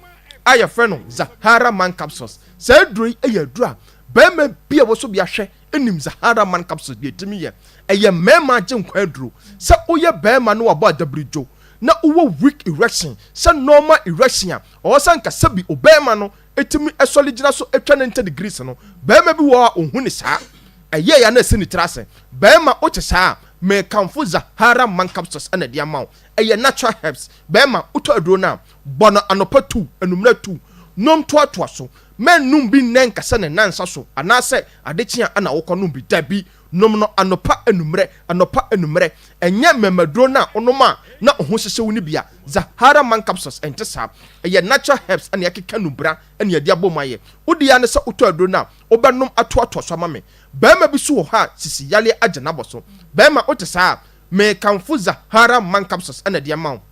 a yɛfrɛ no Zahara Man Capsules. Saa aduro yi yɛ aduro a barima bi a ɛwɔ so bi ahwɛ nim Zahara Man Capsules deɛ ɛtumi yɛ. Ɛyɛ mmarima agyenkwa aduro. Sɛ woyɛ barima na wabɔ adabridwo na wowɔ weak erection, sɛ normal erection a ɔwɔ sɛ anka sɛbi obarima no tumi sɔre gyina so twa 90 degrees no, barima bi wɔ hɔ a ɔnhu ne saa. Ɛyɛɛ ya na ɛsi ne tiri ase. Barima wote saa a, mekamfo Zahara Man Capsules na ɛde ama wo. Ɛyɛ natural herbs. Barima wotɔ aduro no a, bɔ no anɔpa tu, anummerɛ tu. Nom toatoa so. Mɛnnom bi nnɛ nka sɛ ne nnansa so anaasɛ ade kye a na wokɔnom bi. Dabi, nom no anɔpa, anummerɛ, anɔpa, anummerɛ. Ɛnyɛ mmɛmaduro no a wonom a na wo ho hyehye wo no bi a. Zahara Man Capsules ɛnte saa. Ɛyɛ natural herbs na yɛakeka nnubra na yɛde abom ayɛ. Wo deɛ ara ne sɛ wotɔ aduro no a, wobɛnom atoatoa so ama me. Barima bi nso wɔ hɔ a sisi yareɛ agye n'abɔso. Barima, wote saa a, mekamfo Zahara Man Capsules na ɛde ama wo.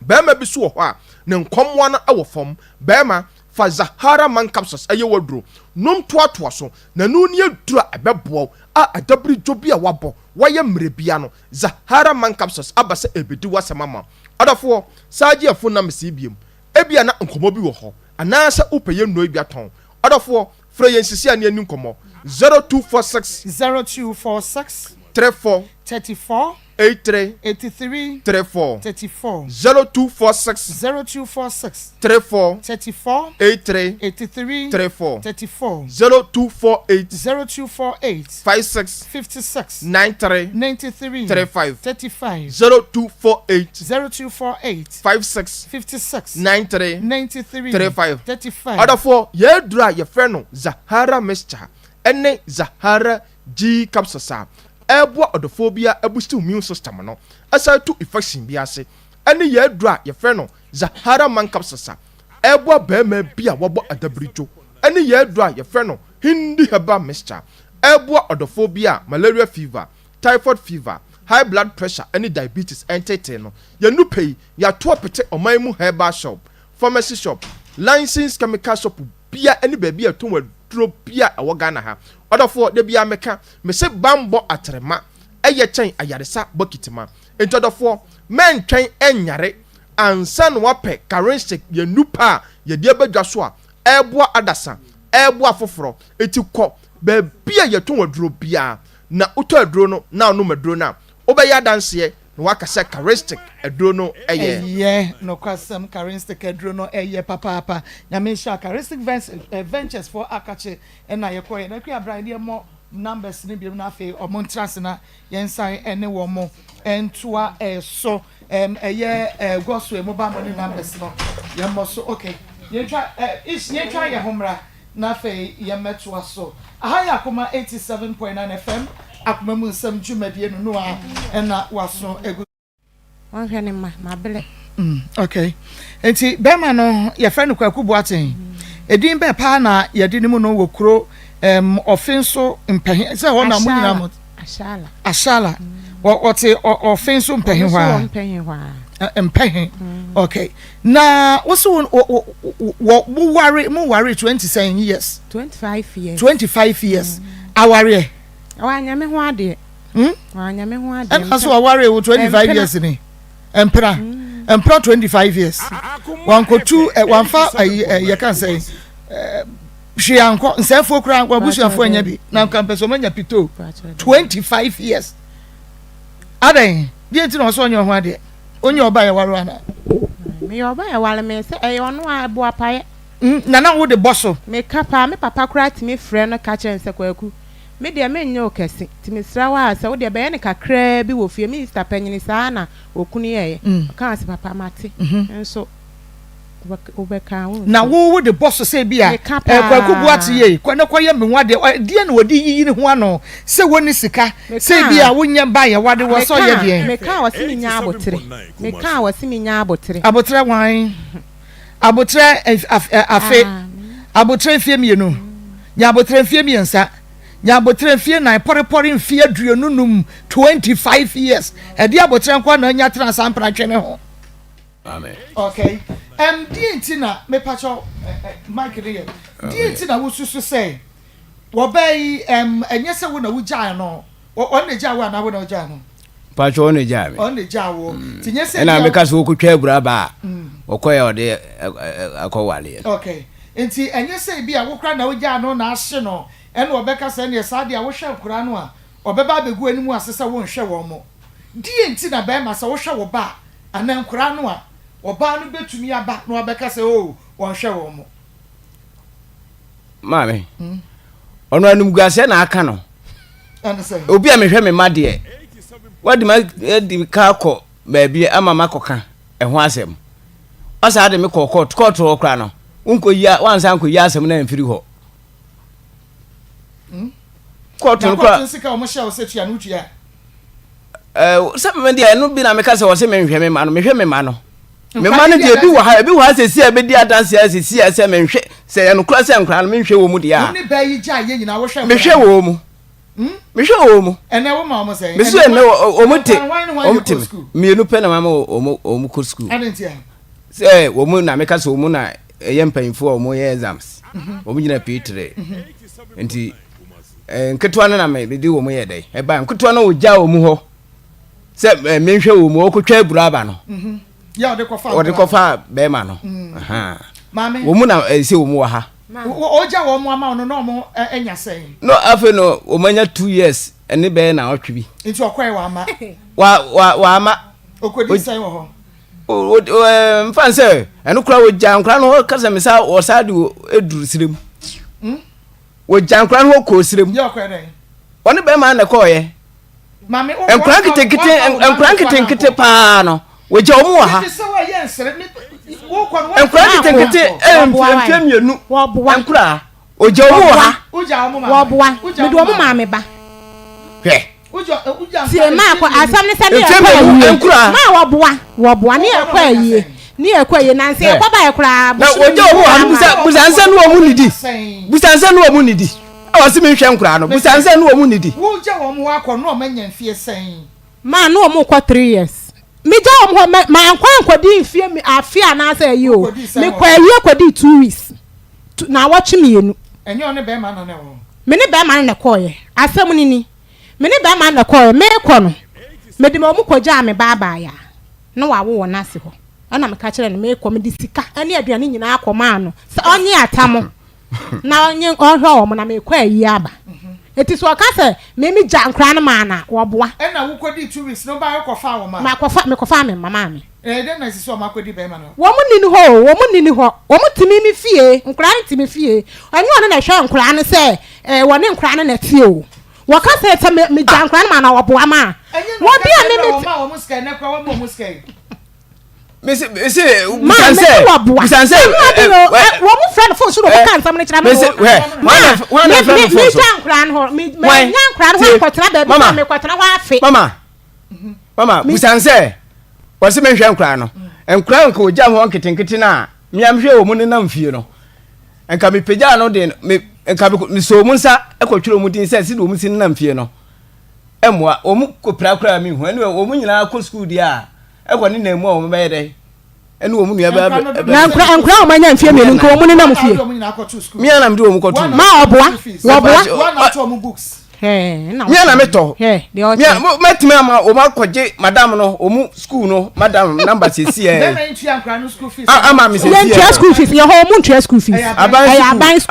Barima bi nso wɔ hɔ a, ne nkɔmmoa no wɔ fam. Barima, fa Zahara Man Capsules yɛ w'aduro. Nom toatoa so, na ɛno ne aduro a ɛbɛboa wo a adabiridwo bi a woabɔ, woayɛ mmerɛ biara no, Zahara Man Capsules aba sɛ ɛrebɛdi w'asɛm ama wo. Ɔdɔfoɔ, saa gye yɛn fon numbers yi biom. Ebia na nkɔmmɔ bi wɔ hɔ, anaasɛ wopɛ yɛn nnuro yi bi atɔn. Ɔdɔfoɔ, frɛ yɛn sisi a ne yɛnni nkɔmmɔ. 0246. 0246. 34. 34. 83. 83. 34. 34. 0246. 0246. 34. 34. 83. 83. 34. 34. 0248. 0248. 56. 56. 93. 93. 35. 35. 0248. 0248. 56. 56. 93. 93. 35. 35. Ɔdɔfoɔ, yɛn aduro a yɛfrɛ no Zahara mixture ne Zahara G capsules a ɛreboa ɔdɔfoɔ biara abusti immune system no, ɛsan tu infection bi ase, ɛne yɛn aduro a yɛfrɛ no Zahara man capsules a ɛreboa barima bi a wabɔ adabiridwo, ɛne yɛn aduro a yɛfrɛ no Hindi herbal mixture ɛreboa ɔdɔfoɔ bi a malaria fever, typhoid fever, high blood pressure ne diabetes ntetee no. Yɛn nnupɛ yi, yɛato apete ɔman mu herbal shop, pharmacy shop, licensed chemical shop bia ne baabi a yɛtɔn aduro bia ɛwɔ Ghana ha. Ɔdɔfoɔ, da biara meka, mese banbɔ atrema ɛyɛ kyɛn ayaresa bɔkitima. Enti ɔdɔfoɔ, mɛntwɛn ɛnyare ansa na wapɛ Karensic, yɛn nnupa a yɛde aba dwa so a ɛreboa adasa, ɛreboa afoforɔ. Enti kɔ baabi a yɛtɔn aduro biara na wotɔ aduro no na wonom aduro no a, wobɛyɛ adanseɛ na woaka sɛ Karistic aduro no yɛ. Ɛyɛ nokwasɛm Karistic aduro no yɛ papaapa. Nyame nhyira Karistic Ventures foɔ akakye na yɛkɔeɛ. Na Akua bra yɛde mmɔ numbers no biom na afei ɔmo ntra ase na yɛnsan ne wɔn ntoa so. Ɛyɛ Gospel mobile money numbers no yɛmmɔ so. Okay yɛntwa ish yɛntwa yɛn ho mmra. Na afei yɛmmɛtoa so. Aha yɛ Akoma 87.9 FM, Akoma mu nsɛm dwumadie no no a ɛna waso agu. Wɔnhwɛ ne mma, mabrɛ. Mm, okay. Nti bɛrima no yɛfrɛ no Kwaku Boateng. Edin bɛɛ paa na yɛde ne mu no wɔ kuro um, ɔfe nso mpɛhe sɛ hɔ na mo nyinaa mo. Ashala. Ashala. Wɔte ɔfe nso mpɛhe hɔ a. Mpɛhe hɔ a. Mpɛhe. Okay. Na wosi wo wɔ mo ware mo ware 20 sɛn years. 25 years. 25 years. Awareɛ. Wanyɛ me ho adeɛ. Hmm? Wanyɛ me ho adeɛ. Ɛna so aware wo 25 years ni. Mpena. Mpena 25 years. Wankotu wanfa ayi yɛ kan sɛ hwee ankɔ nsɛfoɔ koraa wabusuafoɔ anya bi na nka mpɛ sɛ ɔmanya pito 25 years adɛn deɛ nti na ɔsɛ ɔnyɛ ɔho adeɛ ɔnyɛ ɔba yɛ ware ana meyɛ ɔba yɛ ware me sɛ ɛyɛ ɔno a ɛboa paeɛ mm, na na wode bɔ so meka paa me papa koraa tumi frɛ no ka kyerɛ no sɛ kwaku me deɛ menyɛ wo kɛse nti mesrɛ wo a sɛ wodeɛ bɛyɛ no kakraa bi wɔ fie me sister panyini saa na okunu yɛeɛ ɔkaa sɛ papa mate nso wobɛka wo Na wo wode bɔ so sɛ ebia Meka eh, Kwaku paa. Boakye yei, kɔ na kɔyɛ me ho adeɛ. Ɔ, deɛ na wɔde yiyi ne ho ano sɛ wɔnni sika, sɛ Meka ebia wonyɛ ba yɛ wade wɔ sɛ ɔyɛ meka deɛn. meka a wɔse menya abotere meka a wɔse menya abotere. Aboterɛ wan? Aboterɛ eh, af, eh, afe, Ah, aboterɛ mfeɛ mmienu, nya aboterɛ mfeɛ mmiɛnsa, nya aboterɛ mfeɛ nan, pɔrepɔre mfeɛ 25, 25 years. Ɛdeɛ aboterɛ nko ara na anya tena saa mpratwe ne ho. Amen. Okay. Um, deɛ nti na mepakyɛw eh, eh, mic no yɛ. Deɛ nti na wosusu sɛ wɔbaa yi um, ɛnyɛ sɛ wo na wogyae no, ɔno na egyaa wo anaa wo na wogyaa no? Pakyɛ ɔno na egyaa me. Ɔno na egyaa wo. Nti nyɛ sɛ Ɛna ebia meka sɛ wɔkɔtwa abura ba a, wɔkɔɛ a ɔde akɔwaleɛ no. Okay. Nti ɛnyɛ sɛ ebia wo koraa na wogyaa no na ahye no, ɛna ɔbɛka sɛ ɛneɛ saa deɛ a wohwɛ nkoraa no a, ɔbɛba abɛgu anim ase sɛ wonhwɛ wɔn mo. Deɛ nti na bɛrima sɛ wohwɛ wo ba a, anaa nkoraa no a, ɔbaa no bɛtumi aba na wabɛka sɛ oo wɔnhwɛ wɔn mo. Maame, ɔno animguaseɛ na aka no. Ɛne sɛ. Obi a mehwɛ me mma deɛ, wadi ma adi ka kɔ baabi ama makɔka ɛho asɛm. Ɔsaa de me kɔɔ kɔɔto, kɔɔto hɔ koraa no, wonkɔyi wansan nkɔyi asɛm no amfiri hɔ. Kɔɔto no koraa. Na kɔɔto sika wɔn hyɛ wo sɛ tua no wotua. Ɛɛ sɛ me deɛ ɛno bi na meka sɛ wɔse menhwɛ me mma no, mehwɛ me mma no. Me mma no deɛ ebi wɔ ha, ebi wɔ ha sɛsi a ɛbɛdi adanseɛ a sɛsi a sɛ menhwɛ sɛ ɛyɛ nokorɛ sɛ nkwadaa no menhwɛ wɔn mu deɛ a. Wo ne bɛɛ yi gya yɛ nyinaa wohwɛ nkwadaa Mehwɛ wɔn mu. Mehwɛ wɔn mu. Ɛnɛ wo ma wɔn sɛn? Mesi ɛnɛ wɔn te wɔn te mmienu pɛ na mama wɔn wɔn kɔ sukuu. Ɛne ntia. Sɛ wɔn na meka sɛ wɔn na ɛyɛ mpanyinfoɔ a wɔn yɛ exams. Wɔn gyina P3 nti. Eh, nketewa no na mede wɔn yɛ dɛn ɛba nketewa no wɔgya wɔn hɔ sɛ eh, menhwɛ wɔn mu wɔkɔtwa aburo aba no mhm. wɔde kɔfa bɛrima no mm. wɔn mu na eh, sɛ wɔn wɔ ha ɔgya wɔn ama no na wɔn anya sɛn no afei no wɔn anya 2 years. Ɛne bɛyɛ naawɔtwe bi. Nti ɔkɔɛ wama? Wa wa wama. Ɔkɔdi sɛn wɔ hɔ? O o nfa sɛ ɛno koraa wɔgya nkora no hɔ kasa mi sa wɔsa de eduru sire mu. Hmm? Wɔgya nkora no hɔ kɔɔ sire mu. Yɛ ɔkɔɛ dɛn? Wɔne bɛrima na ɛkɔɔyɛ. Maame o Nkora nketenkete nkora nketenkete paa no wɔgya wɔn wɔ ha. Nkora nketenkete mfie mmienu nkora. Ogya wɔn wɔ ha. Wɔboa. Mede wɔn maa me ba. Hwɛ. Tie maa kɔ asɛm ne sɛ ne yɛ kɔ ayie. Maa wɔboa. Wɔboa ne yɛ kɔ ayie. Ne yɛ kɔ ayie nansi yɛ kɔ ba yɛ koraa. Na ogya wɔn wɔ ha no busa busa nsɛ ne wɔn nidi. Busa nsɛ ne wɔn nidi. Ɛwɔ se mi nhwɛ nkoraa no busa nsɛ ne wɔn nidi. Wogya wɔn hɔ akɔ ne wɔn anya mfie sɛn? Maa ne wɔn kɔ 3 years. Megya wɔn hɔ mɛ maa nkɔ ankɔdi mfie afe anaasɛ ayi o. Mekɔ ayie kɔdi 2 weeks. Naawɔtwe 2. Ɛnyɛ ɔne bɛrima no na ɛwɔ hɔ? Me ne bɛrima no na ɛkɔɔeɛ. Asɛm no ni, me ne bɛrima no na ɛkɔɔeɛ. Merekɔ no, mede wɔn kɔgyaa me ba abaayaa na wawo wɔ n'ase hɔ. Ɛna meka kyerɛɛ no, merekɔ, mede sika ne aduane nyinaa kɔmaa no sɛ ɔnye atam na ɔnye ɔnhwɛ wɔn na merekɔ ayie aba. Enti sɛ ɔka sɛ me megya nkwadaa no maa no a, wɔboa. Ɛna wokɔdii 2 weeks no wobaeɛ wokɔfaa wo mma? Makɔfa, mekɔfaa me mma maa me. Ɛyɛ dɛn na ɛsɛ sɛ wɔakɔdi barima no hɔ? Wɔn nni ne hɔ o, wɔn nni ne hɔ. Wɔn te me me fie, nkwadaa no te me fie. Ɛnyɛ ɔno na ɛhwɛ nkwadaa no sɛ ɛɛ wɔne nkwadaa no na ɛte o. Wɔka sɛ sɛ me megya nkwadaa no ma na wɔboa ma a. Ɛnyɛ na Wɔbi ɔka a sɛ me ɛberɛ me a wɔmaa wɔn sika yi, nnɛ koraa wɔmma wɔn sika yi. Mese mese Ma busan me sɛ se wɔboa. busan sɛ Ɛho ade no ɛ wɔn frɛ no phone so na wɔn ka nsɛm no kyerɛ me mese o. hwɛ Ma wɔn na me frɛ no me phone so. megya nkwadaa no hɔ me me Wɔn nya nkwadaa no hɔ tie akɔtena baabi mama sɛ mekɔtena hɔ afe. mama mama busan sɛ wɔsi mehwɛ nkwadaa no nkwadaa nka ogya hɔ nketenkete no a mmea mehwɛ wɔn nenam fie no nka mepagya no de me nka mesoo wɔn nsa kɔtwerɛ wɔn din sɛ sɛdeɛ wɔn si nenam fie no mmoa wɔn kɔpira koraa mehu ɛne wɔn nyinaa kɔ sukuu deɛ a ɛkɔ ne nan mu a wɔn bɛyɛ dɛ ɛne wɔn nua bɛ na nkura nkura wɔn anya mfie 2 nka wɔn nenam fie mmea na mede wɔn kɔto ma ɔboa wɔboa mmea na metɔ mmea mɛtumi ama wɔn akɔgye madam no wɔn sukuu no madam namba siesie ɛ ama mi siesie yɛn ntua school fees yɛ hɔ wɔn ntua school fees ɛyɛ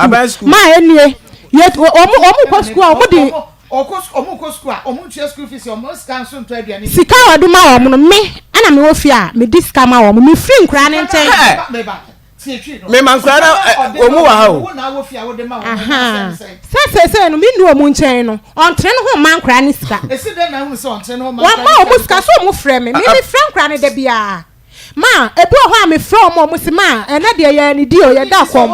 aban school maa enie yɛ wɔn wɔn kɔ school a wɔn de Ɔmo kɔ sukuu a, ɔmo ntua school fees, ɔmo sika nso ntɔ aduane. Sika a wɔde ma wɔn no, me ɛna mewɔ fie a mede sika ma wɔn. Mefiri nkwadaa no nkyɛn. Mema nkwadaa no wɔn wɔ ha o. Sɛ seesei no menni wɔn nkyɛn no, ɔntene ne ho mma nkwadaa no sika. Wɔmma wɔn sika so wɔn frɛ me. Me mefrɛ nkwadaa no da biara. Ma, ebi wɔ hɔ a mefrɛ wɔn a wɔn se ma, ɛnɛ deɛ yɛ anidi o, yɛda kɔm.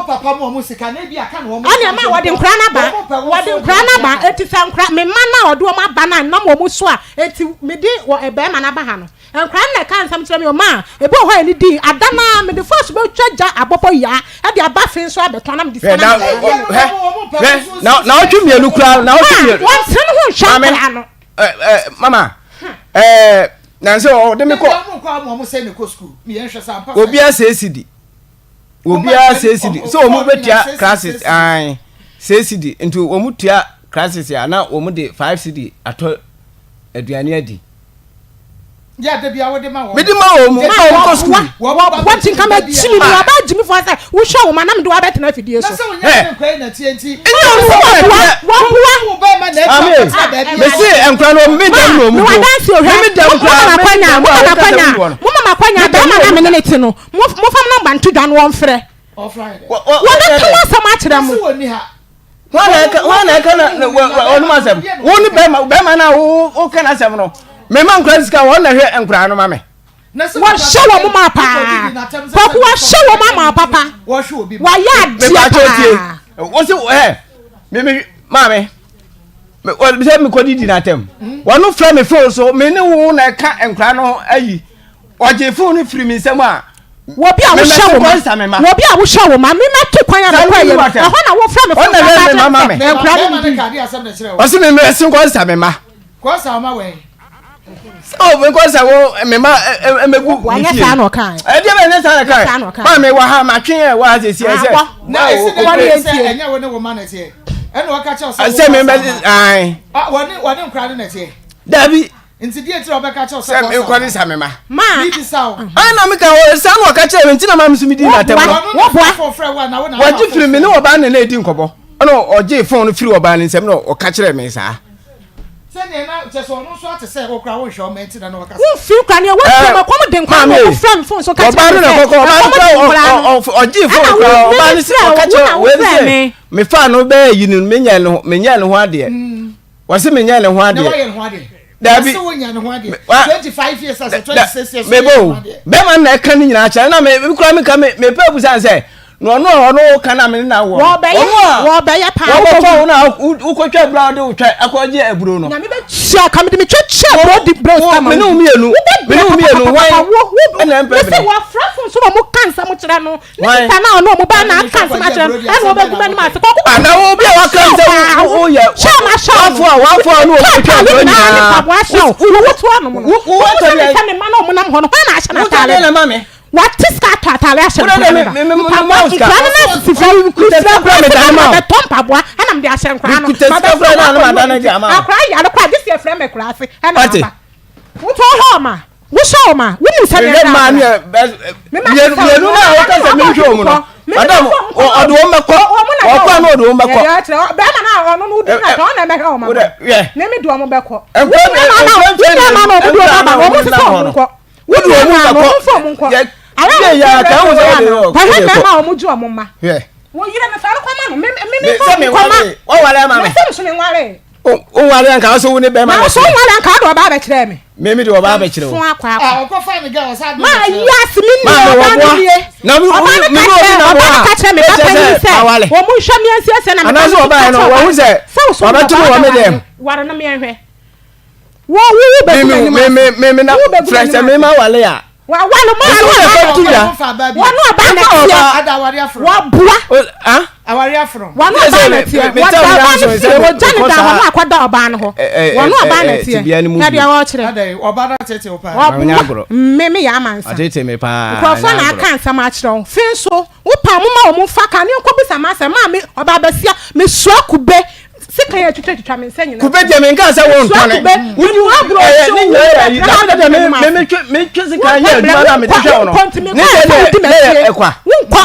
Ɛnneɛ ma wɔde nkwadaa no aba, wɔde nkwadaa no aba, enti sɛ nkwadaa, me mma no a wɔde wɔn aba no a nam wɔn so a, enti mede wɔ barima no aba ha no, nkwadaa no na ɛka nsɛm kyerɛ me o, ma, ebi wɔ hɔ a ɛnidi, ada no ara mede force bɛtwa gya abɔbɔ yaa de aba afei nso abɛtɔn na mede sika no ama wɔn. Hwɛ, hwɛ, na na ɔtwe mmienu koraa, na ɔtwe mmienu. Ma, wɔntene ne ho nhwɛ nkwadaa no. Mama, ɛɛ. Nanso ɔde me kɔ. Obiara sɛ esi di. Obiara sɛ esi di. So wɔn bɛtua classes ae sɛ esi di nti wɔn tua classes a na wɔn de 5 cedi atɔ aduane adi. Mede ma wɔn mu ma wɔn kɔ sukuu. Wɔboa nti nka ma gyimi mi ɔba gyimi fo sɛ wohwɛ wo ma na mede wabɛtena afidie so. Ɛnyɛ wɔn wɔboa. Mesi nkura no mi dɛm na ɔmu do. Mi dɛm kura mi dɛm a wɔka sɛ mi wɔ no. Mo mama kwanya bɛrima na me ne ne te no mo fa mo nɔmba nto dwa no wɔn frɛ. Wɔbɛka mo asɛm akyerɛ mo. Wọn na ɛka wọn na ɛka na wɔn asɛm wɔn ne bɛrima bɛrima na wo ka n'asɛm no mema nkura sika wɔn na hwɛ nkura no ma me. Wɔhyɛ wɔn ma paa kwaku wɔhyɛ wɔn ama papa wɔayɛ adeɛ paa. Wɔsi ɛ mi mi maame sɛ mi kɔ didi n'atɛm wɔn fira mi fon so mi ne wo na ɛka nkura no ayi ɔgye fon no firi mi nsam a. Wɔbi a wohyɛ wo ma wɔbi a wohyɛ wo ma mi ma to kwan a mekɔ yɛ no ɛhɔ na wofra mi fon so aba kyerɛ sɛ nkura no didi. Ɔsi mi mi ɛsi nkɔ nsa mi ma. Kɔ nsa ɔma wɛn. Sɛ o mi nkɔ nsa wo mi ma ɛmɛgu mi fie. Wɔnyɛ saa na ɔka. Ɛdeɛ bɛ nyɛ saa na ɔka. Maa mi wɔ ha ma twe yɛ wɔ ha sɛ si ɛsɛ. Na esi dɛ ɛsɛ sɛ ɛnyɛ wo ne wo ma na ɛteɛ. Ɛna ɔka kyerɛ sɛ. Sɛ mi bɛ ayi. Wɔne wɔne nkura no na ɛteɛ. Dabi. Nti deɛ tiri ɔbɛka kyerɛ sɛ kɔsa. Sɛ nkɔ ne sa me ma. Ma. Mi bisa o. Ayi na mi ka o saa na ɔka kyerɛ mi nti na maa mi so mi di n'atɛm no. Wɔboa. Wɔgye firi mi ne ɔbaa ne na edi nkɔbɔ ɛna ɔgye fon no firi ɔbaa ne nsam na ɔka kyerɛ mi saa. Sɛdeɛ na kyerɛ sɛ ɔno nso ate sɛ wo koraa wonhwɛ wo mma nti na na ɔka saa. Womfiri koraa neɛ woatie mu ɛkɔm de nkwadaa no Maame, wofrɛ me phone so ka ɔbaa kyerɛ no me na sɛ kɔkɔ ɔbaa no ɛkɔm de kora nkwadaa no. ɔgyee phone Ɛna koraa wo ɔbaa me no sɛ frɛ wo ɔka wo kyerɛ na wei wofrɛ sɛ me. mefaa no bɛyɛ yi no menyɛ ne ho menyɛ ne ho adeɛ wɔse menyɛ ne ho Na adeɛ wayɛ ne ho adeɛ. Dabi. Ɔse wonya ne ho adeɛ. Wa- 25 years asɛ Da- 26 years mebɔ wonya ne o ho adeɛ. bɛrima no na ɛka ne nyinaa kyerɛ na me me kura meka me mepɛ abusa ne sɛ na ɔno a ɔno ka na me ne na wɔ Wɔbɛyɛ ɔno a wɔbɛyɛ paa wɔbɛtɔ wobɛhu. wo na wokɔtwa aburo a wode wotwa akɔgye aburo no Nyame bɛtua ka mede metwa kyɛ bro di bro wo sika ma me ne wo wo. mmienu me ne Wobɛbrɛ wo mmienu papapapapa hwan wo wo ɛna mpɛ mese bene wɔafrɛ fon so na ɔmo ka nsɛm kyerɛ no ne Hwan? sista na ɔno ɔmo ba na aka nsɛm akyerɛ no ɛna ɔbɛgu m'anim ase kɔkɔ Ah, na wo bi a waka sɛ wo wo yɛ hyɛ ma hyɛ wafo a wafo a no tɔ ɔkɔtwa ataade aburo nyinaa ne nyinaa mpaboa ahyɛ wo wo woto anom no wo wo wo atɔ sɛ deɛ sɛ ne mma na ɔmo nam hɔ no hwan na ahyɛ wo tɔ n'ataade deɛ na ma me wate sika atɔ ataade ahyɛ Wo deɛ nkwadaa me no me me mpaboa ma wo sika nkwadaa no na sisi fam Mekuta sika koraa meda no ma wo mabɛtɔ mpaboa ɛna mede ahyɛ nkwadaa no Mekuta sika koraa na ano mada no de ama wo akwadaa yare koraa gye sɛ yɛfrɛ me koraa ase ɛna Wate? maba wotɔ hɔ ma wohyɛ wo ma wonim sɛ mehwɛ mmaa no yɛ mmienu mmienu no a wɔka sɛ mehwɛ wɔn no madam ɔde wɔn bɛkɔ ɔkɔ a na ɔde wɔn bɛkɔ bɛrima na ɔno no wodi na ɔno na ɛmɛhwɛ wɔn ama ne me de wɔn bɛkɔ nkura wodi nkura ma na ɔmo de wɔn aba wɔn sisi wɔn nkɔ wodi wɔn bɛkɔ yɛ yɛ yɛ aka ɛho sɛ ɔde ɔde kɔhwɛ kɔ mmarima a wɔn gye wɔn mma wɔyere no fa no kɔma no me me me sɛ me kɔma wɔware ama me na sɛ nso me nware woware anka wo sɛ wo ne bɛrima na wo so woware anka wode ɔbaa bɛkyerɛ me me me de ɔbaa bɛkyerɛ wo fo akɔ akɔ ah, ɔkɔfa ne gɛ ɔsa de ma yi ase me ma nua me ɔbaa no wɔboa nie na me ɔbaa no me ka ne obi kyerɛ na ɔbaa no wɔa ka kyerɛ me ba ɛkyɛ panyin sɛ sɛ awale wɔn mu nhwɛ me ansiesie na me ba anaasɛ no ɔbaa ka no kyerɛ wɔhu ɔbaa sɛ sɛ wo so wɔbɛto me wɔ me dɛm ware no meɛhwɛ wo wo wo bɛgu me m'anim me me ase me me na wo bɛgu frɛ sɛ m'anim me ase ma wale a wawale mo Ɛsɛ ano wo na ɔbaa ɛkɔto dwa. wɔn ɔbaa na teɛ wɔboa wɔn ɔbaa na teɛ wɔda ɔbaa no fie wɔgya ne da hɔ no akɔda ɔbaa no hɔ wɔn ɔbaa na teɛ na deɛ wɔkyerɛ wɔboa mmemme yɛ amansa nkurɔfoɔ na aka nsɛm akyerɛ wo fi nso wopa mo ma wɔn fa ka ne nkɔ bisa ma asɛm maame ɔbaa bɛsia mesua kube Sekan a ɛtwitwatwitwa me nsa nyinaa. Kube deɛ menka sɛ wo ntɔne. Wodi aburo ɛyɛ hyew ne nyinaa yɛ ayi. Na me deɛ me me me twe me twe sekan yɛ adwuma na me de hwɛ wo no. Ne sɛ deɛ ne yɛ ɛkwa. Wonkɔ.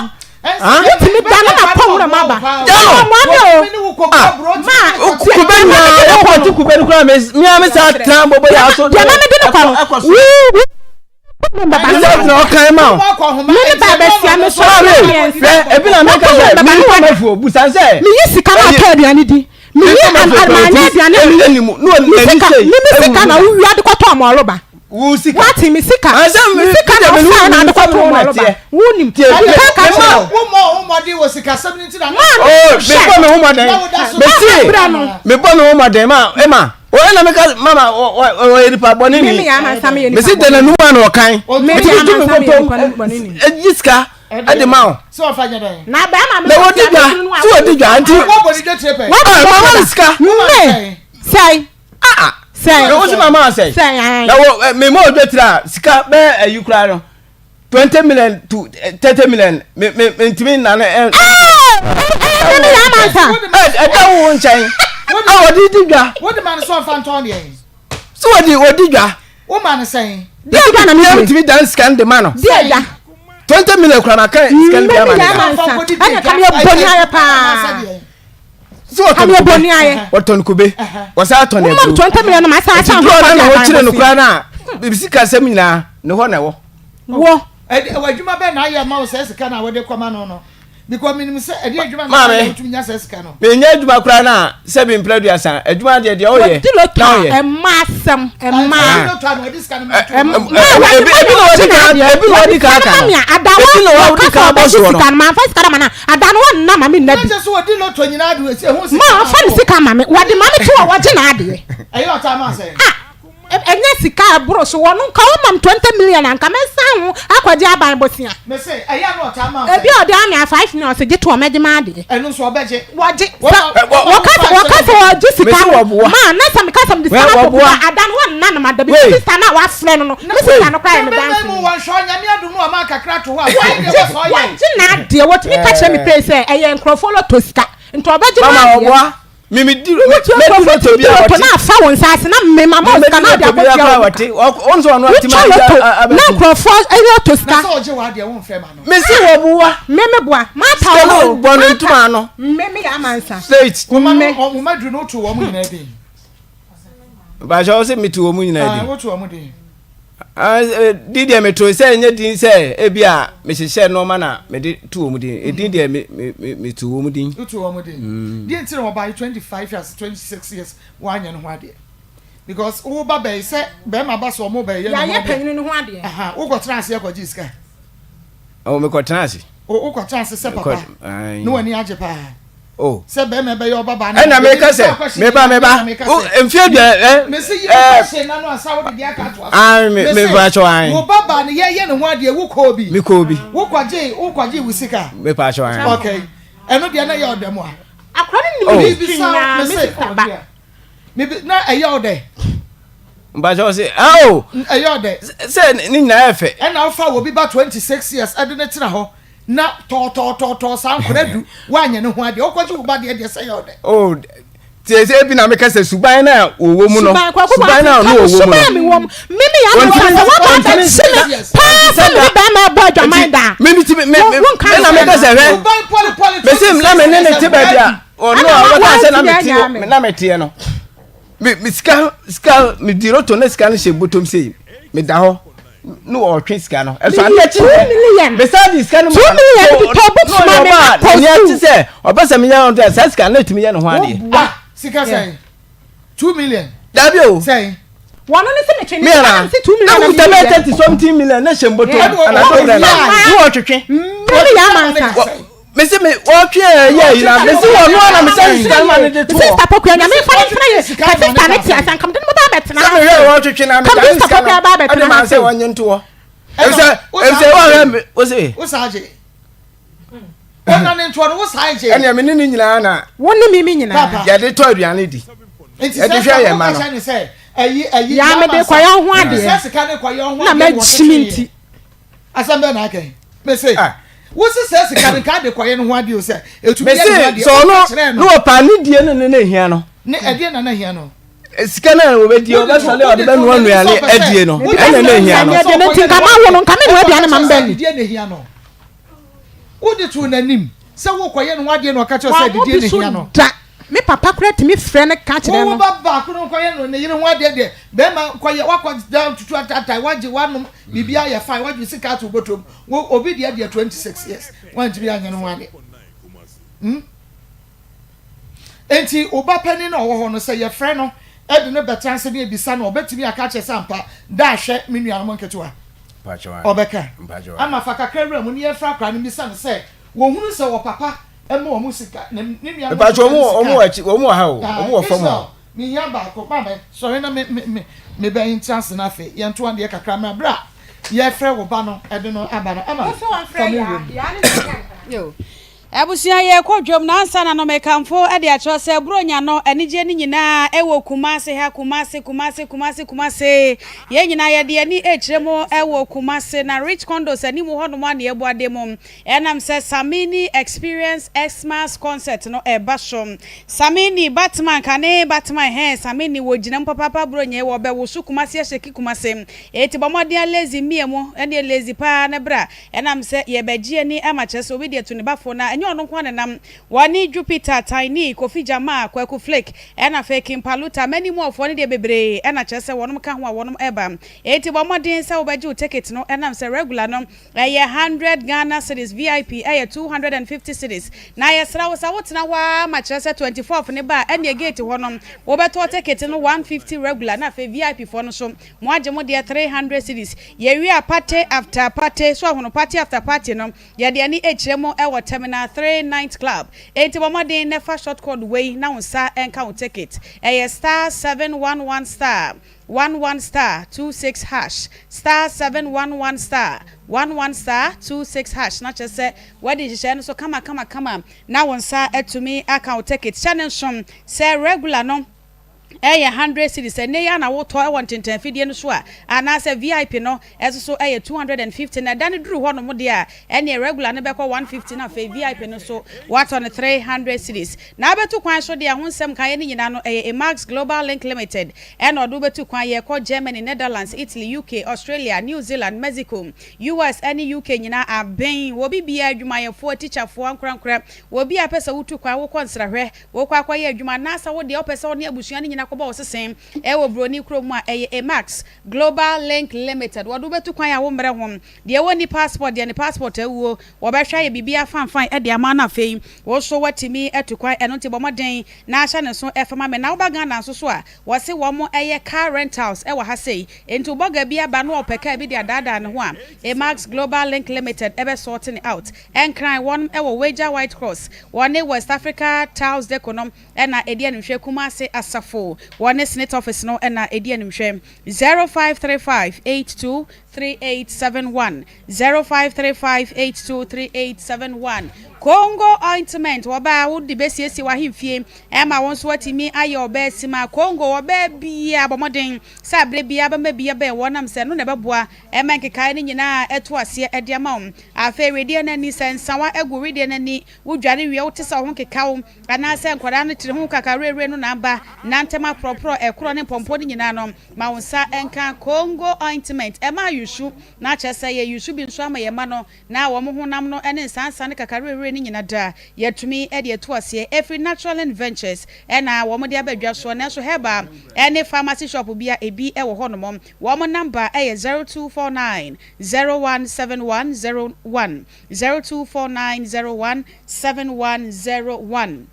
Wotumi da no na kɔ nwura mu aba. Ah, kube nyinaa yɛ kɔ ti kube no koraa me me a me saa tena bɔbɔ yɛ aso. Deɛ na me de no kɔ no. Wo Ɛsɛ na ɔkan ma o. Me ne ba bɛsia me sɔ Maame, hwɛ ebi na meka sɛ mi nkɔ mɛfuo busa sɛ. Mi yi sika na atɔ aduane di. Mi yi maanyɛ aduane mi yi mi sika mi mi sika na wowia de kɔtɔ ɔmɔloba. Wo sika. Wate mi sika. Mi sika na wofa na de kɔtɔ ɔmɔloba. Wo nim. Tie Ɛbi ka ka kyerɛ wo. Wo mɔ wo mɔden wɔ sikasɛm ne ti na. Maa mi hwɛ. Mi bɔ mi ho mɔden. Mi tie. Mi bɔ mi ho mɔden ma ema. Wɔyɛ na meka mama ɔyɛ nipa bɔne ni. Mesi dɛ n'anum a na ɔkan. Metumi tu me bɔtɔm gye sika de ma wo. Na Na wɔdi dwa so wɔdi dwa nti. Mama no sika. Sɛn. Sɛn. Na wosi mama sɛn. Na wɔ me ma ɔdwa tiri a sika bɛyɛ ayi koraa no. 20 million to 30 million me me me ntumi nna no ɛ. Ɛɛ ne yɛ amansa. Ɛda wo nkyɛn a wɔde di dwa. Wode ma no sɛ ɔmfa ntɔn deɛ. So wɔde wɔdi dwa. Wo ma no sɛn. Deɛ dwa na mi di. Ntumi dan sika no de ma no. Deɛ dwa. 20 million kura ma kan sika no bi ama ne da. Ɛna kam yɛ bɔ ni ayɛ paa. So wɔtɔn kube wɔtɔn kube wɔsan atɔn aburo. Wọ́n 20 million ma san asan hɔ kɔjá na wɔkyerɛ no kura na sika sɛm nyinaa ne hɔ na ɛwɔ. Wɔ. Ɛde wɔ adwuma bɛn na ayɛ ama wo saa sika no a wode kɔma no no? Because menim sɛ ɛde adwuma na ayɛ wotumi nya saa sika no. Menya adwuma koraa na sɛ bi mpere aduasa adwuma deɛ deɛ ɔyɛ na ɔyɛ. Ɛma asɛm ɛma. Ebi na wɔde ka ebi na wɔde ka aka no ebi na wɔde ka abɔ soɔ no. Maa nfa sika ma na ada no wɔn nna ma mi nna bi. Ɛsɛ sɛ wɔde lotto nyinaa de ehu sika. Maa nfa ne sika ma mi wɔde ma mi to a wɔgye na adeɛ. Ɛyɛ ɔtaa ma sɛ. Ah ɛnyɛ sika a ɛboro so wɔn nka wɔn mam 20 million anka mɛsan ho akɔgye aban bosia. Mese ɛyɛ ano ɔtaa ma ebi a ɔde ame a 5 million ɔsɛ gye to ɔmɛgye ma adeɛ. Ɛno nso ɔbɛgye. Wɔgye sɛ wɔka sɛ wɔka sɛ wɔgye sika no maa na sɛ meka sɛ mede sika no akɔ kuba ada no wɔnna no ma da bi me sista no a wafrɛ no no me sista no koraa yɛ me danse ni. Wɔnhwɛ ɔnyame adum no ɔma kakra to hɔ a wɔgye wɔgye n'adeɛ wɔtumi ka kyerɛ me pei sɛ ɛyɛ nkurɔfoɔ lɔtɔ sika nti ɔbɛgye n'adeɛ. Mimi di Wotua mɛdi nkurɔfoɔ lotto tumi bi di a lotto wɔte. na afa wo nsa ase na me mama wo sika na ɔde Mɛdi lotto bi akɔtua a wo wɔte. Wɔn nso wɔn ati ma Wotwa lotto na nkurɔfoɔ lotto sika. Na sɛ ɔgye w'adeɛ wo nfɛ ma no. Mesi wɔ boa. Me me boa. Mata Sika wo no o. bɔ ne ntoma ano. Me me yɛ amansa. Straight. Wɔn ma no wɔn ma duru no to wɔn nyinaa din. Mpakyɛ wo se meto wɔn nyinaa din? Woto wɔn din. Din deɛ meto sɛ ɛnyɛ din sɛ ebi a mehyehyɛ nneɛma na mede to wɔn din. Edin deɛ me me meto wɔn din. Woto wɔn din. Deɛ nti na wɔba yi 25 years 26 years wɔanyɛ ne ho adeɛ because wo ba bɛyi sɛ bɛrima ba so wɔn bɛyɛ ne ho adeɛ. Yɛayɛ panyin ne ho adeɛ. Wokɔtena ase akɔgye sika. Oh, mekɔtena ase. Wokɔtena ase sɛ papa ne w'ani agye paa. Oh. Sɛ bɛrima bɛyɛ ɔba baa ne. Ɛna meka sɛ meba meba mfie dua ɛ. Mesi yi kɔ hyɛ n'ano ansa wode deɛ aka ato aso. An me me pa kyɛw an. Wo ba baa ne yɛyɛ ne ho adeɛ wo kɔɔ bi. Me kɔɔ bi. Wokɔgye wokɔgye wo sika. Me pa kyɛw an. Okay. Ɛno deɛ na ɛyɛ ɔdɛ mu a. Akora no nim history nyinaa me sista ba. Mebi na ɛyɛ ɔdɛ. Mpakyɛ ɔse ao. Ɛyɛ ɔdɛ. Sɛ ne nyinaa yɛ fɛ. Ɛna wofa wɔ bi ba 26 years ɛde ne tena hɔ na tɔɔtɔɔtɔɔtɔɔ saa nkora du woanyɛ ne ho adeɛ wokɔgye wo ba deɛ deɛ sɛ ɛyɛ ɔdɛ. Oh tie sɛ ebi na meka sɛ suban na wɔwɔ mu no suban na ɔno wɔwɔ mu no. Suban mi wɔ mu mímí yà mi wɔ sɛ wɔn bá bɛ si mi paa sɛ mi ni bɛrima ɛbɔ adwaman da. Mímí ti mi mi ɛna meka sɛ hwɛ mesi na me ne ne te baabi a. Ɔno a ɔbɛka sɛ na mete na meteɛ no me me sika sika me di roto na sika no hyɛ bɔtɔm sei meda hɔ ne ɔtwe sika no ɛso adeɛ kyi yɛ mesa de sika no ma no na ɔyɛ ɔba a ɛni ate sɛ ɔbɛ sɛ meyɛ ɔno sɛ saa sika no etumi yɛ ne ho adeɛ. Sika sɛn 2 million. Dabi o. Sɛn. Wɔn ne sɛ metwe ne sika na mese 2 million na kuta bɛyɛ 30 something million na hyɛ mbɔtɔm anadwo brɛ no ne wɔtwetwe. Mmiri yɛ amansa. Mesi me wɔtwe ɛyɛ yi na mesi wɔ no ana mesɛ ne sika ma ne de to hɔ. Sista Pokuya nyame nfa ne ntena yɛ ka sista ne te ase anka mede no bɛba abɛtena ha. Sɛ mehwɛ wɔtwetwe na meda ne sika no ɛde ma sɛ wɔnye nto hɔ. Efisɛ efisɛ wɔhwɛ me wose. Wosaa gye. Ɔna ne ntoɔ no wosaa gye. Ɛnea me ne ne nyinaa na. Wo ne me me nyinaa. Yɛde tɔ aduane di. Yɛde hwɛ yɛn mma no. Yaa mede kɔyɛ ho adeɛ na magyimi nti. Asɛm bɛn na aka yi? Mese, wo se sɛ sika no nka de kɔyɛ no ho adeɛ o sɛ ɛtumi yɛ ne ho adeɛ. Mese, sɛ ɔno ne ɔpaa ne die no ne na ehia no. Ne ɛdeɛ na na hia no. Sika no a wɔbɛdie ɔbɛsɔre a ɔde bɛnoa nnuane adie no ɛna na ehia no. Ɛdeɛ no nti nka ma wo no nka me noa aduane ma mbɛ ni. Ɛdeɛ na ehia no. Wode too n'anim sɛ wokɔyɛ ne ho adeɛ na ɔka kyerɛ sɛ adidie na ehia no. Da. Me papa koraa tumi frɛ no ka kyerɛ no. Wo ba baako no nkɔyɛ no ne yere ho adeɛ deɛ bɛrima nkɔyɛ wakɔ da tutu ataataa wagye wanom biribi ayɛ fine wagye sika ato bɔtɔm wo obi deɛ deɛ 26 years wantumi anyɛ ne ho adeɛ hmm enti wo ba panin na ɔwɔ hɔ no sɛ yɛfrɛ no ɛde no bɛtena ase ne ebisa no ɔbɛtumi aka akyerɛ sɛ ampa da ahwɛ me nuanom nketewa ɔbɛka ama fa kakra wura mu ne yɛmfrɛ akora no mbisa no sɛ wɔhunu sɛ wɔ papa ɛma wɔn sika ne ne nua no Mpatsɔ wɔn wɔ wɔn wɔ akyi wɔn wɔ ha o wɔn wɔ fam hɔ. Mehia baako maame sɔre na me me me me bɛn ntra ase na afei yɛn to adeɛ kakra mmerɛ berɛ a yɛfrɛ wo ba no ɛde no aba no ama fa mu wura mu. Abusua yɛrekɔ dwam na ansa na no mekamfo de akyerɛ sɛ Buronya no anigyeɛ no nyinaa ɛwɔ Kumase ha Kumase Kumase Kumase Kumase yɛn nyinaa yɛde ani rekyerɛ mu ɛwɔ Kumase na Rich Condos anim hɔ nom a na yɛbɔ ade mu Ɛnam sɛ Samini Experience Xmas Concert no reba so. Samini, Batman, kane Batman hɛn Samini wɔ gyina mu papaapa Buronya yi wɔ bɛ woso Kumasi ahyɛki Kumasi Eti bɔ mmɔden a lazy mmea mu ɛneɛ lazy paa na bra Ɛnam sɛ yɛ bɛ gye ani ama kyerɛ sɛ obi deɛ tu ne ba fo na ɛnyɛ ɔno nko ara na ɛnam Wɔne Jupiter, Tiny, Kofi Jamaa, Kwaku Flick ɛna afei King Paluta Many more foɔ no deɛ bebree ɛna kyerɛ sɛ wɔnom ka ho a wɔnom ɛba Eti bɔ mmɔden sɛ wobɛgye wo ticket no ɛnam sɛ regular no Ɛyɛ hundred Ghana cedis, VIP ɛyɛ 250 cedis. Na yɛsrɛ wo sɛ wotena hɔ ara ma kyerɛ sɛ 24th no ba a, ɛneɛ gate hɔ no wobɛtɔ ticket no 150 regular na afei VIP foɔ no nso moagye mo deɛ 300 cedis. Yɛwie a party after party, so ahono party after party no yɛde ani kyerɛ mu wɔ Terminal 3 Night Club. Enti bɔ mmɔden na fa short code wei na wo nsa nka wo ticket. Ɛyɛ star 711 star 11 star 26 hash, star 711 star 11 star 26 hash na kyerɛ sɛ woadi nhyehyɛe no so kama kama kama na wo nsa atumi aka wo ticket. Hyɛ no nso sɛ regular no ɛyɛ 100 cedis, ɛnnɛ yi ara na wotɔ wɔ ntentan afidie no so a, anaasɛ VIP no nso so ɛyɛ 250, na ɛda no duru hɔnom deɛ a, ɛnneɛ regular no bɛkɔ 150 na afei VIP no nso woatɔ no 300 cedis. Na abɛto kwan so deɛ, ho nsɛm nkaeɛ no nyinaa no, ɛyɛ Emax Global Link Limited ɛna ɔde wo bɛtu kwan. Yɛkɔ Germany, Netherlands, Italy, UK, Australia, New Zealand, Mexico, US ɛne UK nyinaa aben. Wɔ obibiara, adwumayɛfoɔ, atikyafoɔ, ankorankorɛ, wɔ obiara pɛ sɛ wotu kwan, wokɔ nsrahwɛ, wokɔ akɔyɛ adwuma, anaasɛ wo deɛ wopɛ sɛ wo ne abusua no nyinaa. na kɔbɔ wo sesen wɔ buroni kurom a, ɛyɛ Amax Global Link Limited. Wɔde wo bɛtu kwan a wommrɛ ho. Deɛ wɔnni passport deɛ ne passport awuo, wɔbɛhwɛ ayɛ biribiara fanfan de ama no afei wo nso woatumi atu kwan. Ɛno nti bɔ mmɔden na hyɛ ne nso fa ma me. Na woba Ghana nso so a, wɔse wɔn yɛ car rentals wɔ ha sei. Enti wo bɔga bi aba na ɔpɛ car bi de adaadaa ne ho a, Amax Global Link Limited bɛ sort no out. Nkran, wɔn wɔ Weija White Cross, wɔne West Africa Tiles Deco no na ɛdi animhwɛ. Kumasi Asafo, wɔne Senate Office no na ɛdi animhwɛ. 0535 82 3871 0535 82 3871 Congo ointment wɔbaa wode bɛsiesie w'ahemfie ɛma wo nso watumi ayɛ ɔbaa sima Congo ɔbaa biara bɔ mmɔden sɛ aberɛ biara bɛma bi abɛn wɔ nam sɛ ɛno na ɛbɛboa ɛma nkekaeɛ no nyinaa ɛto aseɛ ɛde ama wo. Afei wedeɛ no ani sɛ nsawa agu wedeɛ no ani wodware wie wote sɛ wo ho keka wo anaasɛ nkwadaa no tiri ho kakawerɛwerɛ no na aba na ntɛm aporɔporɔ ɛkorɔ ne mpɔmpɔ no nyinaa no Ma wo nsa nka Congo ointment, ɛma ayusu, na kyerɛ sɛ yɛ yusu bi nso ama yɛn mma no na wɔn honam no ne nsansa ne kakawerɛwerɛ no nyina da yɛatumi de atu aseɛ. Ɛfiri Naturalin Ventures na wɔn de aba dwa soɔ, nanso herbal ne pharmacy shop bia ɛbi wɔ hɔ nom. Wɔn number yɛ 0249 017101, 0249 017101.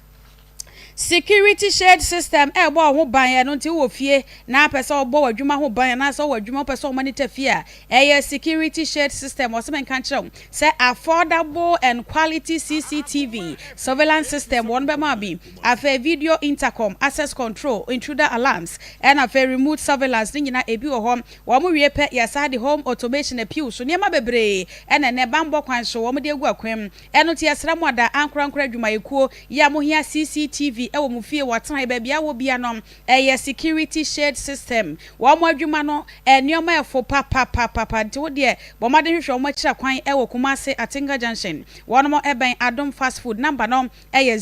Security shade system ɛrebɔ wo ho ban, ɛno nti wowɔ fie na apɛ sɛ wɔbɔ w'adwuma ho ban anaasɛ wowɔ adwuma wopɛ sɛ wo monitor fie a, ɛyɛ security shade system. Wɔse menka nkyerɛ wo sɛ affordable and quality CCTV surveillance system wɔn bɛma wo bi. Afei video intercom, access control, intruder alarms ɛna afei remote surveillance ne nyinaa ebi wɔ hɔ. Wɔn wie pɛ yɛsan de home automation apiw so. Nneɛma bebree ɛna ɛnɛ banbɔ kwan so wɔn de agu akwan mu. Ɛno nti yɛsrɛ mo ada ankorankoro adwumayɛkuo yi a mohia CCTV wɔ mo fie wɔ atenaeɛ baabi a wɔ bia no, ɛyɛ security shade system. Wɔn adwuma no nneɛma ɛfo papapapapa nti wo deɛ bɔ mmɔden hwehwɛ wɔn akyira kwan wɔ Kumasi Atinga Junction. Wɔnom bɛn Adom Fast Food. Number no yɛ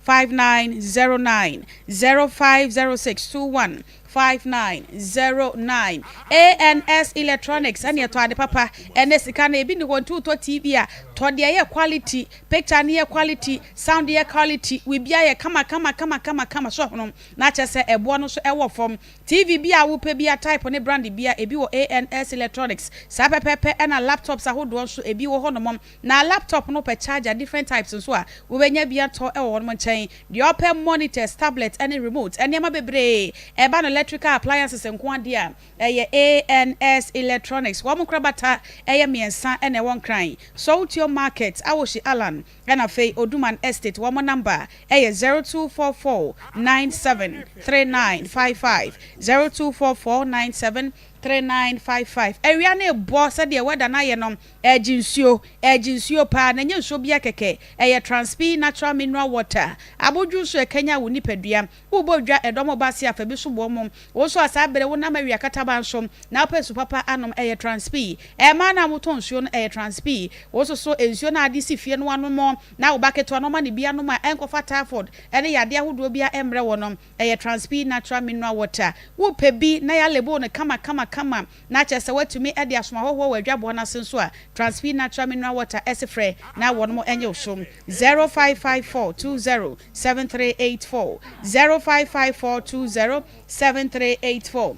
0506215909, 050621. 5909 ANS Electronics ɛne ɛtɔ ade papa ɛnɛ sika no ebi ni hɔ nti wotɔ TV a tɔ deɛ ɛyɛ quality picture no yɛ quality sound yɛ quality wibia yɛ kama kama kama kama kama so hono na kyerɛ sɛ ɛboɔ no nso ɛwɔ fam TV bi a wopɛ bi a type ne brand bi a ebi wɔ ANS Electronics saa pɛpɛpɛ ɛna laptops ahodoɔ nso ebi wɔ hɔ nom Na laptop no pɛ charger different types nso a, wobɛnya bi atɔ wɔ wɔnom nkyɛn. Deɛ ɔpɛ monitors, tablets ne remote, nneɛma bebree ɛba no electrical appliances nko ara deɛ a, ɛyɛ ANS Electronics. Wɔn nkorabata yɛ mmiɛnsa na ɛwɔ Nkran, Sowutuo Market, Awoshie Allan ɛna afei Oduman Estate. Wɔn number yɛ 0244 97 3955, 0244 97 3955. Awia no rebɔ sɛdeɛ weather no ayɛ no, Ɛgye nsuo, ɛgye nsuo paa, na ɛnyɛ nsuo biara kɛkɛ, ɛyɛ Transpi Natural Mineral Water. Abodwo nsuo a ɛkanyan wo nipadua. Worebɔ dwa, ɛdɔm reba ase a, fa bi so boa wɔn. Wo nso a saa bere wonam awia kataban so na wopɛ nsu papa anom, ɛyɛ Transpi. Mmaa no a wɔtɔn nsuo no, ɛyɛ Transpi. Wo nso so, nsuo no a wode si fie no anom na wo ba ketewa no woma no bi anom a, ɛnkɔfa typhoid ne yadeɛ ahodoɔ biara mmrɛ wo no, ɛyɛ Transpi Natural Mineral Water. Wopɛ bi na yɛalabel no kama kama kama na kyerɛ sɛ woatumi de asom ahɔhoɔ wɔ adwaboɔ no ase nso a, Transfi Natural Mineral Water se frɛ na wɔnom nye wo so 0554 20 7384, 0554 20 7384.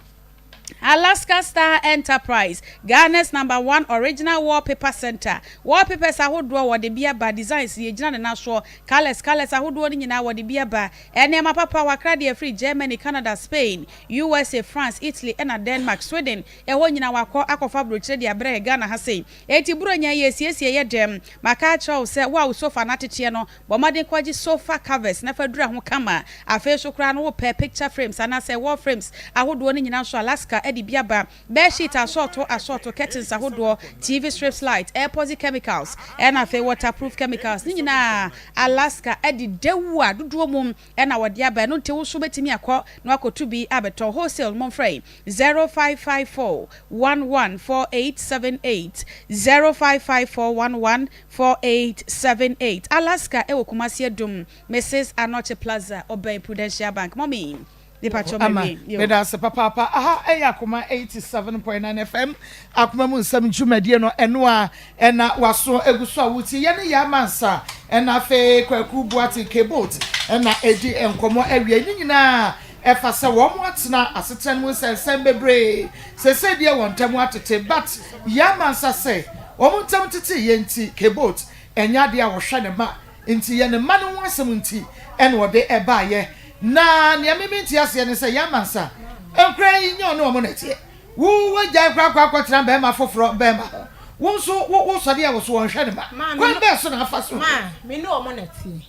Alaska Star Enterprise, Ghana's number one original wallpaper center. Wallpapers ahodoɔ wɔde bi aba, designs deɛ ɛgyina ne nan soɔ, colours colours ahodoɔ no nyinaa wɔde bi aba. Nneɛma papa, wakra deɛ ɛfiri Germany, Canada, Spain, USA, France, Italy ɛna Denmark, Sweden, ɛhɔ nyinaa wakɔ akɔfa abrokyire de abrɛ yɛ Ghana ha sei. Enti Buronya yi yɛsiesie yɛ dɛm. Maka akyerɛ wo sɛ wo a wo sofa no ateteɛ no, bɔ mmɔden kɔgye sofa covers na fa dura ho kama. Afei nso koraa no wopɛ picture frames anaasɛ wall frames ahodoɔ no nyinaa nso Alaska de bi aba. Bed sheet asɔɔto asɔɔto, curtains ahodoɔ, TV strips light, airposi chemicals ɛna afei waterproof chemicals ne nyinaa Alaska de dawua dodoɔ mu na wɔde aba ɛno nti wo nso wobɛtumi akɔ na wakɔtu bi abɛtɔ wholesale momfrɛ yi 0554 114878 0554 114878 Alaska ɛwɔ Kumasi Adum Mrs Anokye Plaza ɔbɛn Prudential Bank mɔmi. Mepakyɛw Ama, mawie. Yo. meda ase papaapa. Aha ɛyɛ Akoma 87.9 FM, Akoma mu nsɛm dwumadie no, ɛno a ɛna waso egu so a wotie. Yɛne Yaa Mansa ɛna afei Kwaku Boateng Kbot ɛna edi nkɔmmɔ awie. Ne nyinaa ɛfa sɛ wɔn atena asetena no mu nsɛnsɛm bebree. Sesei deɛ wɔn ntam atete but Yaa Mansa sɛ wɔn ntam teteeɛ nti Kbot ɛnyɛ adeɛ a wɔhwɛ ne ma Nti yɛ ne mma no ho asɛm nti na ɔde baeɛ. Na nea me mente aseɛ ne sɛ yɛn amansa nkura yi nyɛ ɔne wɔn na ɛteɛ. Wo wagyae koraa kɔ akɔtena barima foforɔ barima ho. Wo nso wo wo sɔre a wo so wɔnhwɛ ne mma. Kwan bɛn so na afa so? Ma me ne wɔn na ɛteɛ.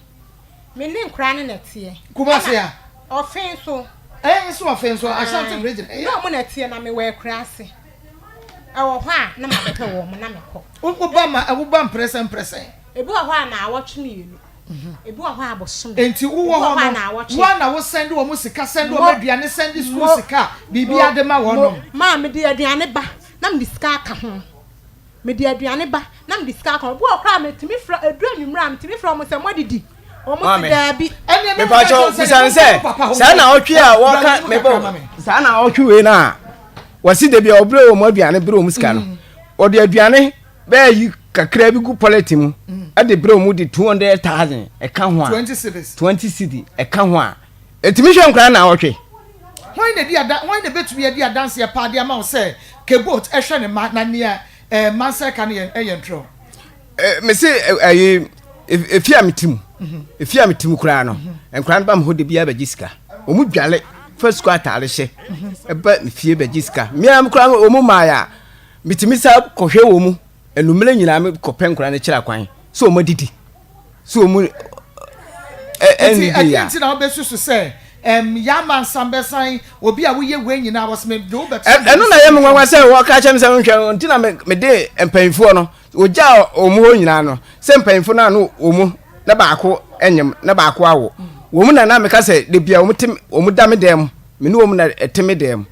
Me ne nkura no na ɛteɛ. Kumasi a? Ɔfe nso. Ɛɛ nso ɔfe nso Ashanti region. Me ne wɔn na ɛteɛ na mewɔ akuraase. Ɛwɔ hɔ a na mabɛhwɛ wɔn na mekɔ. Wo ba ma wo ba mprɛsɛn mprɛsɛn. Ebi wɔ hɔ a naawɔtwe mienu, ebi wɔ hɔ a bosome. Enti wowɔ hɔ no, wo ara na wo sɛnde wɔn sika, sɛnde wɔn aduane, sɛnde sukuu sika, biribiara de ma wɔnom. Ma mede aduane ba na mede sika aka ho. Mede aduane ba na mede sika aka ho. Ebi wɔ hɔ koraa a metumi frɛ, ɛduru anwummerɛ a metumi frɛ wɔn sɛ moadidi? Wɔn se daabi. Mepakyɛw, bisa no sɛ, saa naawɔtwe a wɔka mebɔ saa naawɔtwe wei no a wɔse da bi a wɔbrɛ wɔn aduane brɛ wɔn sika no, wɔde aduane bɛyɛ yi kakra bi gu pɔlɛte mu ɛde brɛ wɔn de 200,000 ɛka ho a 20 cedi ɛka ho a ɛtumi hwɛ nkwadaa naawɔtwe. Hwan na edi ada hwan na ebetumi adi adanseɛ paa de ama wo sɛ Kebot hwɛ ne mma na nea eh, Mansa ka no yɛ yɛ ntorɔ? Eh, mese ɛyi efi a mete mu efi a mete mu koraa no nkwadaa no ba me hɔ de biara bɛgye sika wɔn dwale fa sukuu ataare hyɛ ɛba me fie bɛgye sika mmea koraa wɔn mmaa a metumi sa kɔhwɛ wɔn mu anumere nyinaa me kɔpɛ nkwadaa no kyerɛ akwan sɛ wɔn adidi sɛ wɔn ɛnni bi ya. Nti na wobɛsusu sɛ ɛm yama nsan bɛsan obi a woyɛ wei nyinaa wɔsɛ me de wobɛtena. Ɛno na ɛyɛ me nwanwa sɛ wɔka kyerɛ me sɛ nhwɛ nti na mede mpanyinfoɔ no wɔgyaa wɔn hɔ nyinaa no sɛ mpanyinfoɔ no ano wɔn mu na baako nyem na baako awo wɔn mu na na meka sɛ de bia wɔn te wɔn da me dan mu me ne wɔn na ɛte me dan mu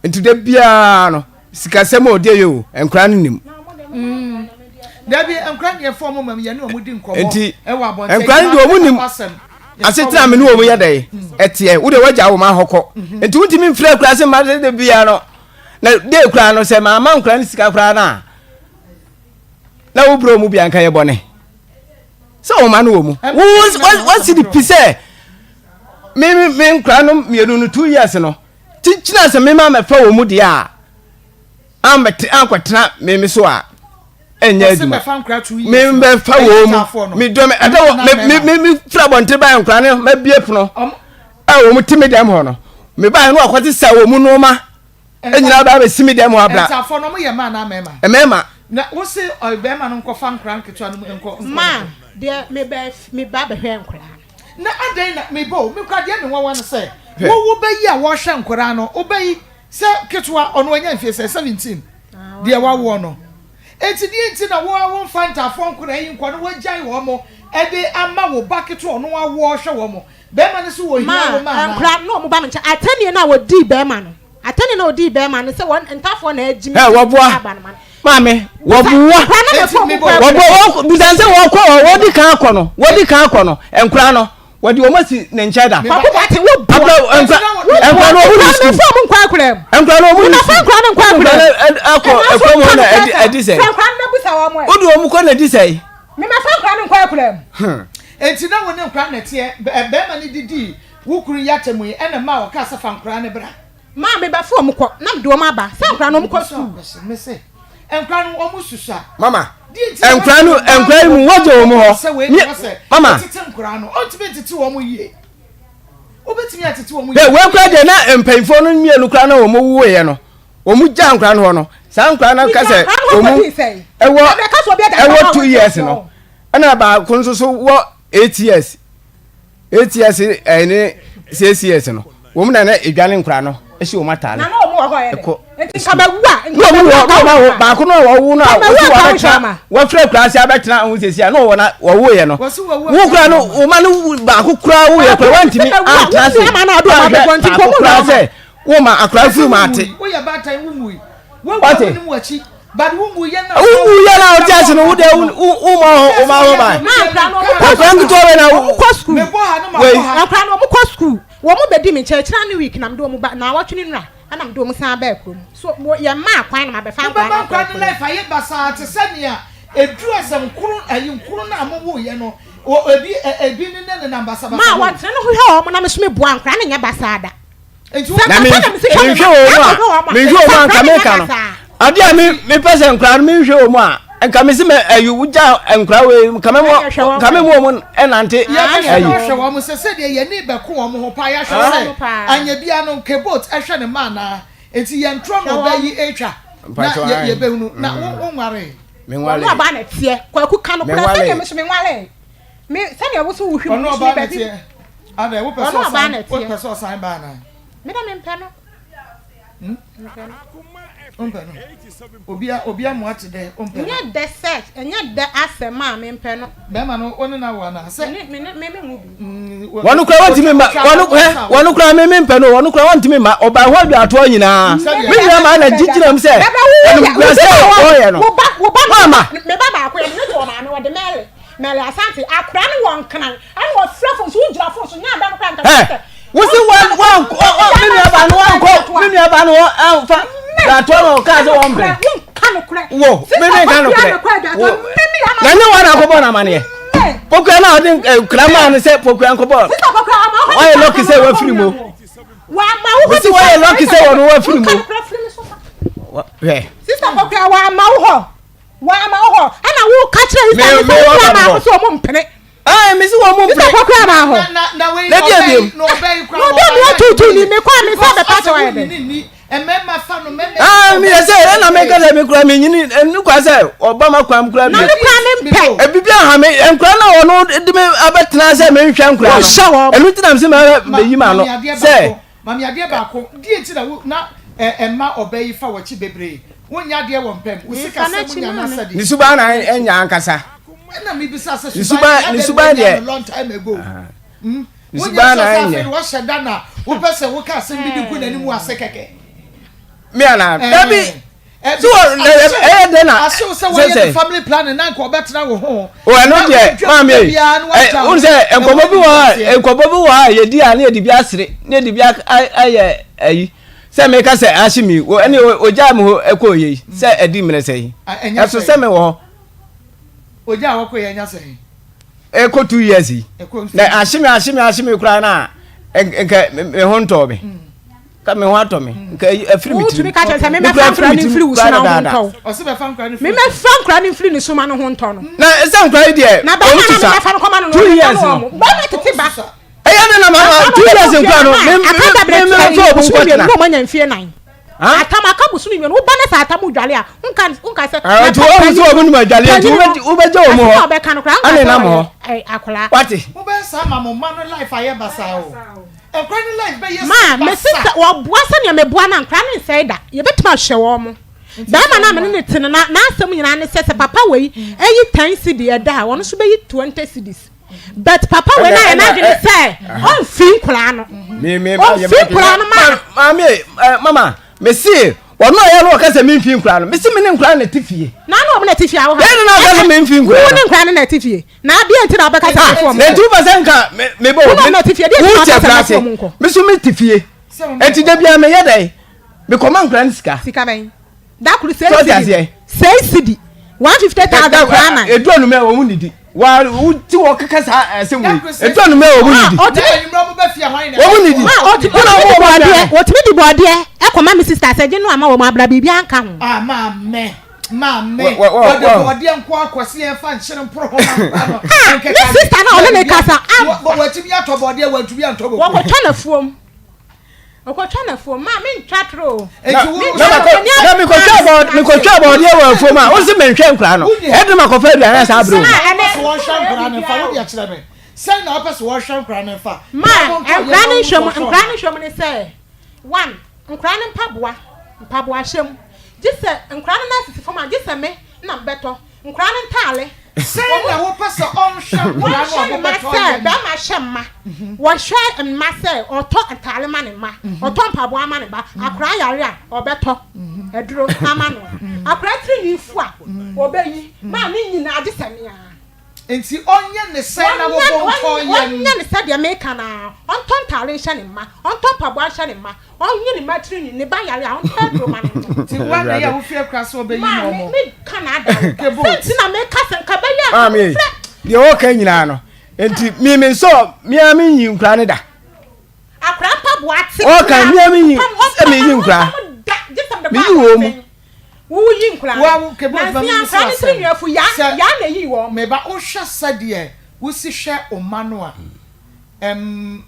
nti da biara no sikasɛm a ɔdi yɛ o nkora no nim. Mm. Dabi nkora no yɛ fɔm mam yɛne wɔn di nkɔmɔ nti ɛwɔ abɔnten nkora no deɛ wɔn nim asetena me ne wɔn yɛ dɛ ɛteɛ wo de wagya wɔn ahɔkɔ mhm. nti wontumi mfiri akura se mma de biara no na de kura no sɛ maama nkora no sika koraa no a na wobrɛ mu bia nka yɛ bɔne sɛ wɔn ma no wɔ mu wɔsi de pi sɛ me me nkora no mmienu no two years no kyikyina sɛ mema mɛfa wɔn mu deɛ a ambɛte ankɔtena me me so a ɛnyɛ adwuma me mbɛfa wɔn mu me dɔ me ɛdɛ wɔ me me me me fira abɔnten baa nkora no mabie pono a wɔn ti me dɛm hɔ no me baa no akɔte sa wɔn mu nneɛma nyinaa baa bɛsi me dɛm hɔ abira. Ntafoɔ no wɔn yɛ mmaa anaa mmarima. Mmarima. Na wosi ɔbɛrima no nkɔfa nkora nketewa no mu nkɔ. Maa deɛ me bɛ me ba bɛhwɛ nkora no. Na adɛn na me ba o, me koraa deɛ me nwanwa ne sɛ, wo wo ba yi a wɔhwɛ nkwadaa no, wo ba yi sɛ ketewa ɔno wanya mfie sɛ 17 deɛ wawoɔ no, enti deɛ nti na wo ara wo mfa ntaafoɔ nkwadaa yi nkɔ na wagyae wɔn mo de ama wo ba ketewa ɔno awoɔ hwɛ wɔn mo, bɛrima no so wɔ hia wo ma anaa? Ma nkwadaa no wɔn ba me nkyɛn, atɛnie no a wɔdii bɛrima no. Atɛne na odii bɛrima no sɛ wɔn ntafoɔ na agyi me wɔboa maame wɔboa wɔboa busan sɛ wɔkɔ wɔdi kan akɔ no wɔdi kan akɔ no nkura no wɔde wɔn asi ne nkyɛn da. Kwaku Boateng wo boa nkura nkura no wɔn ni sukuu nkura no nkɔ akura mu nkura no wɔn ni sukuu nkura no nkɔ akura mu akɔ ɛkɔ mu na ɛdi ɛdi sɛ nkura no busa wɔn ɛ wodi wɔn kɔ na ɛdi sɛ. Mema fa nkura no nkɔ akura mu. Eti na wɔn ne nkura na ɛteɛ bɛrima no didi wo kunu yi atɛmu yi ɛna mmaa ɔkaa sɛ fa nkura no bra. Maa me ba fo wɔn kɔ na mede wɔn aba sɛ nkora no wɔn kɔ sukuu. Me se nkora no wɔn susua. Mama nkora no nkora yi mu wɔgye wɔn hɔ. Ni mama. Tete nkora no ɔntumi ntete wɔn yie. Wobɛtumi atete wɔn yie. Wɔn kora deɛ na mpanyinfoɔ no mmienu kora na wɔn wuiɛ no wɔn gya nkora no hɔ no saa nkora no kasɛ wɔn ɛwɔ ɛwɔ 2 years no ɛna baako nso so wɔ 8 years. 8 years ɛne 6 years no wɔn na na edwane nkora no ɛhyɛ wɔn ataade na na wɔn wɔ hɔ yɛ ɛkɔ nti nkabawu a na wɔn wɔ na wɔn awo baako no a wɔwo no a wɔsi wɔn abɛtena wɔfrɛ kura ase abɛtena ho sisi a na wɔwɔ na wɔwo yɛ no wo kura no wɔn ma no baako kura wo yɛ kura wɔntumi antena ase ahwɛ baako kura sɛ wɔn ma akora firi mu ate wate wowu yɛ na ɔte ase no wode woma woma ho ban akora nketewa bɛ na wei wei akora no ɔmo kɔ sukuu. Wɔn bɛdi me nkyɛn akyire ne week na mede wɔn ba naawɔtwe ne nnura ɛna mede wɔn san baa kurom. So mo yɛ mmaa kwan na mabɛfa nkwadaa Wobɛma no akɔ nkwadaa no kurom. life ayɛ basaa te sɛ nea ɛduru asɛm nkoro ayi nkoro no a mowoeɛ no wɔ ebi ɛ ebi ne ne nenam basabasa Maa hɔ. wɔtene no ho hwɛ wɔn na me nso meboa nkwadaa no nyɛ basaa da. Nti Sɛ Na nka me sɛdeɛ mesi hwɛ me menhwɛ mma wɔn na a mehwɛ wɔn a menhwɛ sɛ wɔn a nkwadaa nka no nyɛ meka no basaa. adeɛ a me mepɛ sɛ nkwadaa no menhwɛ wɔn a nka mesi mɛ ayi wogya nkwadaa wei nka mɛ Ɛnyɛ hwɛ wɔn nka mɛ mu wɔn ɛnante Yɛbɛhwɛ ayi. na ɔhwɛ wɔn sɛ sɛdeɛ yɛn ani bɛko wɔn ho paa yɛahwɛ Hwɛ sɛ wɔn paa. anyɛ biara no Kebot hwɛ ne mma anaa nti yɛn torɔ na Hwɛ ɔbaa wɔn. yi retwa na Mpakyɛw yɛ ae. yɛbɛhunu na wo wo nwaree. Wɔn Menwaree. ɔbaa na ɛteɛ kwaku ka nokorɛ Menwaree. sɛdeɛ me so menwaree me sɛdeɛ wo so wohwɛ mu Ɔno me so me ɔbaa na baabi ɛteɛ adɛ wopɛ sɛ ɔno ɔbaa ɔsan na ɛteɛ wopɛ sɛ ɔsan ba anaa. me dɛ mempɛ no. Hmm? Wompɛ no? Obia obia mo ate dɛ wompɛ no. Ɛnyɛ dɛ sɛ ɛnyɛ dɛ asɛm a mempɛ no. Bɛrima no wo ne no awo anaa sɛ. Me ne me me nwo bi. Wɔn kura wɔntumi mma wɔn hɛ wɔn kura me mempɛ no wɔn kura wɔntumi mma ɔbaa hɔ adwatoɔ nyinaa me nua maa na gyi gyina mu sɛ ɛnumguasɛ wɔyɛ no Wo ba wo ba wɔn ama. Me ba baako yɛ de ne to ɔmaame wɔde mɛle mɛle asante akora no wɔ nkran Ɛna ɔfrɛ fon so, wogyina fon so, nyɛ ada no koraa nka Ɛ sɛ. wosi wɔn wɔn me nua ba no wɔn kɔ me nua ba no wɔn anfa datoɔ na ɔkaa sɛ wɔn mpɛ. Wonka nokorɛ. Wo me me nka nokorɛ. Wo na nye wɔn akɔbɔ na amaneɛ. Pokua na ɔde nkura maa no sɛ pokua nkɔbɔ. Wɔyɛ lɔki sɛ wafiri mu. Wosi wɔyɛ lɔki sɛ wɔn wafiri mu. Hwɛ. Sista pokua wɔama wo hɔ. Wɔama wo hɔ. Ɛna wo ka kyerɛ sista ne sɛ wo kura maa ho sɛ wɔn mpene. Ɛɛ mesi wɔn mu mpere. Sista kɔkora maa hɔ. Na na wei Na deɛ ɔbɛ yi biem. na ɔbɛ yi kura Na ɔbɛ mi ɔtuutu ni mi kɔ a mi nsa bɛpa kyɛw ayɛ dɛ. Mmarima fa no mmarima. Aa mi yɛ sɛ ɛna mi ka sɛ mi kura mi nyini ɛnu kwa sɛ ɔba ma kwan kura bi. Na mi kura mi mpɛ. Ebi bi aha mi nkura na ɔno de mi abɛtena sɛ mi nhwɛ nkura no. Wɔhyɛ wɔn. Ɛnu ti na mi sɛ mi bɛ yi ma no sɛ. Mami adeɛ baako deɛ nti na wo na ɛma ɔbɛ yi fa wɔkyi bebree wonyɛ adeɛ wɔ mpɛm wo sika sɛ mo nya na sɛdeɛ. Ne suban na ɛnya ankasa. Ɛna mi bisa sɛ suban ne suban deɛ long time ago. Ne suban na ɛnyɛ. Wonyɛ sɛ wɔhyɛ da na wopɛ sɛ woka asɛm bi de gu n'anim ase kɛkɛ. Mi ana dabi. So ɛyɛ dɛ na asew sɛ wɔyɛ ne family planning na nka ɔbɛtena wo ho. O ɛno deɛ maame yi ɛ n sɛ nkɔmɔ bi wɔ ha nkɔmɔ bi wɔ ha yɛdi a ne yɛde bi asere ne yɛde bi ayɛ ayi sɛ meka sɛ ahye mi wɔ ɛne ogya mi hɔ ɛkɔ yɛ yi sɛ ɛdi mmerɛ sɛ yi ɛso sɛ mi wɔ hɔ. Ogya a wɔkɔ yɛ nya sɛ. Ɛkɔ 2 years yi na ahye me ahye me ahye me koraa na nka me ho ntɔɔ me ka me ho atɔ me nka afiri me tirim wotumi ka kyerɛ sɛ memɛfa nkora no mfiri wo so na wo ho ntɔ wo memɛfa nkora no mfiri ne so ma no ho ntɔ no na sɛ nkora yi deɛ na bɛma na memɛfa no kɔma no no 2 years no bɛma tete ba ɛyɛ ne na ma 2 years nkora no memɛfa ɔmo nkɔtena na ɔmo anya mfie nan Atam aka bosome mmienu wo ba no sɛ atam dwale a nka nka sɛ. Nti wɔn nso wɔn num adwale nti wobɛgye wɔn hɔ ɛne nam hɔ akwadaa. Wate. Wobɛyɛ saa ma mo mma no life ayɛ basaa o. Nkora no life bɛyɛ so basaa. Maa mesi sɛ wɔboa sɛnea meboa no a nkora no nsɛe da yɛbɛtumi ahwɛ wɔn mo. Bɛrima no a mene ne te no n'asɛm nyinaa ne sɛ sɛ papa wei ɛyi 10 cedi ɛda a ɔno nso bɛyi 20 cedis. But papa wei na yɛ n'adwene sɛ ɔnfi nkwadaa no. Ɔnfi nkwadaa no ma. Maame eh, mama mesi wɔn a yɛ no wɔka sɛ memfi nkwadaa no mesi me ne nkwadaa na ɛte fie. Na na wɔn na ɛte fie awo ha. Yɛn na ɔka sɛ memfi nkwadaa no. Wo ne nkwadaa no na ɛte fie. Na adeɛ nti na ɔbɛka sɛ mefo wɔn. Na nti wopɛ sɛ nka mebɔ wo na ɛte fie deɛ nti na ɔka sɛ mefo wɔn nkɔ. Me so me te fie. Eti da biara meyɛ dɛ mekɔma nkwadaa no sika. Sika bɛn? Da koro sei cedi sei cedi 150,000 koraa na. Edu anumɛ wɔn nidi wa wo ti wɔ keka saa ɛsɛm wei edu anumɛ wɔn nidi wɔn nidi wɔn na wɔn bɔɔdeɛ wɔtumi di bɔɔdeɛ ɛkɔma mi sista sɛ gye no ama wɔn abira biribi anka ho. Ah maame maame wɔde bɔɔdeɛ nko akɔsi yɛn fa nkyɛn mporo ho ma no. Ah ne sista na ɔne ne kasa. Wɔtumi atɔ bɔɔdeɛ wɔntumi antɔ bɔɔdeɛ. Wɔkɔtwa n'afuom. Ɔkɔtwa n'afuom. Ma mentwa toro o. Na mekɔtwa bɔɔdeɛ wɔ afuom a, wose menhwɛ nkora no. Ɛde ma kɔfa aduane saa bere o. Sɛn na wopɛ sɛ wɔhwɛ nkora no mfa? Ma nkora no nhwɛ mu, nkora no nhwɛ mu ne sɛ, one, nkora no mpaboa, mpaboa hyɛ mu. Gye sɛ nkora no nan sisi fam a, gye sɛ me na mebɛtɔ. Nkwadaa no ntaale. Sɛn na wopɛ sɛ ɔnhwɛ nkwadaa no a Wɔnhwɛ ne mma mobɛtɔ sɛ yɛ no? bɛrima hwɛ mma. Wɔhwɛ mma sɛ ɔtɔ ntaale ma ne mma, ɔtɔ mpaboa ma ne ba. Akwadaa yare a, ɔbɛtɔ aduro ama no. Akwadaa tirinwi fu a, ɔbɛyi. Maa ne nyinaa gye sɛ me ara. Nti ɔnyɛ ne sɛn na wɔbɔ ntɔ yam. Ɔnyɛ ne sɛdeɛ meka no ara. Ɔntɔ ntaare nhyɛ ne mma. Ɔntɔ mpaboa nhyɛ ne mma. Ɔnyi ne mma tiri nwi. Ne ba yare a, ɔntɔ aduro ma no nnom. Nti wo ana yɛ a wofiri akura sɛ ɔbɛyi Maame, wɔn? meka na ada wo. Kebot. Sɛ nti na meka sɛ nka ɛbɛyɛ a nka Maame ei, wofrɛ. deɛ ɔka nyinaa no, nti me mensɔɔ, me ara menyi nkwadaa no da. Akora mpaboa te Ɔka, koraa. me ara menyi, Ɔmpam, sɛ ɔmpam, meyi nkwadaa. ɔmpam da. Gye sɛ mede kɔ Meyi wɔn mu. abɔnten. Woyi nkwadaa Wo a no. wo Kebot ma Nansi memmisa akora no tiri asɛm. nwi afu, yaa, Sɛ yaa na eyii wɔn. me ba, wohwɛ sɛdeɛ wosi hwɛ wo mma no a, ɛm,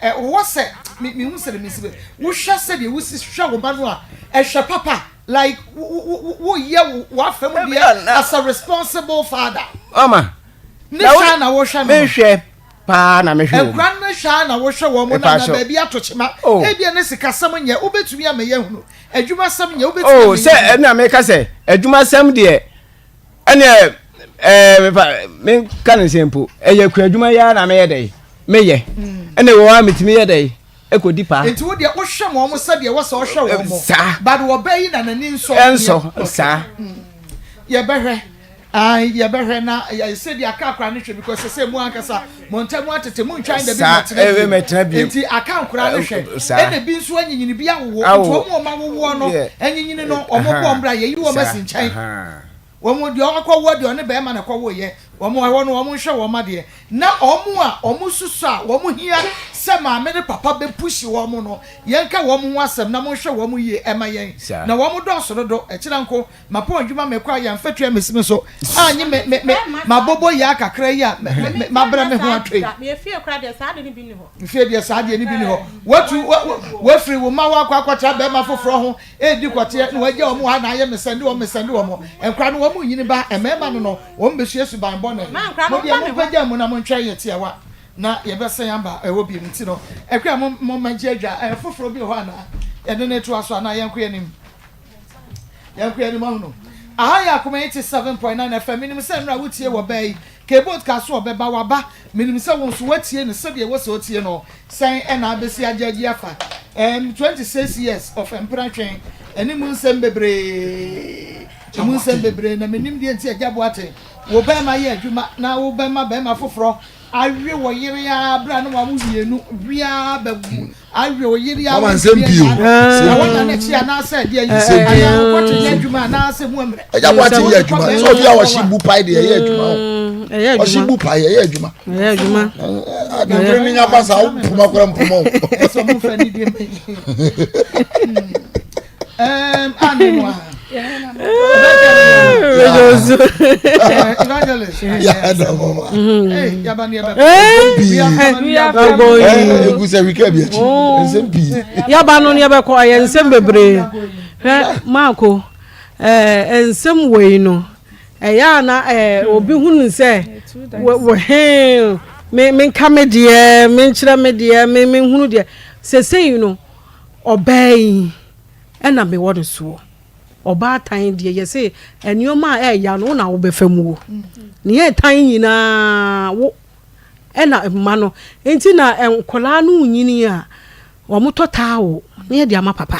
ɛ, wɔ sɛ, me, mehu sɛdeɛ mesi bɛ, wohwɛ sɛdeɛ wosi hwɛ wo mma no a, ɛhwɛ papa, like, wo, wo, wo, woyɛ wo, w'afa mu deɛ as a responsible father. Mama, Ne hwɛ a na wohwɛ no. Mehwɛ paa na mehwɛ wɔn. Nkura no hwɛ a na wohwɛ wɔn na na baabi ato kyema. Oh. Ebia ne sikasɛm nyɛ, wobɛtumi ama yɛahunu. Adwumasɛm nyɛ, wobɛtumi ama Oh, sɛ yɛahunu. ɛna meka sɛ adwumasɛm deɛ ɛneɛ ɛɛ mefa menka ne sɛ mpo ɛyɛ kua adwuma yi ara na meyɛ dɛ meyɛ ɛna ɛwɔ hɔ a metumi yɛ dɛ ɛkɔdi paa. Nti wo deɛ wohwɛ wɔn sɛdeɛ ɛwɔ sɛ ɔhwɛ wɔn. Saa. But ɔbaa yi na n'ani nsɔ. Ɛnsɔ saa. Yɛbɛhwɛ. Ae yɛbɛhwɛ na sɛdeɛ aka akora no hwɛ because sɛsɛ mu ankasa mo ntam atete mo ntwan dabi mɛtena bio nti aka nkora no hwɛ ɛna bi nso anyinyini bi awowo nti wɔn wɔn awowoɔ no anyinyini no wɔn bɔ wɔn bra yɛyi wɔn asi nkyɛn wɔn deɛ ɔkɔwoɔ deɛ ɔne bɛrima na ɛkɔwoyɛ wɔn ɛhɔ no wɔn nhwɛ wɔn adeɛ na wɔn a wɔn susɔ a wɔn hia sɛ maame ne papa bɛ pushi wɔn no yɛnka wɔn ho asɛm na monhwɛ wɔn yie ɛma yɛn na wɔn dɔɔso dodo ɛkyerɛ nko Mapɔn adwuma mekɔ a yɛamfa tua mesi me so annye me me me mabobɔ yaa kakra yi a me me mabrɛ me ho atwa yi. Fie koraa deɛ saa adeɛ no bi nni hɔ. Fie deɛ saa adeɛ no bi nni hɔ. Watu wa wa wafiri wo mma hɔ akɔ akɔtra bɛrima foforɔ ho redi kɔteɛ na wagya wɔn wɔ ha na ayɛ mesɛnde wɔn mesɛnde wɔn. Nkwadaa no wɔn renyini ba mmarima no no wɔn bɛsua suban bɔne. Mo deɛ mompagya mu na montwɛn yɛ tiawa na yɛbɛsan aba ɛhɔ bio nti no ɛkwan mo mommɛgye adwa foforɔ bi wɔ hɔ anaa yɛde no retoa so anaa yɛnkɔ yɛn anim. Yɛnkɔ yɛn anim ahunu. Aha yɛ Akoma 87.9 FM. Menim sɛ mmerɛ a wotie wɔ baa yi, Kboat kaa so ɔbɛba, waba. Menim sɛ wo nso woatie no sɛdeɛ ɛwɔ sɛ wotie no. Sɛn ɛna abɛsi agyagye afa? Ɛɛm, 26 years of mpena twɛn, ɛne mu nsɛm bebree. Emu nsɛm bebree, na mennim deɛ nti Agya Boateng, wo bɛɛma yɛ adwuma na wo bɛma bɛɛma foforɔ awe wo yere ara berɛ a na wawo mmienu, we ara bɛwo. Awe wo yere a Mama nsɛm pii o. Na wɔn na n'akyi anaasɛ deɛ yi anaa wɔkɔte yɛ adwuma anaasɛ mu mmerɛ. Ɛgya bɔ ate yɛ adwuma sɛ obi a ɔhye bu pae deɛ ɛyɛ adwuma o. Ɔhye bu pae ɛyɛ adwuma. Ɛyɛ adwuma. Adwene ne nya ba saa mpoma kora mpoma o. Ɛsɛ ɔmo nfa ni deɛ mɛ yi. Yaba no yɛbɛkɔ ɛyɛ nsɛm bebree hwɛ maako ɛɛ nsɛm wei no ɛyɛ a na ɛɛ obi hunu sɛ wɔ hɛn me menka me deɛ menkyerɛ me deɛ me menhunu deɛ sesei no ɔbaa yi. Ɛna mewɔ no soɔ. Ɔbaatan deɛ yɛse nnoɔma a ɛɛya no wo na wobɛfa mu o. Nea ɛtan nyinaa wo ɛna mma no. Nti na nkwadaa no nyini a wɔtɔ towel na yɛde ama papa.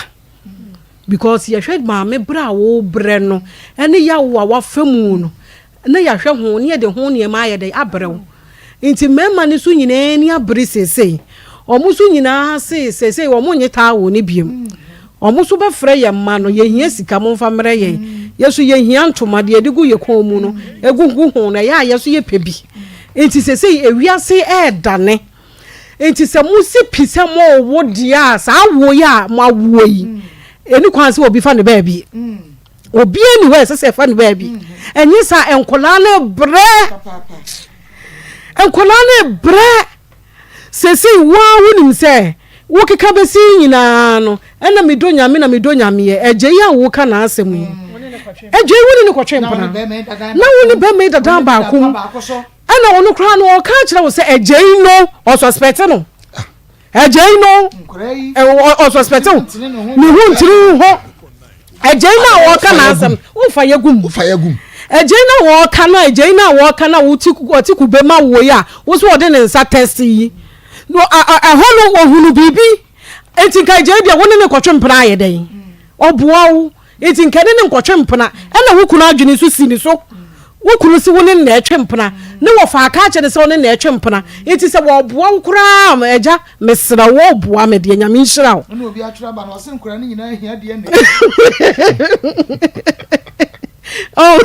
Because yɛhwɛ maame berɛ a wobrɛ no ɛne yaw a wafa mu no na yɛahwɛ ho na yɛde ho nneɛma ayɛ dɛn abrɛ wo. Nti mmarima no nso nyinaa ani abere seesei. Wɔn nso nyinaa se seesei wɔn nnye towel no biom. Wɔn nso bɛfrɛ yɛn mma no, yɛhia sika momfa mmrɛ yɛn. Yɛn nso yɛhia ntoma, deɛ yɛde gu yɛn kɔn mu no, ɛgugu ho no, ɛyɛ a yɛn nso yɛpɛ bi. Nti seesei ewiase ɛredane. Nti sɛ mosi pi sɛ morewo deɛ a, saa awoɔ yi a moawoɔ yi, ɛni kwan sɛ obi fa ne baabi. Obiara nni hɔ a ɛsɛ sɛ ɛfa no baabi. Ɛnyɛ saa nkwadaa no brɛ. Nkwadaa no brɛ. Sɛsei wo ara wonim sɛ wokeka bɛsi nyinaa no ɛna medɔ nyame na medɔ nyameɛ agya yi a woka n'asɛm yi. Agya yi wo ne no kɔtwe mpena. Na wo ne bɛrima yi dada baako mu. Ɛna ɔno koraa no ɔka akyerɛ wo sɛ agya yi no ɔsuspɛte no. Agyei no ɔsuspɛte wo ne ho ntiri wo ho. Agyei no a wɔka n'asɛm wofa yɛ gum. Agyei no a wɔka no agyei no a wɔka no a wɔte kube ma wo yi a wo so wɔde ne nsa test yi ɛhɔ no wɔhunu biribi nti nka agyei deɛ wo ne ne kɔtwe mpena ayɛ dɛn ɔboa wo nti nka ne ne nkɔtwe mpena ɛna wo kunu adwene nso si ne so. Wo kunu se wo ne no na ɛtwe mpena, ne wɔfa aka akyerɛ no sɛ wo ne no na ɛtwe mpena, nti sɛ wɔboa wo koraa a, agya, mesrɛ wo, boa me deɛ, Nyame nhyira wo. Ɛna obi atwerɛ aba no, ɔse nkwadaa no nyinaa hia DNA. Oh,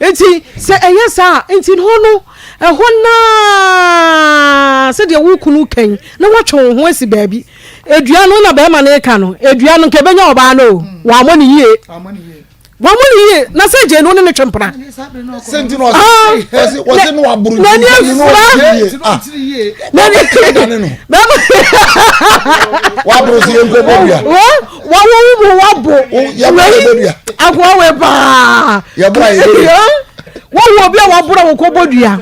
nti sɛ ɛyɛ saa a, nti hɔ no, ɛhɔ naa sɛdeɛ wo kunu kan na woatwe wo ho asi baabi. Edua no na bɛrima no reka no, edua no nka ɛbɛnya ɔbaa no o, wammɔ ne yie. Wammɔ ne yie, na sɛ gye no ne ne twe mpena. Sɛ nti na ɔse ɔse no waboro N'ani afura. N'ani bɛrima. Waboro so yɛn nkɔ bɔ dua. Wawo mu wabo. Yɛboro yɛ bɔ dua. Akoa wei paa. Yɛboro yɛ bɔ dua. Wɔwɔ obi a waboro wo kɔ bɔ dua.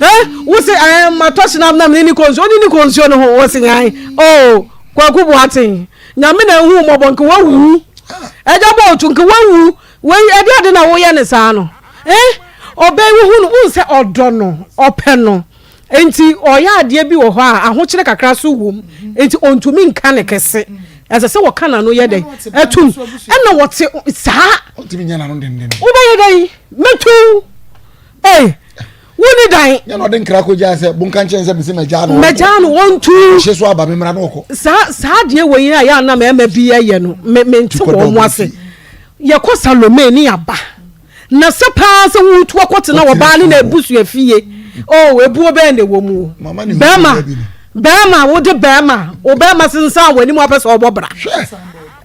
Eh, wo se eh matɔ hyena na mene ne kɔ nsuo, wode ne kɔ nsuo no ho, wo se yan. Oh, Kwaku Boateng, Nyame na ehu mmɔbɔ nka wawu. Ɛgya bɔ otu nka wawu. Wei ɛde ade na woyɛ ne saa no. Eh, ɔbɛn wo hu no, wohu sɛ ɔdɔ no, ɔpɛ no. Enti ɔyɛ adeɛ bi wɔ hɔ a ahokyerɛ kakra so wom, enti ɔntumi nka no kɛse. Ɛsɛ sɛ wɔka n'ano yɛ dɛn? Ɛtum. Ɛna wɔte saa. Ɔntumi nyɛ n'ano denden. Wobɛyɛ dɛn? Mɛtu. Ei, wonni dan. Nyɛ na ɔde nkra kɔgyaa sɛ bonka nkyɛn sɛ mese mɛgyaa no. Mɛgyaa no wɔntu. Ɔhye so aba me mmara no ɔkɔ. Saa saa adeɛ wɔ yi a yɛ ana mmarima bi yɛ no, me mente wɔn ase. Yɛkɔ Salome ne yɛaba. Na sɛ paa sɛ woretu akɔtena ɔbaa ne n'abusua fie, oh, ebuo bɛn na ɛwɔ mu? Bɛrima, bɛrima, wode bɛrima, wo bɛrima sensan w'anim apɛ sɛ ɔbɔ bra.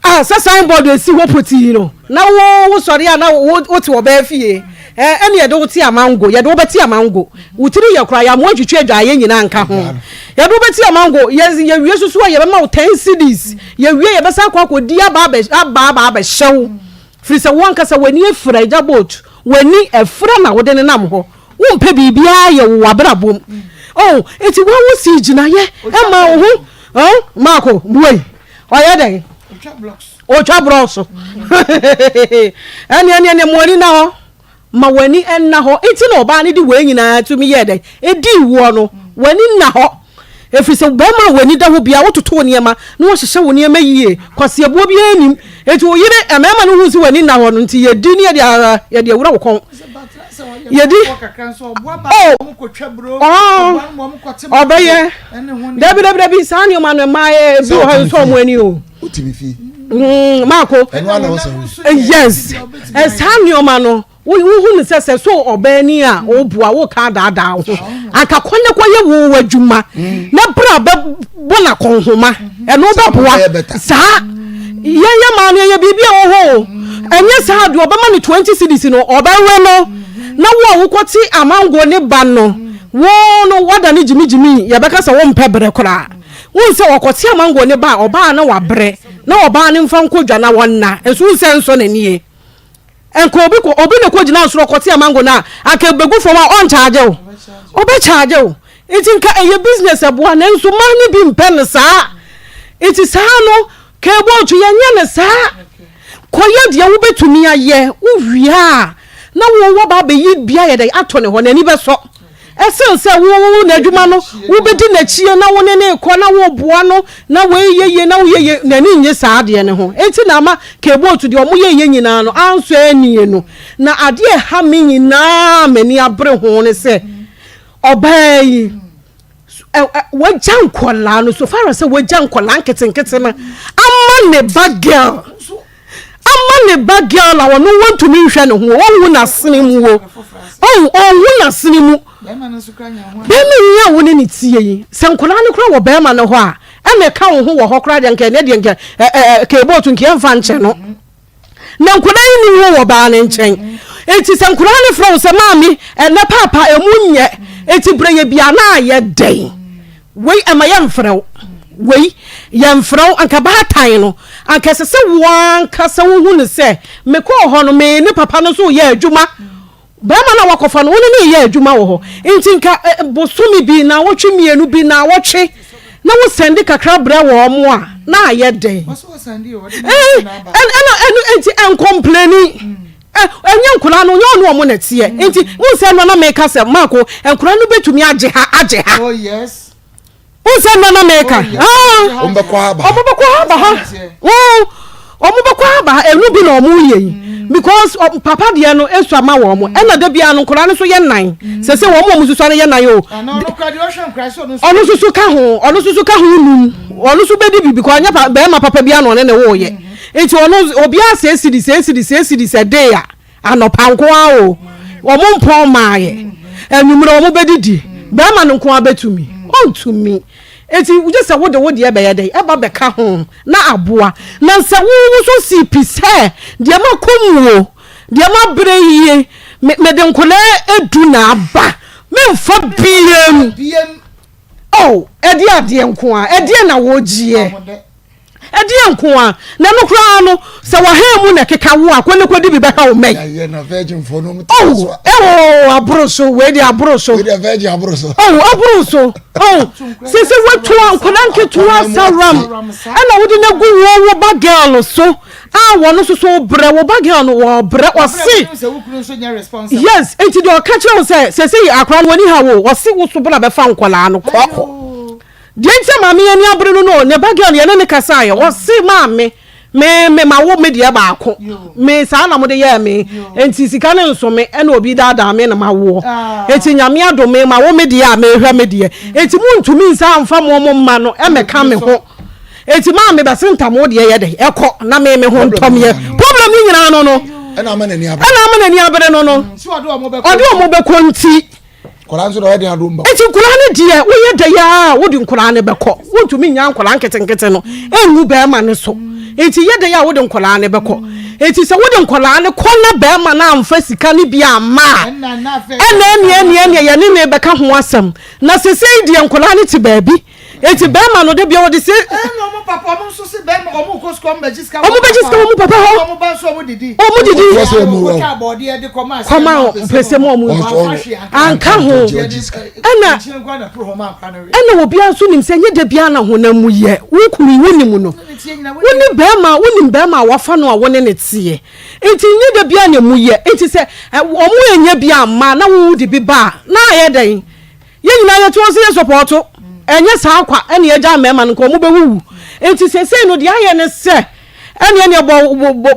Ah, sɛ signboard esi hɔ potii no, na wo wosɔre a na wote ɔbaa fie. Eh, ɛne yɛde wo te amango, yɛde wo bɛte amango. Wo tiri yɛ koraa, yɛamoa twitwi adwaeɛ nyinaa nka ho. Yɛde wo bɛte amango, yɛ yɛwie soso a yɛbɛma wo 10 cedis. Yɛwie yɛbɛsan akɔ akɔdi aba aba abɛhyɛ wo. Firi sɛ wo ankasa w'ani afira, Agya Boat, w'ani afira na wode nenam hɔ. Wompɛ biribiara yɛ wɔ w'abrabɔ mu. Oh, enti wo a wosii gyinaeɛ maa wo ho. Oh, Marco, buei. Ɔyɛ dɛn? Ɔtwa blocks. Ɛne ɛne ɛne mo ani na hɔ. Ma w'ani nna hɔ. Nti na ɔbaa no de wei nyinaa tumi yɛɛ dɛn? Ɛdii woɔ no. W'ani nna hɔ. Ɛfiri sɛ barima a w'ani da hɔ biara, wototo wo nneɛma na wohyehyɛ wo nneɛma yie. Kwaseabuo biara nnim. Enti wo yere, mmarima no hu sɛ w'ani nna hɔ no nti, yɛdi ne yɛde ara, yɛde awura wo kɔn. Yɛdi. Oh, oh, ɔbɛyɛ. Dabi, dabi, dabi, saa nneɛma no mmaa ebi wɔ hɔ nsɔ wɔn ani o. Wotumi fi. Mm, Maako. Ɛno ana ɔsɛ wo. Yes. Saa nneɛma no, wohu no sɛ sɛ so ɔbaa ni a woboa woka adaadaa wo ho. Anka kɔ ne kɔyɛ wo adwuma mm. na bra bɛbɔ na kɔnhoma. Ɛno bɛboa. Saa yɛn yɛ maa no yɛyɛ biribi a wɔ hɔ o. Ɛnyɛ saa deɛ ɔbɛma no 20 cedis no ɔbɛwe no. Na wo a wokɔte amango ne ba no, wo no wada ne gyimigyimi yɛbɛka sɛ wompɛ berɛ koraa. Wohu sɛ ɔkɔte amango ne ba a, ɔbaa na wabrɛ, na ɔbaa no mfa nkɔ dwa na wɔnna, nso wohu sɛ ɛnsɔ n'ani ye. Nka obi kɔ, obi na kɔgyina soro ɔkɔte amango no a, anka ɛbɛgu fam a ɔnkyagye wo. Ɔbɛkyagye wo. Nti nka ɛyɛ business ɛboa, nanso mmaa no bi mpɛ no saa. Nti saa no, keebɔɔto yɛnyɛ no saa. Kɔyɛ deɛ wobɛtumi ayɛ, wowie a, na wo waba abɛyi bi ayɛ dɛn ato ne hɔ, n'ani bɛsɔ. Ɛsen sɛ wo wo n'adwuma no wobɛdi n'akyie na wo ne no rekɔ na woreboa no na wei yɛ yie na woyɛ yie, n'ani nnye saa adeɛ no ho. Enti na ama Kebootu deɛ wɔyɛ yɛ nyinaa no ansɔ annie no. Na adeɛ a ɛha me nyinaa a m'ani abere ho ne sɛ ɔbaa yi wagya nkwadaa no so far as sɛ wagya nkwadaa nketenkete no ama ne ba girl ama ne ba girl a ɔno wɔntumi nhwɛ ne ho ɔnhu n'asene mu o ɔnhu ɔnhu n'asene mu bɛrima yi a wo ne ne tie yi sɛ nkwadaa no kora wɔ bɛrima no hɔ a ɛna ɛka wo ho wɔ hɔ koraa deɛ nka ɛnɛ deɛ nka ɛ ɛ keebootu nka ɛmfa nkyɛ no na nkwadaa yi ni wo wɔ baa ne nkyɛn eti sɛ nkwadaa no frɛ wo sɛ maame ɛnɛ paapa emu nyɛ eti brɛ yɛ bia na ayɛ dɛn Wei ɛma yɛmfrɛ wo. Wei yɛmfrɛ wo. Anka baatan no, anka ɛsɛ sɛ wo ankasa wohu no sɛ mekɔɔ hɔ no, me ne papa no nso reyɛ adwuma. Barima no a wakɔfa no, wo ne no reyɛ adwuma wɔ hɔ. Nti nka bosome bi, naawɔtwe mmienu bi, naawɔtwe, na wo sɛnde kakra brɛ wɔn a, na ayɛ dɛn? Ɛna ɛno nti ɛnkɔmpleni. Ɛnyɛ nkwadaa no, nyɛ ɔne wɔn na ɛteɛ. Nti, wohu sɛ ɛno na meka sɛ, Marko, nkwadaa no bɛtumi agye ha, agye ha. Oh, yes. Wohu sɛ ɛno na meka. Oh, Wɔn bɛkɔ ha aba ha. Wɔn bɛkɔ ha aba ha. Ɔmo bɛkɔ aba ha ɛno bi na ɔmo yɛ yi because papa deɛ no esua ma wɔn ɛna da biara no nkwadaa no nso yɛ nan sese wɔn a wɔn susua no yɛ nan o ɔno nso so ka ho ɔno nso so ka ho num ɔno nso bɛdi bi because ɔnyɛ pa bɛrima papa bi ano ɔne ne wo yɛ nti ɔno obiara sɛ esidi sɛ esidi sɛ esidi sɛ de a Anɔpa nko ara o, wɔn mpɔn mmaeɛ. Anwummerɛ wɔn bɛdidi. Barima no nko ara bɛtumi? Ɔntumi. Enti gye sɛ wode wo deɛ bɛyɛ dɛn? Ɛba bɛka ho na aboa. Na sɛ wo nso si pi sɛ, deɛ makɔ mu o, deɛ mabrɛ yie, me mede nkwadaa du na aba, memfa biem. Oh, ɛdeɛ adeɛ nko ara, ɛdeɛ na wɔgyeɛ. Ɛdeɛn nko ara? Na ɛno koraa no, sɛ w'ahan mu na ɛkeka wo a, kɔ ne kɔdi bi bɛhwɛ wo mmɛn. Oh, oh, aboro so, wei deɛ aboro so. Oh, aboro so. Oh, sɛ sɛ woatu nkwadaa nketewa saram, ɛna wode no agu wo wo ba girl so, a wɔn nso so brɛ wo ba girl no wɔbrɛ ɔse. Yes, nti deɛ ɔka kyerɛ wo sɛ sɛ sɛ akwadaa no wɔni ha wo, ɔse wo so bra bɛfa nkwadaa no kɔ. Deɛ nti a maame yi ani abere no no, ne ba girl yɛne ne kasaeɛ, ɔse maame, me me ma wo me deɛ baako, me saa na mode yɛɛ me, nti sika no nso me, ɛna obi daadaa me na mawoɔ, nti Nyame adom me ma wo me deɛ a mehwɛ me deɛ, nti montumi nsa mfa mo mo mma no ɛmɛka me ho, nti maame bɛse ntam wo deɛ yɛ dɛ ɛkɔ na me me ho ntɔmeɛ, problem no nyinaa no no, ɛna ama n'ani abere no no, ɔde ɔmo bɛkɔ nti. Nkwadaa nso na ɔyɛ den ado mba. Eti nkwadaa no deɛ woyɛ dɛ yɛ a wode nkwadaa no bɛkɔ. Wontumi nnya nkwadaa nketenkete no ngu bɛrima no so. Eti yɛ dɛ yɛ a wode nkwadaa no bɛkɔ. Eti sɛ wode nkwadaa no kɔ na bɛrima no amfa sika no bi amma a, ɛna ɛneɛ ɛneɛ ɛneɛ yɛne no bɛka ho asɛm. Na sesei deɛ nkwadaa no te baabi. Eti bɛrima no de bia ɔde se. Ɛna ɔmo papa ɔmo nso se bɛrima ɔmo kɔ sukuu ɔmo bɛgye sika wɔn papa hɔ. Ɔmo bɛgye sika wɔn papa hɔ. Ɔmo ba nso ɔmo didi. Ɔmo didi. Ɔmo sɛ ɔmo wɔ. Kɔma mpese mu ɔmo anka ho. Ɛna ɛna obiara nso nim sɛ nye de bia na honam mu yɛ wo kunu yi wonim no. Wo ne bɛrima wonim bɛrima a wafa no a wo ne ne teɛ. Nti nye de bia na emu yɛ. Nti sɛ ɔmo enya bi amma na wo de bi ba a na ayɛ dɛn? Yɛn nyinaa yɛte hɔ sɛ yɛ sɔpɔɔto. Ɛnyɛ saa kwa ɛna yɛgyaa mmarima no nka wɔn bɛwuwu. Nti seesei no deɛ ayɛ ne sɛ ɛne ɛneɛ bɔ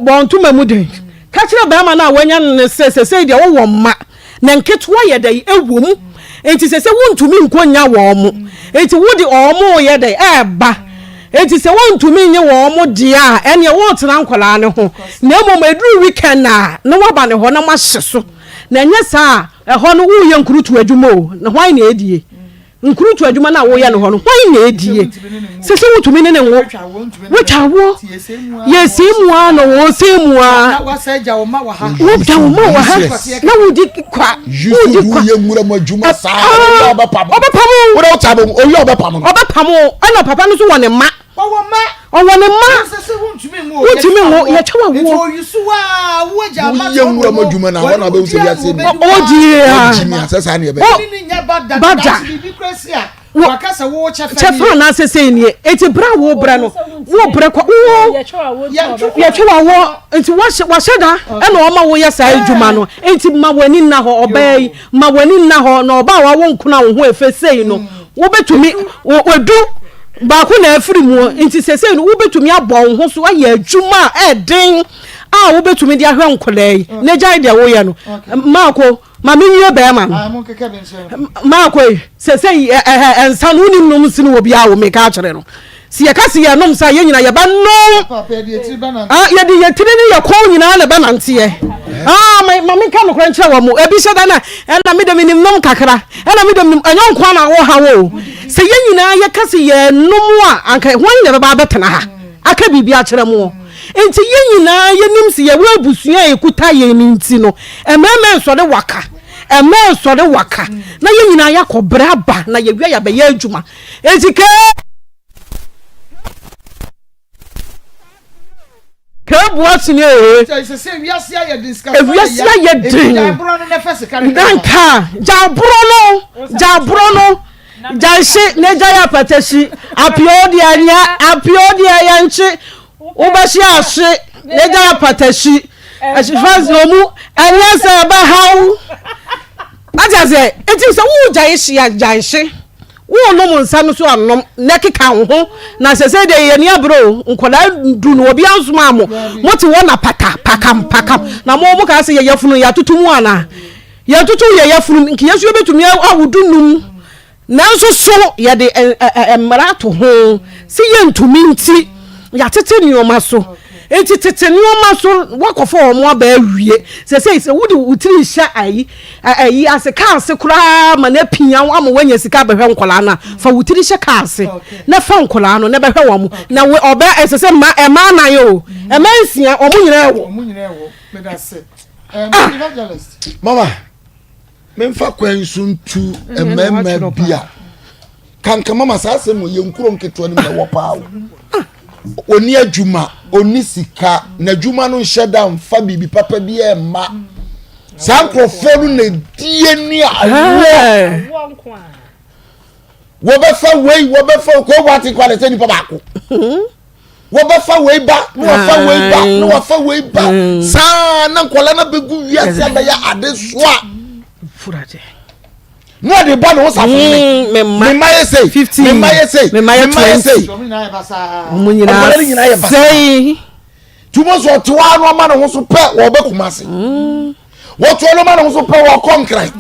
bɔ ntoma mu den. Ka kyerɛ barima no a wanya no no sɛ seesei deɛ wowɔ mma na nketewa yɛ dɛn ɛwɔ mu. Nti seesei wontumi nkɔ nnya wɔn. Nti wode wɔn reyɛ dɛn ɛreba. Nti sɛ wontumi nye wɔn deɛ a ɛneɛ woretena nkwadaa no ho. Na mmom ɛduru weekend a na woaba ne hɔ na moahye so. Na ɛnyɛ saa a Ɛhɔ no woreyɛ nkurutu adwuma o, na hwan na ɛredie? Nkurutu adwuma no a woreyɛ no hɔ no, hwan na ɛredie? Sɛ sɛ wotumi ne ne nwo, wotwa awoɔ, yɛsɛe mu ara na wɔsɛe mu ara. Wogya wo ma wɔ ha na wodi kwa, wodi kwa. Yɛ nwura mu adwuma saa, ɔbɛpam wo. Ɔbɛpam wo, ɛna papa no nso wɔ ne mma. Ɔwɔ mma. Ɔwɔ ne mma. Sɛ sɛ wontumi nwo. Wontumi nwo yɛtwa wa woɔ. Nti oyi so waa wo agya ama Woyɛ nwura mu adwuma na hɔ na bɛhu sɛ wiase ni. Ɔdi ya. Ɔgyi mi asɛ saa ne ɛbɛyɛ. Ɔne ne nya ba da. Ba da. Biribi kura si a. Waka sɛ wo kyɛfa nie. Kyɛfa anaasɛ sɛ nie. Eti bere a wo brɛ no wo brɛ kɔ wo. Yɛtwa wa woɔ nti wahyɛ da ɛna ɔma wo yɛ saa adwuma no nti ma w'ani nna hɔ ɔbaa yi ma w'ani nna hɔ na ɔbaa a wawo nkono a wo ho efe sei no wobɛtumi odu baako na afiri mu nti sesei no wobɛtumi abɔ wo ho so ayɛ adwuma a ɛden a wobɛtumi de ahwɛ nkwadaa yi na gyae deɛ woyɛ no maako ma menwie bɛrima no maako yi sesei ɛnsa no wonim nom sene wɔ biara wɔ meka akyerɛ no Si yɛka se yɛnom sa a, yɛn nyinaa yɛbɛnom. Ah, yɛde yɛn tiri ne yɛn kɔn nyinaa na ɛbɛnanteɛ. Ah, ma, ma menka nokorɛ nkyerɛ wɔn mo. Ebi hyɛ da na, ɛna me de menim nom kakra. Ɛna me de menim, ɛnyɛ nko ara na wɔha wo o. Sɛ yɛn nyinaa yɛka se yɛnom a, anka hwan na ɛbɛba abɛtena ha aka biribi akyerɛ mo? Nti yɛn nyinaa yɛnim se yɛwɔ abusua a ɛkuta yɛn no nti no, mmarima nsɔre waka, mmaa nsɔre waka, na yɛn nyinaa yɛakɔ brɛ aba na yɛwia yɛabɛyɛ adwuma. Enti ke. Kebua sini ee. Ewiase ayɛ den. Ewiase ayɛ den. Nanka gyaborɔ no gyaborɔ no gyanhye na gya yɛ apatahyi apio deɛ nyɛ apio deɛ yɛnkye wobɛhye ahye na gya yɛ apatahyi ɛhyefa na ɔmu ɛnyɛ sɛ ɛbɛhaw ate aseɛ eti sɛ wo gya yɛ hye a gyanhye. Wonom nsa no so anom na ɛkeka wo ho na sɛsɛ deɛ yɛn ani abere o nkwadaa du no obiara nsomaa mo mo te hɔ na pata pakam pakam na mo mo kaa sɛ yɛ yafunu yɛatoto mu anaa yɛntoto yɛ yafunu nka yɛn nso yɛbɛtumi awo du num Nanso so yɛde mmara ato ho sɛ yɛntumi nti yɛatete nneɛma so? Nti tete nneɛma so woakɔfa wɔn aba awie. Sɛsɛi sɛ wode wo tiri hyɛ ayi ayi ase kaa ase koraa ma no apia wo ama woanya sika abɛhwɛ nkwadaa no a, fa wo tiri hyɛ kaa ase na fa nkwadaa no na bɛhwɛ wɔn. Na ɔbɛ ɛsɛ sɛ mma mmaa nan o, mmaa nsia wɔn nyinaa wɔ. Wɔn nyinaa wɔ. Meda se. Evangelist. Mama. Memfa kwan so ntu mmarima bi a kanka mama saa asɛm wɔ yɛn nkuro nketewa no mu na ɛwɔ paa o. Ɔni adwuma, ɔni sika, n'adwuma no nhyɛ da mfa biribi papa bi mma. Saa nkurɔfoɔ no na ɛdi ani awoɔ. Wɔbɛfa wei, wɔbɛfa kɔ wate kɔ adɛ sɛ nipa baako. Wɔbɛfa wei ba, na wɔfa wei ba, na wɔfa wei ba. Mm. Saa na nkwadaa no bɛgu wiase abɛyɛ adesoa. Na ɔde ba ne ho safo ne. Mm, me mma yɛ sei, me mma yɛ sei, me mma yɛ sei. Wɔn nyinaa yɛ basaa. Tuma so ɔte hɔ ano ama ne ho so pɛ wɔbɛ Kumasi. Mm. Wɔte hɔ ama ne ho so pɛ wɔkɔ Nkran.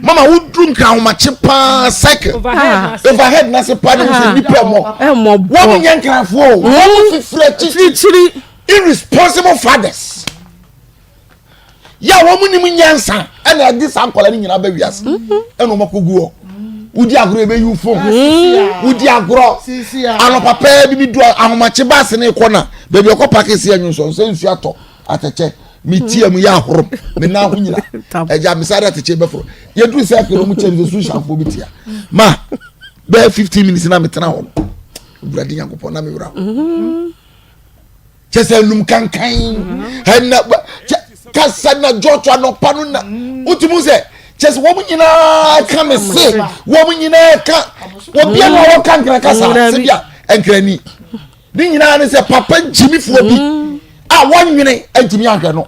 Mama woduru Nkran ahomakye paa cycle. Overhead na se paa ne ho sɛ nipa ɛmɔ. Wɔn nyɛ Nkranfoɔ o. Wɔn mm. fifiri akyirikyiri. Irresponsible fathers. Yɛ a wɔn nim nyansa ɛna ɛde saa nkwadaa no nyinaa bɛ wiase ɛna wɔn akɔ gu hɔ. Wodi agorɔ ebe yi fom. Wodi agorɔ anɔpa pɛɛ bi bi du ahomakye baasi ne kɔ na beebi ɔkɔ paaki si ɛnwo nsɔ nsɛ nsu atɔ atɛkyɛ mi ti ɛmu yɛ ahoro mi nan ho nyina ɛgya mi sáré atɛkyɛ bɛ foro yɛduru sɛ akɛlɛ ɔmu kyɛn mi sɛ sunsanfoɔ bi tia ma bɛyɛ 15 minutes na mi tena hɔ no wurade nyankopɔn na mi wura hɔ. Kyɛ sɛ num kankan ɛna kyɛ kasa na jɔtɔ anɔpa no na wotumi sɛ kyɛ sɛ wɔn nyinaa ka me se wɔn nyinaa ka obi a na wɔka nkran kasa sɛ bi a nkrani ne nyinaa ne sɛ papa gyimifoɔ bi a wɔnwene ntumi ahwɛ no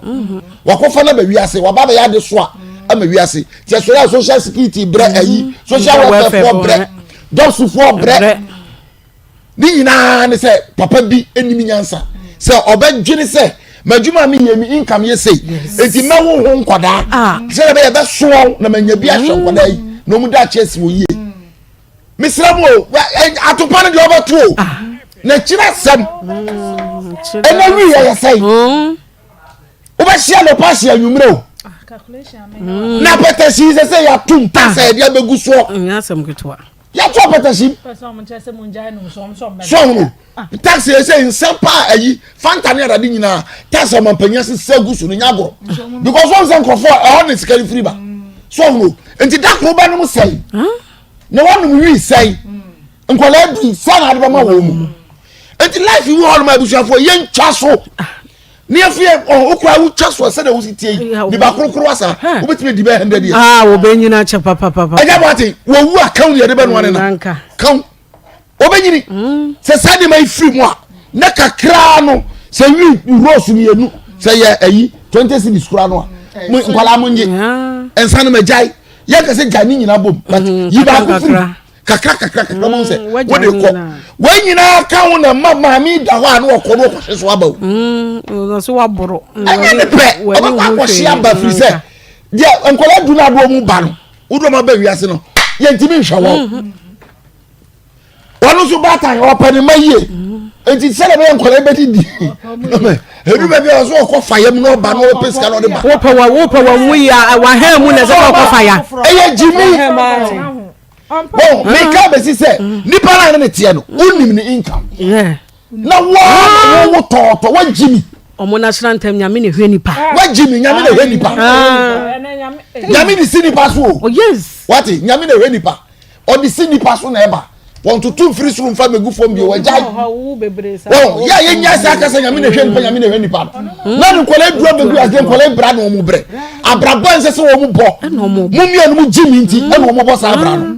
wakɔfa no ba wiase waba bɛyɛ ade so a ama wiase kyɛ sɛ social security brɛ ayi social welfare foɔ brɛ dɔsofoɔ brɛ. Ne nyinaa ne sɛ papa bi nim nyansa sɛ ɔbɛdwene sɛ m'adwuma a meyɛ mi income yɛ sei enti mɛwo ho nkwadaa ah. sɛ ɛbɛyɛ bɛsoɔ na manya bi ahwɛ nkwadaa yi na ɔmu daakye asi wɔ yie mesrɛ mu o atopa no deɛ ɔbɛto o ah. na kyerɛ asɛm mm, ɛna wi yɛyɛ sɛe mm. wobɛhyia no pa hyia anwummerɛ o mm. na pɛtɛsi sɛ sɛ yɛato mpa sɛ yɛde abɛgu soɔ yàtò apɛtɛsi sɔhunu taxi yɛ sɛ nsɛm paa ayi fanta ne adade nyinaa taxi ɔmampanyin asesa gu so no nya agorɔ because wɔn sɛ nkurɔfoɔ ɛhɔ ne sika no firi ba sɔhunu nti dakoro bɛ nom sɛn na wɔnom wii sɛn nkɔla di sɛn na ade bɛma wɔn mu nti life yi wɔ hɔ nom abusuafoɔ yɛn twa so. Ne afei ɔ okura wotwa so sɛdeɛ wosi tie yi nipa korokoro asa wobɛtumi adi bɛyɛ hundred years. aa wɔbɛnyini akyɛ papapapa. ɛnyɛ bɔ ate wɔwu a kan yɛde bɛnoa ne na kan wɔbɛnyini mm. sɛ saa nneɛma yi firi mu a na kakraa no sɛ wi rose mmienu sɛ yɛ ayi 20 cedis koraa no a nkwadaa mo nye nsa no ma gyae yɛn kɛse gyae ne nyinaa bom but mm-hmm. yi baako firi kakra kakra kakra mu sɛ mm, wode kɔ wɔn nyinaa ka ho na mma maame da hɔ a na wɔkɔ no wɔkɔhye so aba o mm, ɛnyɛ ne pɛ ɔbɛkɔ akɔhye aba firi sɛ deɛ nkɔla du no adoɔ mu ba no wode ɔma ba wiase no yɛntumi nhwɛ wɔn mm-hmm. wɔn nso baatan ɔpɛ ne ma yie mm-hmm. nti sɛdeɛ bɛyɛ nkɔla bɛdidi edu baabi a ɔsɛ ɔkɔ fa yam na ɔba na ɔpɛ sika na ɔde ba. wopɛ wɔ wopɛ wɔ nwu yi a wahɛn mu na ɛsɛ sɛ ɔkɔ fa ya. ɛyɛ gyimi. Bon, meka bɛsi sɛ nipa no a ne ne teɛ no wonim ne income na woa wo tɔɔtɔ woagye mi. Ɔmo n'asra ntam nyame na ehwɛ nipa. Wagye mi nyame na ehwɛ nipa. Nyame de si nipa so o. Oh yes. Wate nyame na ehwɛ nipa. Ɔde si nipa so na ɛba. Wɔn toto mfiri soro nfa megu fam bio wɔgyae. Wɔn yɛ a yɛnya saa kasa nyame na ehwɛ nipa nyame na ehwɛ nipa no. Na ne nkɔla edu abegu ase nkɔla ebra na wɔn brɛ. Abrabɔ nsɛ sɛ wɔn bɔ. Mo mmienu mo gyi mi nti ɛna wɔn bɔ saa abra no.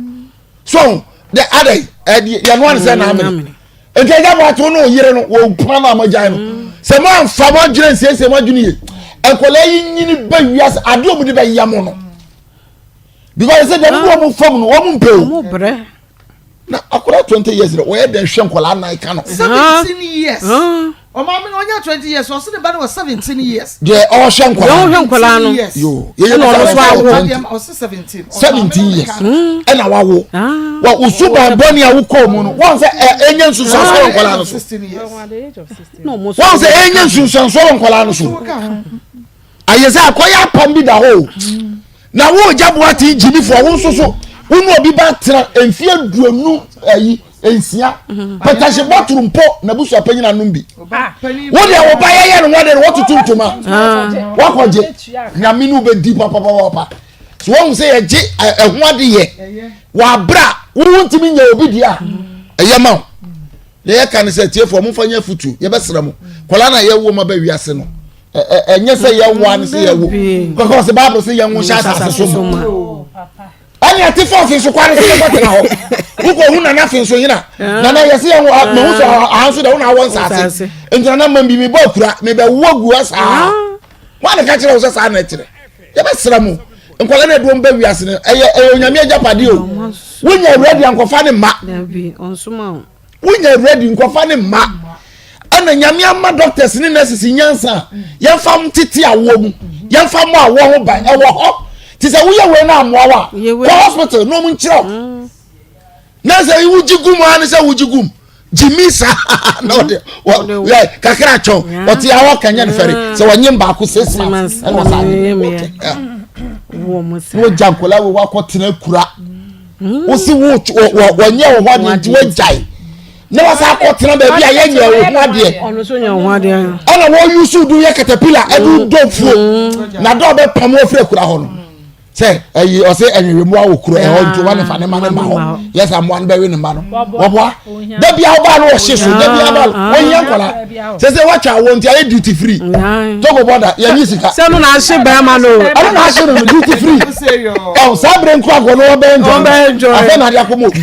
So the other ɛdi yɛn no ansɛ na amene. Nti ɛgya bɔ ato no yere no wɔ pɔn na wɔn gyae no. Sɛ mo anfa mo adwene nsiesie mo adwene yie. Nkɔla yi nyini bɛ wiase adeɛ wɔn de bɛ yɛ mo no. Because sɛ deɛ mo wɔn fam no wɔn mpɛ o. Na akwadaa 20 years dɛ wɔyɛ dɛn hwɛ nkwadaa nan ka no. 17 years. Ɔmaame no ɔnya 20 years ɔsi ne ba no wɔ 17 years. Deɛ ɔhwɛ nkwadaa no. Deɛ ɔhwɛ nkwadaa no. Yoo yɛyɛ no ɔno so awo. Ɔsi 17. 17 years ɛna wawo. Wa wosu ban bɔnni a wokɔ mu no wɔn sɛ ɛ enye nsunsuanso wɔ nkwadaa no so. Wɔn sɛ enye nsunsuanso wɔ nkwadaa no so. Ayɛ sɛ akɔyɛ apam bi da hɔ o. Na wo gya boate gyimifoɔ wo nso so wo ne obi ba tena mfie aduonu ayi nsia pɛtɛhye bɔtoro mpo na busua panyin anom bi wo deɛ wo ba yɛyɛ no ho adeɛ no wɔtoto ntoma wakɔgye nyame no wobɛdi papapapa so wɔn sɛ yɛgye ɛho ade yɛ wɔabrɛ a wo ntumi nyɛ obi deɛ a ɛyɛ ma wo na yɛka ne sɛ tiefoɔ momfa nyɛ afotuo yɛbɛsrɛ mo kɔla na yɛwɔ ma ba wiase no ɛnyɛ sɛ yɛwo ne sɛ yɛwo kɔkɔ sɛ bible sɛ yɛnwo hyɛ asase so ma ɛne ɛte fɔ afe so kwa ne sɛ yɛkɔtena hɔ wokɔ hu nana afe so nyina nana yɛsɛ yɛwo mahu sɛ aha nso dɛ wo na awɔ nsase nti nana ma bi mebɔ akura mebɛwo agu hɔ saa wọn ne ka kyerɛ wo sɛ saa na ɛkyerɛ yɛbɛsrɛ mo nkwadaa no aduom bɛ wiase no ɛyɛ ɛyɛ onyame agyapadeɛ o wonya awura di ankɔfa ne mma Wonya ready nkɔfa ne mma. Ɛna nyame ama doctors ne nurses nyansa yɛmfa ntete awoɔ mu yɛmfa mmɔ awoɔ ho ban ɛwɔ hɔ te sɛ woyɛ wei no amoa wo a kɔ hospital na ɔmo nkyerɛ wo mm. na sɛ wogye gu mu ara ne sɛ wogye gu mu gyimi saa na ɔde yɛ kakra twɛn ɔte awɔ kanyɛ no fɛre sɛ wɔnye baako six months ɛna ɔsa nye wogya nkɔla wo wakɔ tena kura. Wosi wo wɔnyɛ wo ho adeɛ nti wagyae na wasa akɔtena baabi a yɛnyɛ wo ho adeɛ ɛna wɔyi so do yɛ katapila ɛde dɔ fuo mm. na dɔ bɛpam wɔ firi akura hɔ no sɛ ɛyi ɔsɛ ɛnwewemmoa wɔ kuro ɛhɔ nti wɔn nifa ne ma ne ma hɔ yɛ sɛ mmoa no bɛwe ne ma no wɔboa dabi a ɔbaa no ɔhye so dabi a ɔbaa no wɔnyɛ nkɔla sɛ sɛ wɔatwa awɔ nti ayɛ duty free togo bɔda yɛnyi sika. sɛ no na ahye bɛrima no. ɛno na ahye no no duty free ɔ saa bere nkura kɔ no wɔbɛn njɔ afɛ na ade akɔmɔ obi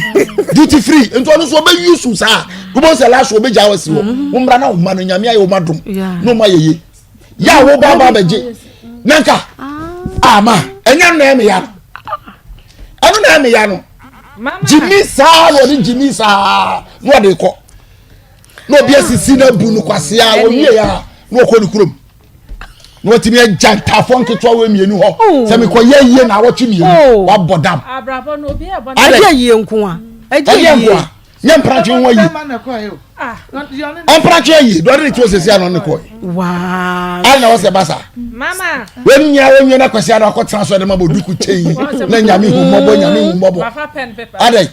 duty free nti ɔno nso ɔbɛ yusu saa wobɔ sɛ last ɔbɛ gya wasi hɔ wɔn mmra na wɔn ma no nyame ayɛ wɔn adom na wɔn ayɛ yie yɛ a wɔba aba abɛgye nanka ama ɛnyɛ no na ɛmɛ ya no ɛno na ɛmɛ ya no gyimi saa na ɔde gyimi saa na ɔde kɔ. na obi asisi na bu no kwasea wɔwie ya na ɔkɔ ne kurom na watumi agya ntaafoɔ nketewa wɔ mmienu hɔ oh. sɛ mekɔyɛ yie na awɔtwe mmienu oh. wabɔ dam ɛdeɛ yie nko a ɛdeɛ nko a nyɛ mpratwe ho ayi ɔmpratwe ayi dɔde ne ti wɔ sɛsi ano ne kɔɛ ana wɔ sɛ basa wɔn nyinaa wɔn nyinaa kwasi ano akɔtena so ɛde ma bɔ duku kyɛn na nyame hu mmɔbɔ nyame hu mmɔbɔ adɛ.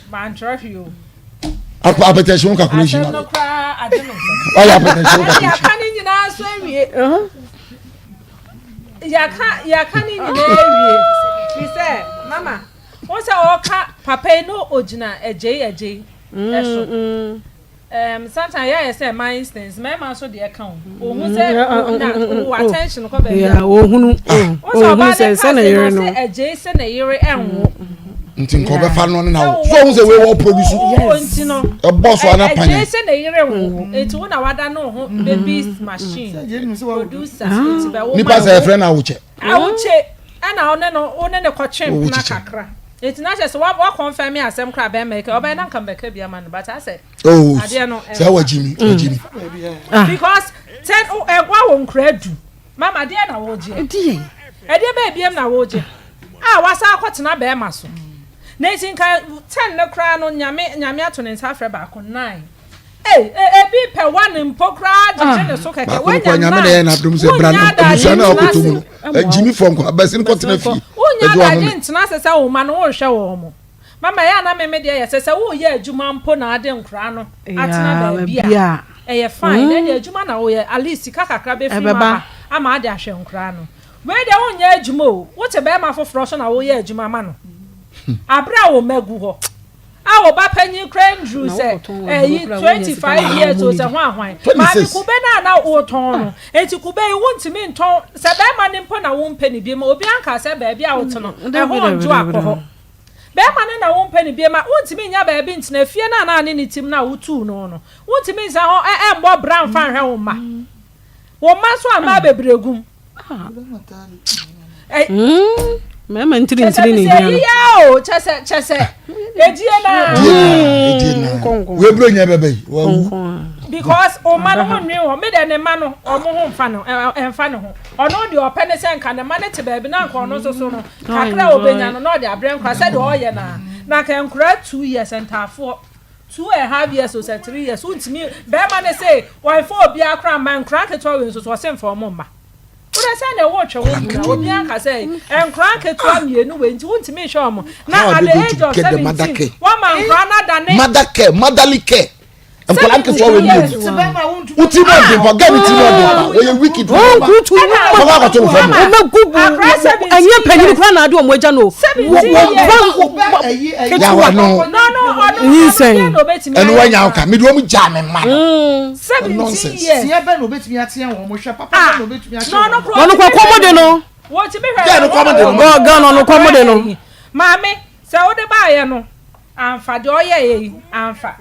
Apɛtɛhye ho calculation. Asɛm no koraa agye me nsam. Wayɛ apɛtɛhye ho calculation. Yɛaka ne nyinaa so awie. Yɛaka yɛaka ne nyinaa awie. Fi sɛ mama wo sɛ ɔka papa yi no ogyina agyei agyei ɛso. Um, sometimes yɛ ayɛ sɛ my instance mmarima nso deɛ ka o. Ohun sɛ na wo attention kɔ baabi a. Ohunu ohunu sɛ sɛ ne yere no. Sɛ agyei sɛ ne yere ɛnwo. nti nka ɔbɛfa no ne na wo so ɔhu sɛ wei wɔ produce nti no ɛbɔ so ana panya ɛgye sɛ ne yere wo nti wo na wada no ho baby machine producer nti bɛ wo nipa sɛ ɛfrɛ no awokyɛ awokyɛ ɛna wo ne no wo ne ne kɔtwe mpena kakra nti na kyerɛ sɛ wa confirm asɛm kora bɛrima yi ɔbɛyɛ na nka mbɛka bi ama no but asɛ oh adeɛ no sɛ wagyimi wagyimi because sɛ ɛwa wɔ nkura du Mama, deɛn na woregyeɛ? Ɛdeɛn? Ɛdeɛ bɛɛ biam na woregye a wasan akɔtena bɛɛma so? Na nti nka ten no koraa no Nyame Nyame ato ne nsa afrɛ baako, nine. Ei, e, ebi pɛ one mpo koraa gyegye ne so kɛkɛ. Baako no Woanya koraa Nyame na ɛyɛ nine, n'adom sɛ bra wonnya no adagye abusua no a ntena ɔkɔtɔ mu ase. no agyimi fɔ nkɔ abɛsen kɔtena fie Wonnya ɛgye adagye wahome. ntena ase sɛ wo mma no worehwɛ wɔn. Mama ɛyɛ a na me me deɛ yɛ sɛ sɛ woreyɛ adwuma mpo na ade nkoraa no atena baabi a ɛyɛ fine na ɛdeɛ adwuma na woyɛ at least sika kakra bɛfiri mu aba ama ade ahwɛ nkoraa no. Wei deɛ wonyɛ adwuma o, wote bɛrima foforɔ so na woyɛ adwuma ma no aberɛ a wo mma gu hɔ a wo ba panyin koraa nduru sɛ ɛyi 25 years o sɛ hwan hwan. Maame kube no a na wotɔn no nti kube yi wontumi ntɔn sɛ bɛrima no mpo na wompɛ no bi ma obi anka sɛ baabi a wote no ɛhɔ ndwo akɔ hɔ. Barima no na wompɛ no bio ma wontumi nnya baabi ntena, fie no a na ne ne tim no a wotuu no no, wontumi nsan hɔ mmɔ bra mfa nhwɛ wo mma. Wo mma nso a mmaa bebree gu mu. Mmarima Kyɛ sɛ ntirintiri ne mesɛ hia no. yiyaa o, kyɛ sɛ kyɛ sɛ. Edie naa. Die naa edie naa. Wei buro nyɛ bɛbɛ yi wawu. Because ɔma no ho nwi wɔ me dɛ ne ma no ɔmo ho nfa no ɛnfa ne ho ɔno deɛ ɔpɛ ne sɛ nka ne ma no te baabi na nka ɔno nso so no kakra a ɔbɛnya no na ɔde abrɛ nkora sɛdeɛ ɔyɛ no a na nka nkora 2 years ntaafoɔ 2½ years o sɛ 3 years wontumi bɛrima ne se wɔmfa obiara koraa mma nkora nketewa wei nso so ɔse mfa ɔmo mma. Wode sɛ na ɛwɔ twɛ wo mpena obi anka sɛ nkora nketewa mmienu wei nti wontumi nhwɛ wɔn na at the age of 17 wɔma nkora no adane mother care, motherly care. Nkwadaa nketewa wɔ mmienu woti mu ɔden pa gɛni ti mu ɔden pa wɔyɛ wicked pa wɔn akɔto no fam. Ɛnyɛ panyin kura na adi wɔn agya no ketewa no nyinsɛn ɛnu wɔn nya ɔka mi di wɔn gya mi ma no nonsense. Tiɛ bɛ na obetumi ateɛ wɔn mo hwɛ papa bɛ na obetumi akyɛ wɔn. Wɔn kɔ kɔm de no. Gɛɛ no kɔm de no. Gɛɛ no kɔm de no. Maame sɛ wode baayɛ no amfa deɛ ɔyɛɛ yi amfa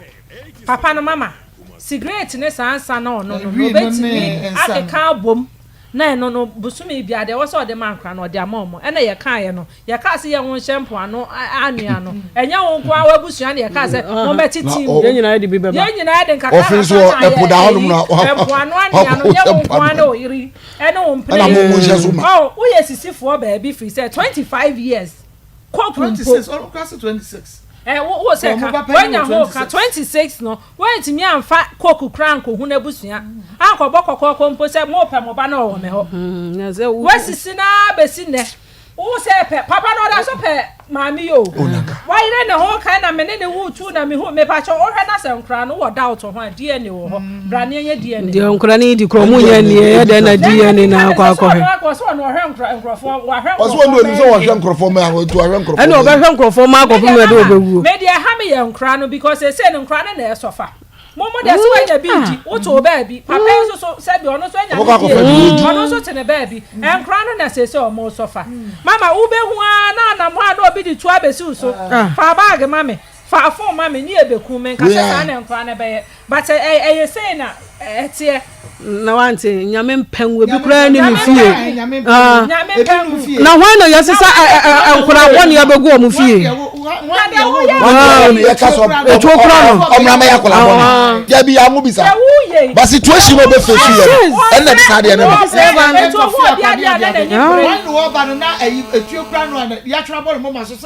papa no mama cigarette ne saa nsa na ɔno no no obetumi akeka abom na ɛno no bosome bia deɛ ɛwɔ sɛ ɔde ma nkora no ɔde ama ɔmo. Ɛna yɛkaeɛ no, yɛkaa sɛ yɛn ho nhyɛ mpoano anwea no, ɛnyɛ wo nko ara w'abusua na yɛkaa sɛ mommɛte team. Yɛn nyinaa de bi bɛba. Yɛn nyinaa de nkakra Ɔfiri so kakra na ɛpo da hɔnom na yɛ mpoano anwea no, nyɛ wo nko ara ne wo yere ɛne wo mpena Ɛna mo mo nhyɛ so ma. Oh, woyɛ sisifoɔ baabi firi sɛ 25 years kɔku mpo. 26, ɔno koraa se 26. Ɛ wo wo sɛ ka wanya ho ka 26 no woantumi amfa koku koraa ankɔhu n'abusua ankɔbɔ kɔkɔɔkɔ mpo sɛ mopɛ mo ba no ɔwɔ me hɔ. Woasisi no ara bɛsi nnɛ. Wo sɛ pɛ papa no ɔda so pɛ maame yi o. Wayere ne ho kan na me ne ne wo tu na mehu mepakyɛ wohwɛ na sɛ nkora no wɔ doubt ho a DNA wɔ hɔ. Bra ne ɛnyɛ DNA. Deɛ nkora no di korɔ mu nyɛ nneɛ ɛyɛ dɛn na DNA na akɔ akɔhwɛ. Ɔsɛ ɔno ɔhwɛ nkurɔfoɔ wahwɛ Ɔsɛ ɔno onim sɛ wɔhwɛ nkurɔfoɔ ma ɔtu ahwɛ nkurɔfoɔ. Ɛna ɔbɛhwɛ nkurɔfoɔ ma akɔpem ɛde ɔbɛwuo. Me deɛ ɛha me yɛ nkora no because ɛsɛ no nkora no na ɛsɔfa. Mo mo deɛ sɛ wanya bi di woto baabi papa yi nso so sɛbi ɔno nso anya ne die ɔno nso te ne baabi nkora no na sese ɔmo sɔfa. Mama wobɛhu ara na anam hɔ a na obi de tuo abɛsi wo so fa baage ma me fa phone ma me ne yɛbɛku me nka sɛ saa na nkora no bɛyɛ but ɛyɛ sei na ɛteɛ. Na wante Nyame mpɛ ngu ebi koraa ni ne fie. Ah. Na hwan na yɛsesa nkora bɔne abɛgu wɔn fie? Etuo kura no. Ɔmra mɛyɛ akɔla bɔne. Yɛ bi amu bisa. Ba situation na ɔbɛ face yɛ no. Ɛnna de saa deɛ ne ba.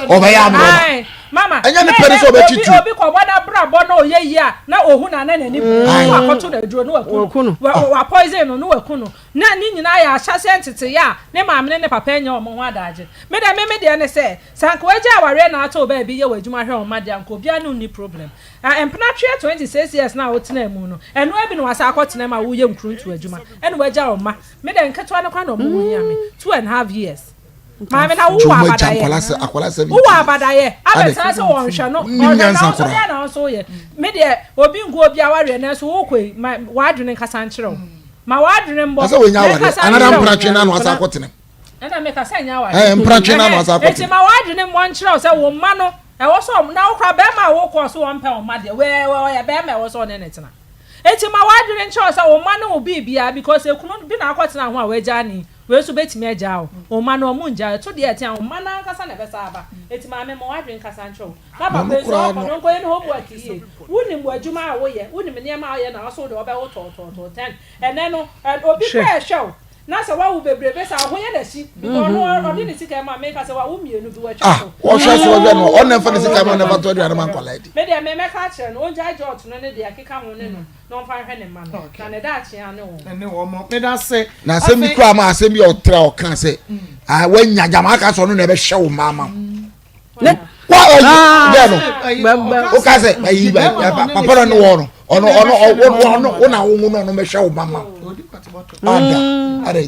Ɔbɛyɛ amrɔba. Mama, Ɛnyɛ ne pɛ ne sɛ ɔbɛtwe tu. Obi kɔbɔ n'abrabɔ na ɔyɛ yie a, na ohu na na n'ani bere na wakɔto no aduro na waku no. Wa poison no na waku no. Na ne nyinaa yɛ ahyɛaseɛ nteteyɛ a ne maame ne ne papa anya wɔn ho adagye. Me deɛ me me deɛ ne sɛ, sɛ anka wagyae awareɛ na ato wo baabi yɛ w'adwuma hwɛ wo mma deɛ anka obiara ne wo nni problem. Mpenatweɛ 26 years no a wotenaa mu no, ɛno ara bi na wasan akɔtena mu a woreyɛ nkuruntu adwuma ɛna wagya wo mma. Me deɛ nketewa no koraa na wɔn ho hia me, 2½ years. Maame na wowɔ abadayɛ. Wowɔ abadayɛ. Abɛtena sɛ wɔnhwɛ no. Ɔhwɛ na nso deɛ na nso yɛ. Me deɛ obi ngu obi awareɛ nanso wokɔ yi ma w'adwene nkasa nkyerɛ wo. Ma w'adwene mbɔ. Ɛsɛ wɔnya awareɛ. Anada mpratwe na ano asa akɔtena. Ɛna meka sɛ nyɛ awareɛ. Ɛɛ mpratwe na ano asa akɔtena. Eti ma w'adwene mbɔ nkyerɛ wo sɛ wo mma no ɛwɔ sɛ na wokora bɛrima a wokɔ so wɔmpɛ wo mma deɛ wɛɛ ɔyɛ bɛrima ɛwɔ sɛ ɔne ne tena. Eti ma w'adwene nkyerɛ wo sɛ wo mma ne wo biribiara because ekunu bi na akɔtena ho a wagyaa ne. Wei nso bɛtumi agyaa wo. Wo mma no, wɔn ngyaa wo. Ɛto deɛ ɛte a, wo mma no ankasa na ɛbɛsan aba. Enti maame, ma w'adwene nkasa nkyerɛ wo. Na papa yi nso, ɔkɔ no, ɔnkɔyɛ ne homework yie. Wonim w'adwuma a woyɛ, wonim nneɛma a woyɛ na wo nso wode wɔbɛwo tɔɔtɔɔtɔɔ. Then, ɛnnɛ no, obi koraa ɛhwɛ wo, na sɛ woawo bebrebe saa a, wo ho yɛ no ahyi. Because ɔno, ɔde ne sika ma me, ka sɛ wawo mmienu bi, watwa so. Ah, wɔhwɛ so wɔhwɛ no, ɔno na ɛmfa ne sika ma no na ɛmfa tɔ aduane ma nkwadaa di. Me deɛ, me mɛka akyerɛ no, ɔngyae jot no ne deɛ ɛkeka ho ne no. Na ɔmfa nhwɛ ne mma no, na ne daakye ara ne wɔn. Ɛne wɔn. Meda ase. Na asɛm bi koraa ma asɛm bi a ɔtra ɔka sɛ ah wanya gyama aka sɛ ɔno na ɛbɛhwɛ wo mma ama wo. Wa ɔyi dɛ no woka sɛ ayi papa no ne wɔ no ɔno ɔno ɔno wo na wo no ɔno bɛhwɛ wo mma ama wo. Ada ada.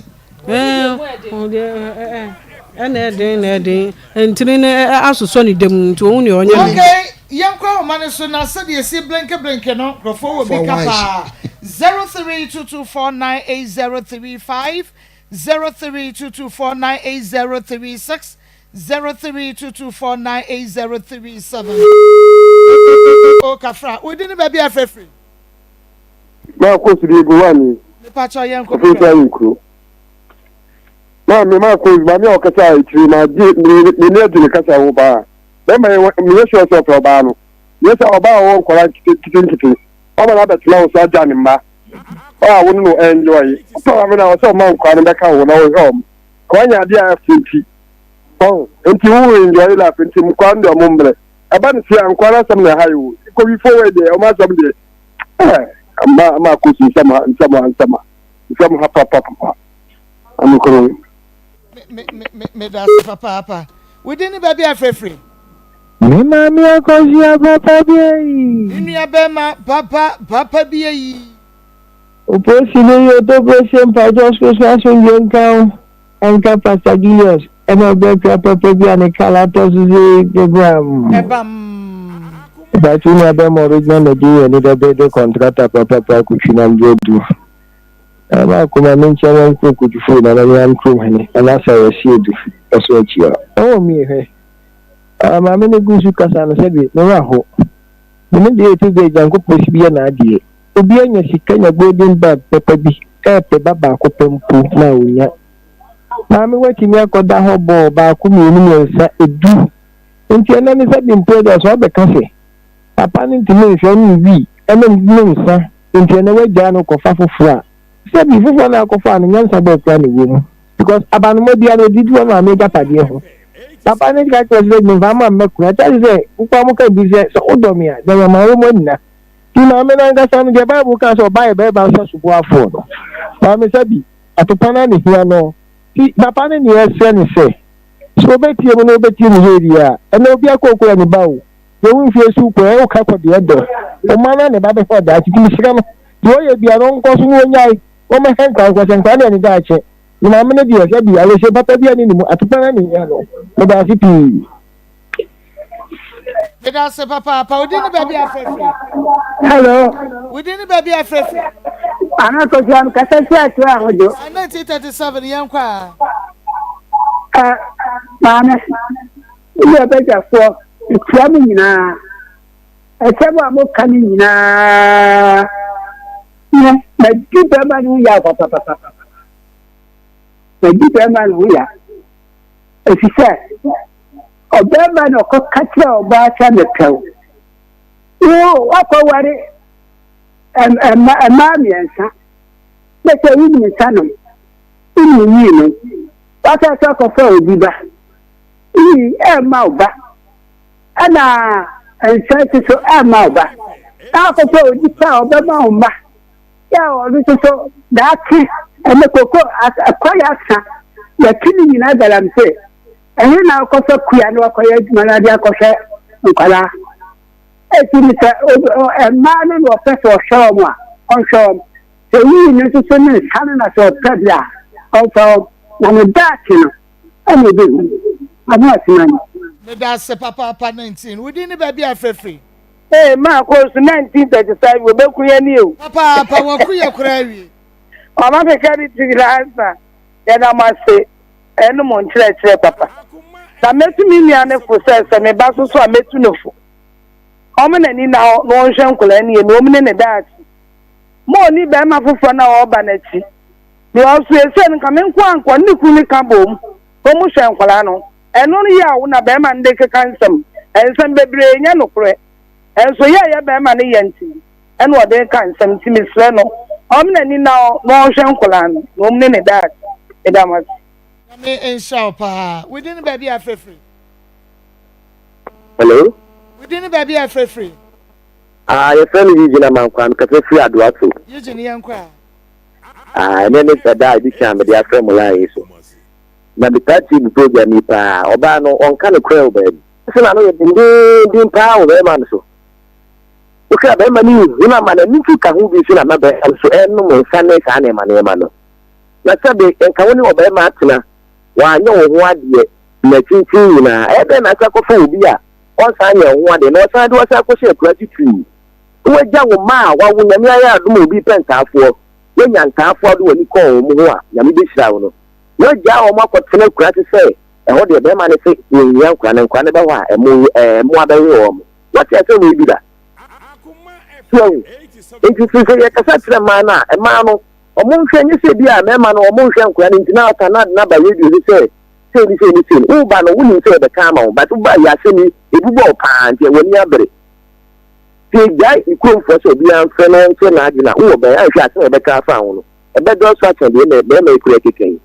Ɛna ɛden na ɛden ntini no asosɔ ne dam nti ohun nea ɔnyɛ no. Okay, yɛnkɔ ahoma no so na sɛdeɛ ɛsi blinke blinke no nkurɔfoɔ wɔ bi ka paa. 0322498035, 0322498036, 0322498037. O Kafra, wo din ne baabi a afrɛ firi? Maa kɔ so de egu hɔ ani. Mepakyɛw yɛnkɔ. Ɔfiri sɛ ayɛ kuro. Maame maa kɔ maame a ɔkasa akyire maa gye n'ani agye ne kasa ho paa. Bɛrima yi meyɛ sure sɛ ɔpɛ ɔbaa no. Nyɛ sɛ ɔbaa a ɔwɔ nkwadaa nketenkete wama no abɛtena wo so agya ne mma a wo ne no enjoy. Wopɛ maame no a ɔsɛ ɔma nkwadaa no bɛka wo na wohwɛ wɔn. Ka wanya adeɛ a ɛfo nti. Ɔho nti wo enjoy life nti nkwadaa no deɛ ɔmo mmerɛ. Ɛba no sei a nkwadaa no asɛm na ɛha yi o. Kɔwifoɔ wei deɛ ɔmo asɛm deɛ ɛɛ ama ama akɔsi nsɛm ha nsɛm ha nsɛm ha nsɛm ha papapapa. Amekoro. Me me me meda ase papaapa. Wo din ne baabi a frɛfiri? Me maame akɔhyia papa bi ayi. Me nua bɛrima papa papa bi ayi. Oposi no yi otoprosie mpakyɛw sorosoro asomdwie nka wo ɛnka Pastor Julius ɛna ɔbɛkura papa bi a ne kala atɔ so sei bebram. Ɛbam. Mpakyɛw wo nua bɛrima original Nigeria ni dɛ bɛde kɔntrata papa pa akotwi nam de adu. Ɛma akoma me nkyɛn wɔn kuro kotufo nana me am kurom hene nana asare asiedu ɛso akyi a ɔwɔ mi hwɛ ah maame ne gu so kasa no sɛbi me wa ho me ne deɛ ɛte deɛ Nyankopɔn si bi yɛ n'adeɛ obi anya sika nya golden bag pɛpɛ bi ɛɛpɛ ba baako pɛ mpo na onya maame watumi akɔda hɔ bɔɔ baako mmienu mmiɛnsa edu nti ɛnɛ ne sɛbi mpo ɛdeɛ so ɔbɛka sɛ papa no ntumi nhwɛ ne wi ɛne ne nsa Nti ɛnɛ wagyaa no kɔfa foforɔ a, sɛbi foforɔ no a akɔfa no nyansa bɛɛ koraa na ɛwɔ mu because abanoma biara no ɔdidi wɔ maame agyapadeɛ ho. Papa no ka kyerɛ sɛ memfa mma mmɛkora kyerɛ sɛ wokɔ mo ka bi sɛ sɛ wodɔ me a then yɛma wo mu anina. Nti maame no ankasa no deɛ Bible ka sɛ ɔbaa yɛ bɛrima nsa so boafoɔ no maame sɛbi atopa no na ɛhia no. Nti papa no neɛ ɛsrɛ ne sɛ sɛ ɔbɛtie mu na ɔbɛtie ne yie deɛ a ɛnɛ obi akɔkura ne ba o. Deɛ wo mfie so kɔ ɛ woka kɔ deɛ dɔ wo ma na ne ba bɛhwɛ daakye nti mesrɛ no deɛ ɔyɛ bia no ɔnkɔ so na ɔnyae na ɔmɛhwɛ nkwadaa nkɔ sɛ nkwadaa deɛ ne daakye ne maame no deɛ sɛ bi awerɛhyɛ papa bia ne ne mu atepa na ne hia no meda ase pii. Meda ase papaapa. Wo din ne baabi a frɛfrɛ? Hello. Wo din ne baabi a frɛfrɛ? Ana kɔsi am kasa si ato ahodwo. 1937 yɛn kɔ a. Ɛ maame. Mo abadwafoɔ, mekyia mo nyinaa. Asɛm a moka no nyinaa, me, madi bɛrima no ho yaw papapapapa. Madi bɛrima no ho yaw. Efisɛ, ɔbɛrima na ɔkɔka kyerɛ ɔbaa sɛ mepɛ wo. Wo, woakɔware mmaa mmiɛnsa. Na sɛ wonim nsa nom, wonim wii nom. Woasane nso akɔfa obi ba. Iyi ɛmma wo ba, ɛna nsa nso so ɛmma wo ba. Na akɔpɛ onipa a ɔbɛma wo mma, yɛ a ɔno nso so daakye ɛnɛ koko kwae asa, yɛte ne nyinaa galamsey. Ɛhe na akɔfa kua na wakɔyɛ adwuma na ade akɔhwɛ nkwadaa? Eti no sɛ mmaa no na ɔpɛ sɛ ɔhwɛ wɔn a, ɔnhwɛ wɔn. Sɛ yiyi no nso so ne nsa no na sɛ ɔpɛ bi a, ɔmfa wɔn. Na ne daakye no, ɛna ebehu. Amo asena ni. Medase papaapa 19 wo din ne baabi a frɛ firi. Ee maa kɔ nso 1935 wɔbɛku yɛn ni o. Papaapa wɔku yɛ koraa awie. Mama keka ne ti nyinaa ansa. Yɛda mo ase ɛne mo nkyerɛkyerɛ papa. Na mɛtu me nua no fo sɛ sɛ me ba so so a mɛtu no fo. Ɔmo n'ani nna hɔ na ɔnhwɛ nkwadaa no yie na ɔmo ne ne daakye. Ma ɔnni barima foforɔ no a ɔreba no akyi. Because seesei no nka me nko a nka ɔne ne kunu no ka bom na ɔmo hwɛ nkwadaa no. Ɛno no yaw na bɛrima no de keka nsɛm. Nsɛm bebree nyɛ nokorɛ. Nso yɛ a ɛyɛ bɛrima no ya nti ɛna ɔde reka nsɛm nti mesrɛ no ɔmma n'ani nna hɔ na ɔnhwɛ nkwadaa no na ɔmu ne ne daakye. Meda mo ase. Nyame nhyira wo paa. Wo din ne baabi a frɛ firi? Hello. Wo din ne baabi a frɛ firi? Ah, yɛfrɛ me Eugene Amankwaa, mekasa firi Adoato. Eugene, yɛnkɔ a. Ah, ɛnɛ ne ɛda a ɛdi kan a mede afrɛ mo line yi so. Na metaa tie mo program yi paa. Ɔbaa no, ɔnka nokorɛ wɔ baabi. Sɛ n'ano yɛ dendeenden paa wɔ bɛrima no so. Wohwɛ a bɛrima no nhunu ama n'ani nso ka ho bi nso na ama bɛrima no so ɛrenom nsa ne saa nneɛma nneɛma no. Na sɛbe nka wo ne ɔbarima atena, wanyɛ wo ho adeɛ nna tenten nyinaa, ɛyɛ dɛn na asan akɔfa obi a ɔnsan nyɛ wo ho adeɛ na ɔsan de wo asan akɔhyɛ akura titiriw? Na wagya wo mma a wawo, Nyame ayɛ adom a obi pɛ ntaafoɔ, woanya ntaafoɔ a wode w'ani kɔɔ wɔn ho a Nyame bɛhyira wo no, woagyaa wɔn akɔtena akuraase sɛ ɛhɔ deɛ bɛrima no se wɔnhia nkwadaa no, nkwadaa no bɛhɔ a ɛmo ɛɛ mmoa bɛwe wɔn. Woate asɛm wei bi da? So wahu? Nti sɛ sɛ yɛkasa kyerɛ mmaa no a, mmaa no wɔn nhwɛ, nyɛ sɛ bi a mmarima no wɔn nhwɛ nkwadaa no nti na aka na ade no aba radio so sɛ. sei ne sei ne sei no, woreba no wonim sɛ yɛbɛka ama wo but wobaa yi asɛm yi ebu bɔɔ paa nti w'ani abere. Sɛ yɛgyae ne kuromfoɔ sɛ obiara mfrɛ na ɔnkyerɛ n'adwene a, wowɔ bɛn anhwɛ a asɛm a yɛbɛka afa ho no ɛbɛdɔɔso akyɛn deɛ bɛrima yi kura keka yi.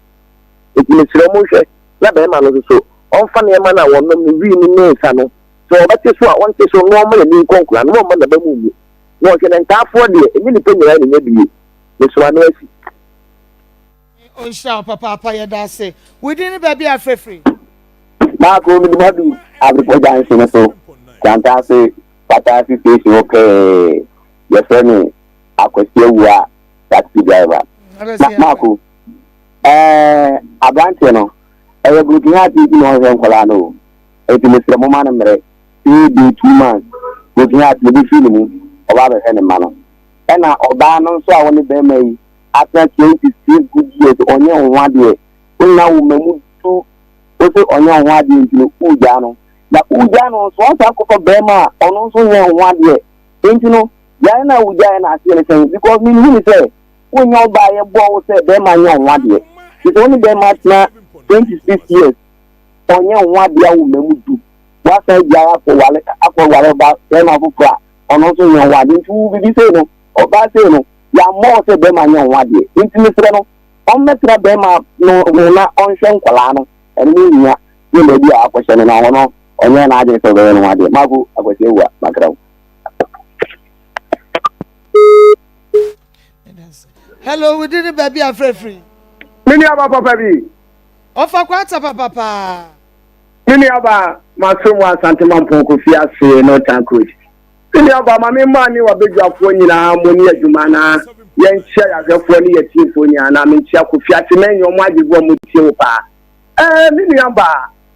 Nti mesrɛ monhwɛ na bɛrima no nso so ɔmfa nneɛma no a wɔnom no wii no ne nsa no sɛ ɔbɛte so a ɔnte so na ɔmma n'ani nkɔ nkwadaa no na ɔmma n'aba mu mmu na ɔhwɛ na ntaafoɔ deɛ ɛnyɛ nnipa nyinaa na ɛnya bie. Mesrɛ ano asi. Ɔnhyira wo papaapa yɛda ase. Wo din ne baabi a frɛ firi? Maako mede madu Abrepɔ junction no so Krantaase Pataase station hɔ pɛɛ yɛfrɛ me Akwasi Awua taxi driver. Ma Maako ɛɛ abranteɛ no ɛyɛ broken heart nti na ɔnhwɛ nkwadaa no o nti mesrɛ moma no mmerɛ say day 2 months broken heart no bɛfiri ne mu ɔba abɛhwɛ ne mma no ɛna ɔbaa no nso a ɔne bɛrima yi atena 26 good years ɔnyɛ wo ho adeɛ wonna wo ma mu du wo se ɔnyɛ wo ho adeɛ nti no wogyaa no na wogyaa no nso ɔsan kɔfa bɛrima a ɔno nso nyɛ wo ho adeɛ nti no gyae no a wogyae no aseɛ ne sɛn because menhu ne sɛ wonyɛ ɔbaa yɛboa wo sɛ bɛrima nyɛ wo ho adeɛ nti sɛ wo ne bɛrima atena 26 years ɔnyɛ wo ho adeɛ a wo ma mu du woasan gyae akɔ wale akɔ ware ɔba bɛrima foforɔ a ɔno nso nyɛ wo ho adeɛ nti wo bibi sei no ɔbaa sei no yɛammɔ wo sɛ bɛrima nyɛ wo ho adeɛ nti mesrɛ no ɔmmɛtena bɛrima no ho na ɔnhwɛ nkwadaa no ɛno ne hia ne baabi a akɔhyɛ no na ɔno ɔnyɛ n'adwene sɛ ɔbɛyɛ ne ho adeɛ mako Akwasi Awua makra wo. Hello, wo din ne baabi a frɛ firi? Me nuaba papa bi. Ɔfa kwata papa paa. Me nuaba masom wɔ Asante Mampɔn Kofi ase Northern Coast. Me nuaba ma me mmaa ne wabadwafoɔ nyinaa mo ne adwuma na yɛnkyia yɛahwɛfoɔ ne yɛtiefoɔ nyinaa na menkyia Kofi ase mɛnyɛ ɔmo agye gu ɔmo tie wo paa. Ɛɛ me nuaba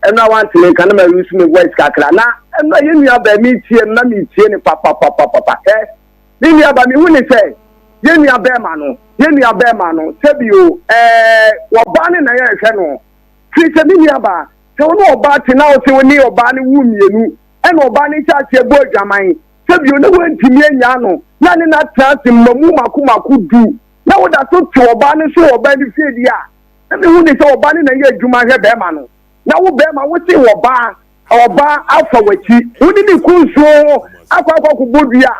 ɛno a wanteme nka na ma use me voice kakra na ɛno a yɛn nuaba metie no na metie ne papapapapa ɛ me nuaba mehu ne sɛ yɛn nua bɛrima no yɛn nua bɛrima no sɛbi o ɛɛ ɔbaa ne na yɛrehwɛ no firi sɛ me nuaba sɛ wo ne ɔbaa te na wo sɛ wo ne ɔbaa no wo mmienu ɛna ɔbaa no hyɛ aseɛ bɔ adwaman sɛbi o ne woantumi anya no na ne na tena ase mmamu mako mako du na woda so te ɔbaa no so wɔ ɔbaa no fie di a na mehu ne sɛ ɔbaa no na yɛ adwuma hwɛ bɛrima no na wo bɛrima wo se ɔbaa ɔbaa afa w'akyi wo ne ne ku nsuo akɔ akɔ akɔbɔ dua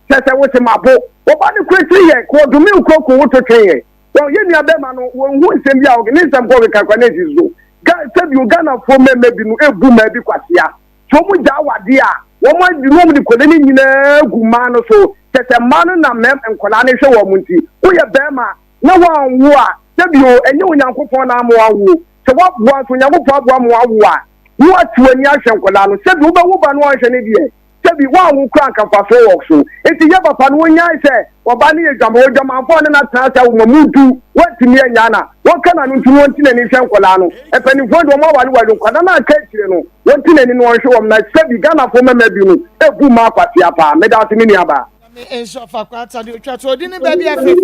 kyɛ sɛ wo se mabo ɔbaa no kura tiri yɛ kɔ ɔdome wo kura ko wo to twe yɛ wɔn yɛ nua bɛrima no wɔn hu nsɛm bi a ɔge ne nsɛm kɔ ɔkeka kora ne nsi so ga sɛbi o Ghanafoɔ mmarima bi no ebu mmaa bi kwasea sɛ wɔn gya awadeɛ a wɔn adi no wɔn de kɔle ne nyinaa gu mmaa no so kyɛ sɛ mmaa no na mmarima nkɔlaa no hwɛ wɔn nti woyɛ bɛrima na wɔanwo a sɛbi o ɛnyɛ Onyankopɔn na ama wɔawo sɛ woaboa nso Onyankopɔn aboa ma wɔawo a na woate w'ani ahwɛ nkwadaa no sɛbi wobɛwo ba no anhwɛ ne deɛ sɛbi woanwo kora anka mfasoɔ wɔ so nti yɛ papa no wonyae sɛ ɔba no yɛ dwama odwamanfoɔ a ne no atena ase awo ma mu du woantumi anya na wɔnka n'ano nti no wɔnte n'ani nhwɛ nkwadaa no mpanimfoɔ deɛ wɔn awareware nkwadaa no aka akyire no wɔnte n'ani no wɔnhwɛ wɔn na sɛbi Ghanafoɔ mmarima bi no ebu mmaa kwasea paa meda ase me nuabaa. Nyame nhyira fa kɔ atade otwa to odi ne baabi afi.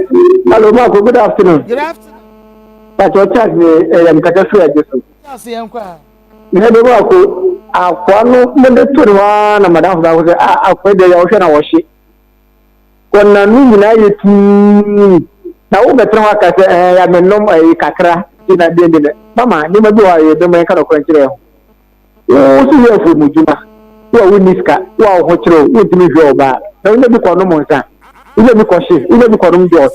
Hello Marco, good afternoon. Good afternoon. Pacho Charles ne ɛyɛ mkasa firi agye so. Charles yɛn kɔ a. Mɛ de Marco, akoa no mo de to ne hɔ ara na madamfo baako sɛ ah akoa deɛ yɛ ɔhwɛ na wɔhye. Wɔn ano nyinaa yɛ tuu na wo bɛtena hɔ aka sɛ ɛɛ ya menom ɛyi kakra ti na deɛ deɛ mama nneɛma bi wɔ hɔ a yɛ bɛma yɛn ka nɔkorɛ nkyerɛ ho. Wo nso yɛ afuomdwuma, wo a wonni sika, wo a wo ho kyere wo, wontumi nhwɛ ɔbaa, na wonya bi kɔnom nsa, wonya bi kɔhye, wonya bi kɔnom jɔs.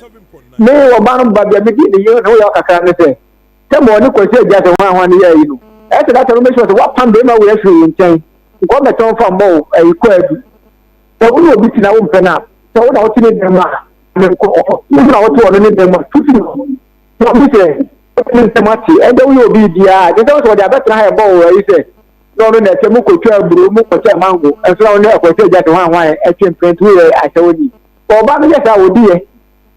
Me ɔbaa no ba bia medi ne yere ne ho yaw kakra ne sɛ, sɛ ma ɔne Kwasi agya sɛ hwan hwan ne yɛ ayi no, ɛyɛ sɛ data no make sure sɛ woapam barima wei afiri wo nkyɛn, nka ɔmmɛtɔn fa mmɔ wo ayi kwaadu. Sɛ wo ne obi te na wompɛ no a, sɛ wo na wote ne dan mu a, menkɔ hɔ, wo na wote ɔno ne dan mu a, tu firi hɔ. Na obi sɛ, Wode ne nsɛm ate, ɛnde woyɛ obi biara, ɛsɛ sɛ wo sɛ wɔde abɛtena ha ɛbɔ wo ayi sɛ, na ɔno na ɛkyɛ, mokɔtwa aburo, mokɔkyɛ mango, nso na wo ne Akwasi agya te hwan hwan ɛtwe mpena nti woyɛ ahyɛwoni. Ɔbaa no yɛ saa a, ɔdi yɛ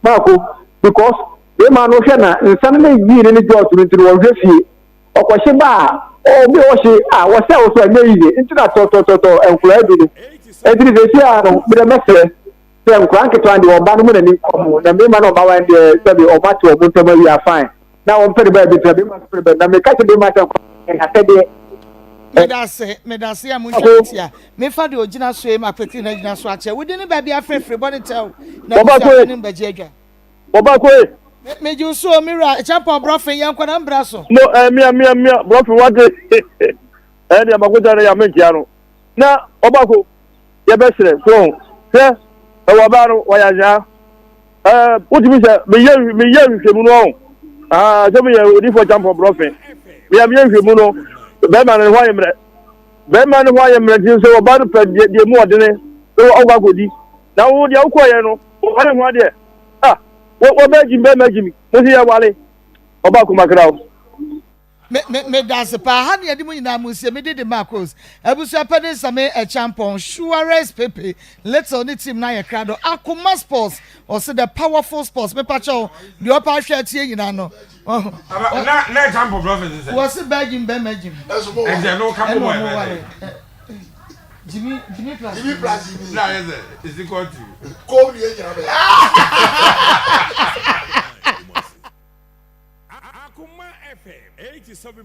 maako because bɛrima no hwɛ na nsa no ne yii ne ne jɔs no nti no wɔnhwɛ fie. Ɔkɔhye ba a, obi a ɔhye a wɔsɛ wo so ɛnyɛ yiye nti na tɔtɔtɔtɔ nkoraa bi no. Nti no seesei ara no, medɛ mɛsrɛ sɛ nkoraa nketewa no deɛ ɔba no mu n'ani nkɔ ho na mmarima ne ɔbawa no deɛ sɛbi ɔmo ate ɔmo ntam awie a fine na wɔn pɛ ne baabi tena bɛrima nso pɛ ne baabi na meka kyerɛ bɛrima sɛ nkoraa yɛ n'asɛdeɛ. Medase medase a monhwɛ me tia mefa deɛ ogyina so yi ma kwati na gyina so akyɛ wodi ne baabi afrɛfrɛ bɔ ne tɛw na abusuafo ne mbɛgye adwa. Wɔba koe. Me gye wo so o me wura Acheampong Brɔfe yɛn kɔ na mbra so. Mo eh mia mia mia Brɔfe wate ɛɛ deɛ makota no yɛ menkyea no na ɔbako yɛbɛserɛ so ho hwɛ ɛwɔ ɔbaa no wɔyɛ azaa ɛɛ wotumi sɛ meyɛ meyɛ nhwehwɛmu no ɔho aa sɛ meyɛ odifoɔ Acheampong Brɔfe meyɛ meyɛ nhwehwɛmu no bɛrima no ne ho ayɛ mmerɛ bɛrima no ho ayɛ mmerɛ nti sɛ ɔbaa no pɛ deɛ deɛ mu ɔdene sɛ ɔkɔ akɔdi na wo deɛ wokɔɔyɛ no wɔne ho adeɛ ah Wo wo bɛ gyimi bɛ mɛ gyimi mo si yɛ wale ɔba kuma kra o. Me me me dase paa ha ne yɛde mo nyinaa mo nsie me didi Marcos abusua pɛ ne nsame ɛkyampɔn Suarez Pepe Little ne team no ayɛ krado Akoma sports ɔse the powerful sports me pakyɛw deɛ ɔpɛ ahwɛ atie nyinaa no Na na ɛkyampɔn brɔfin sisɛ. Wɔse bɛ gyimi bɛ mɛ gyimi Ɛnti ɛno ka ɛna bɔ mu ɔmo ɛbɛ wale dɛ. Jimmy Jimmy plus Jimmy plus Jimmy. Na ayɛ sɛ is equal to. Kom ni yɛn nyinaa bɛyɛ. Akoma FM 87.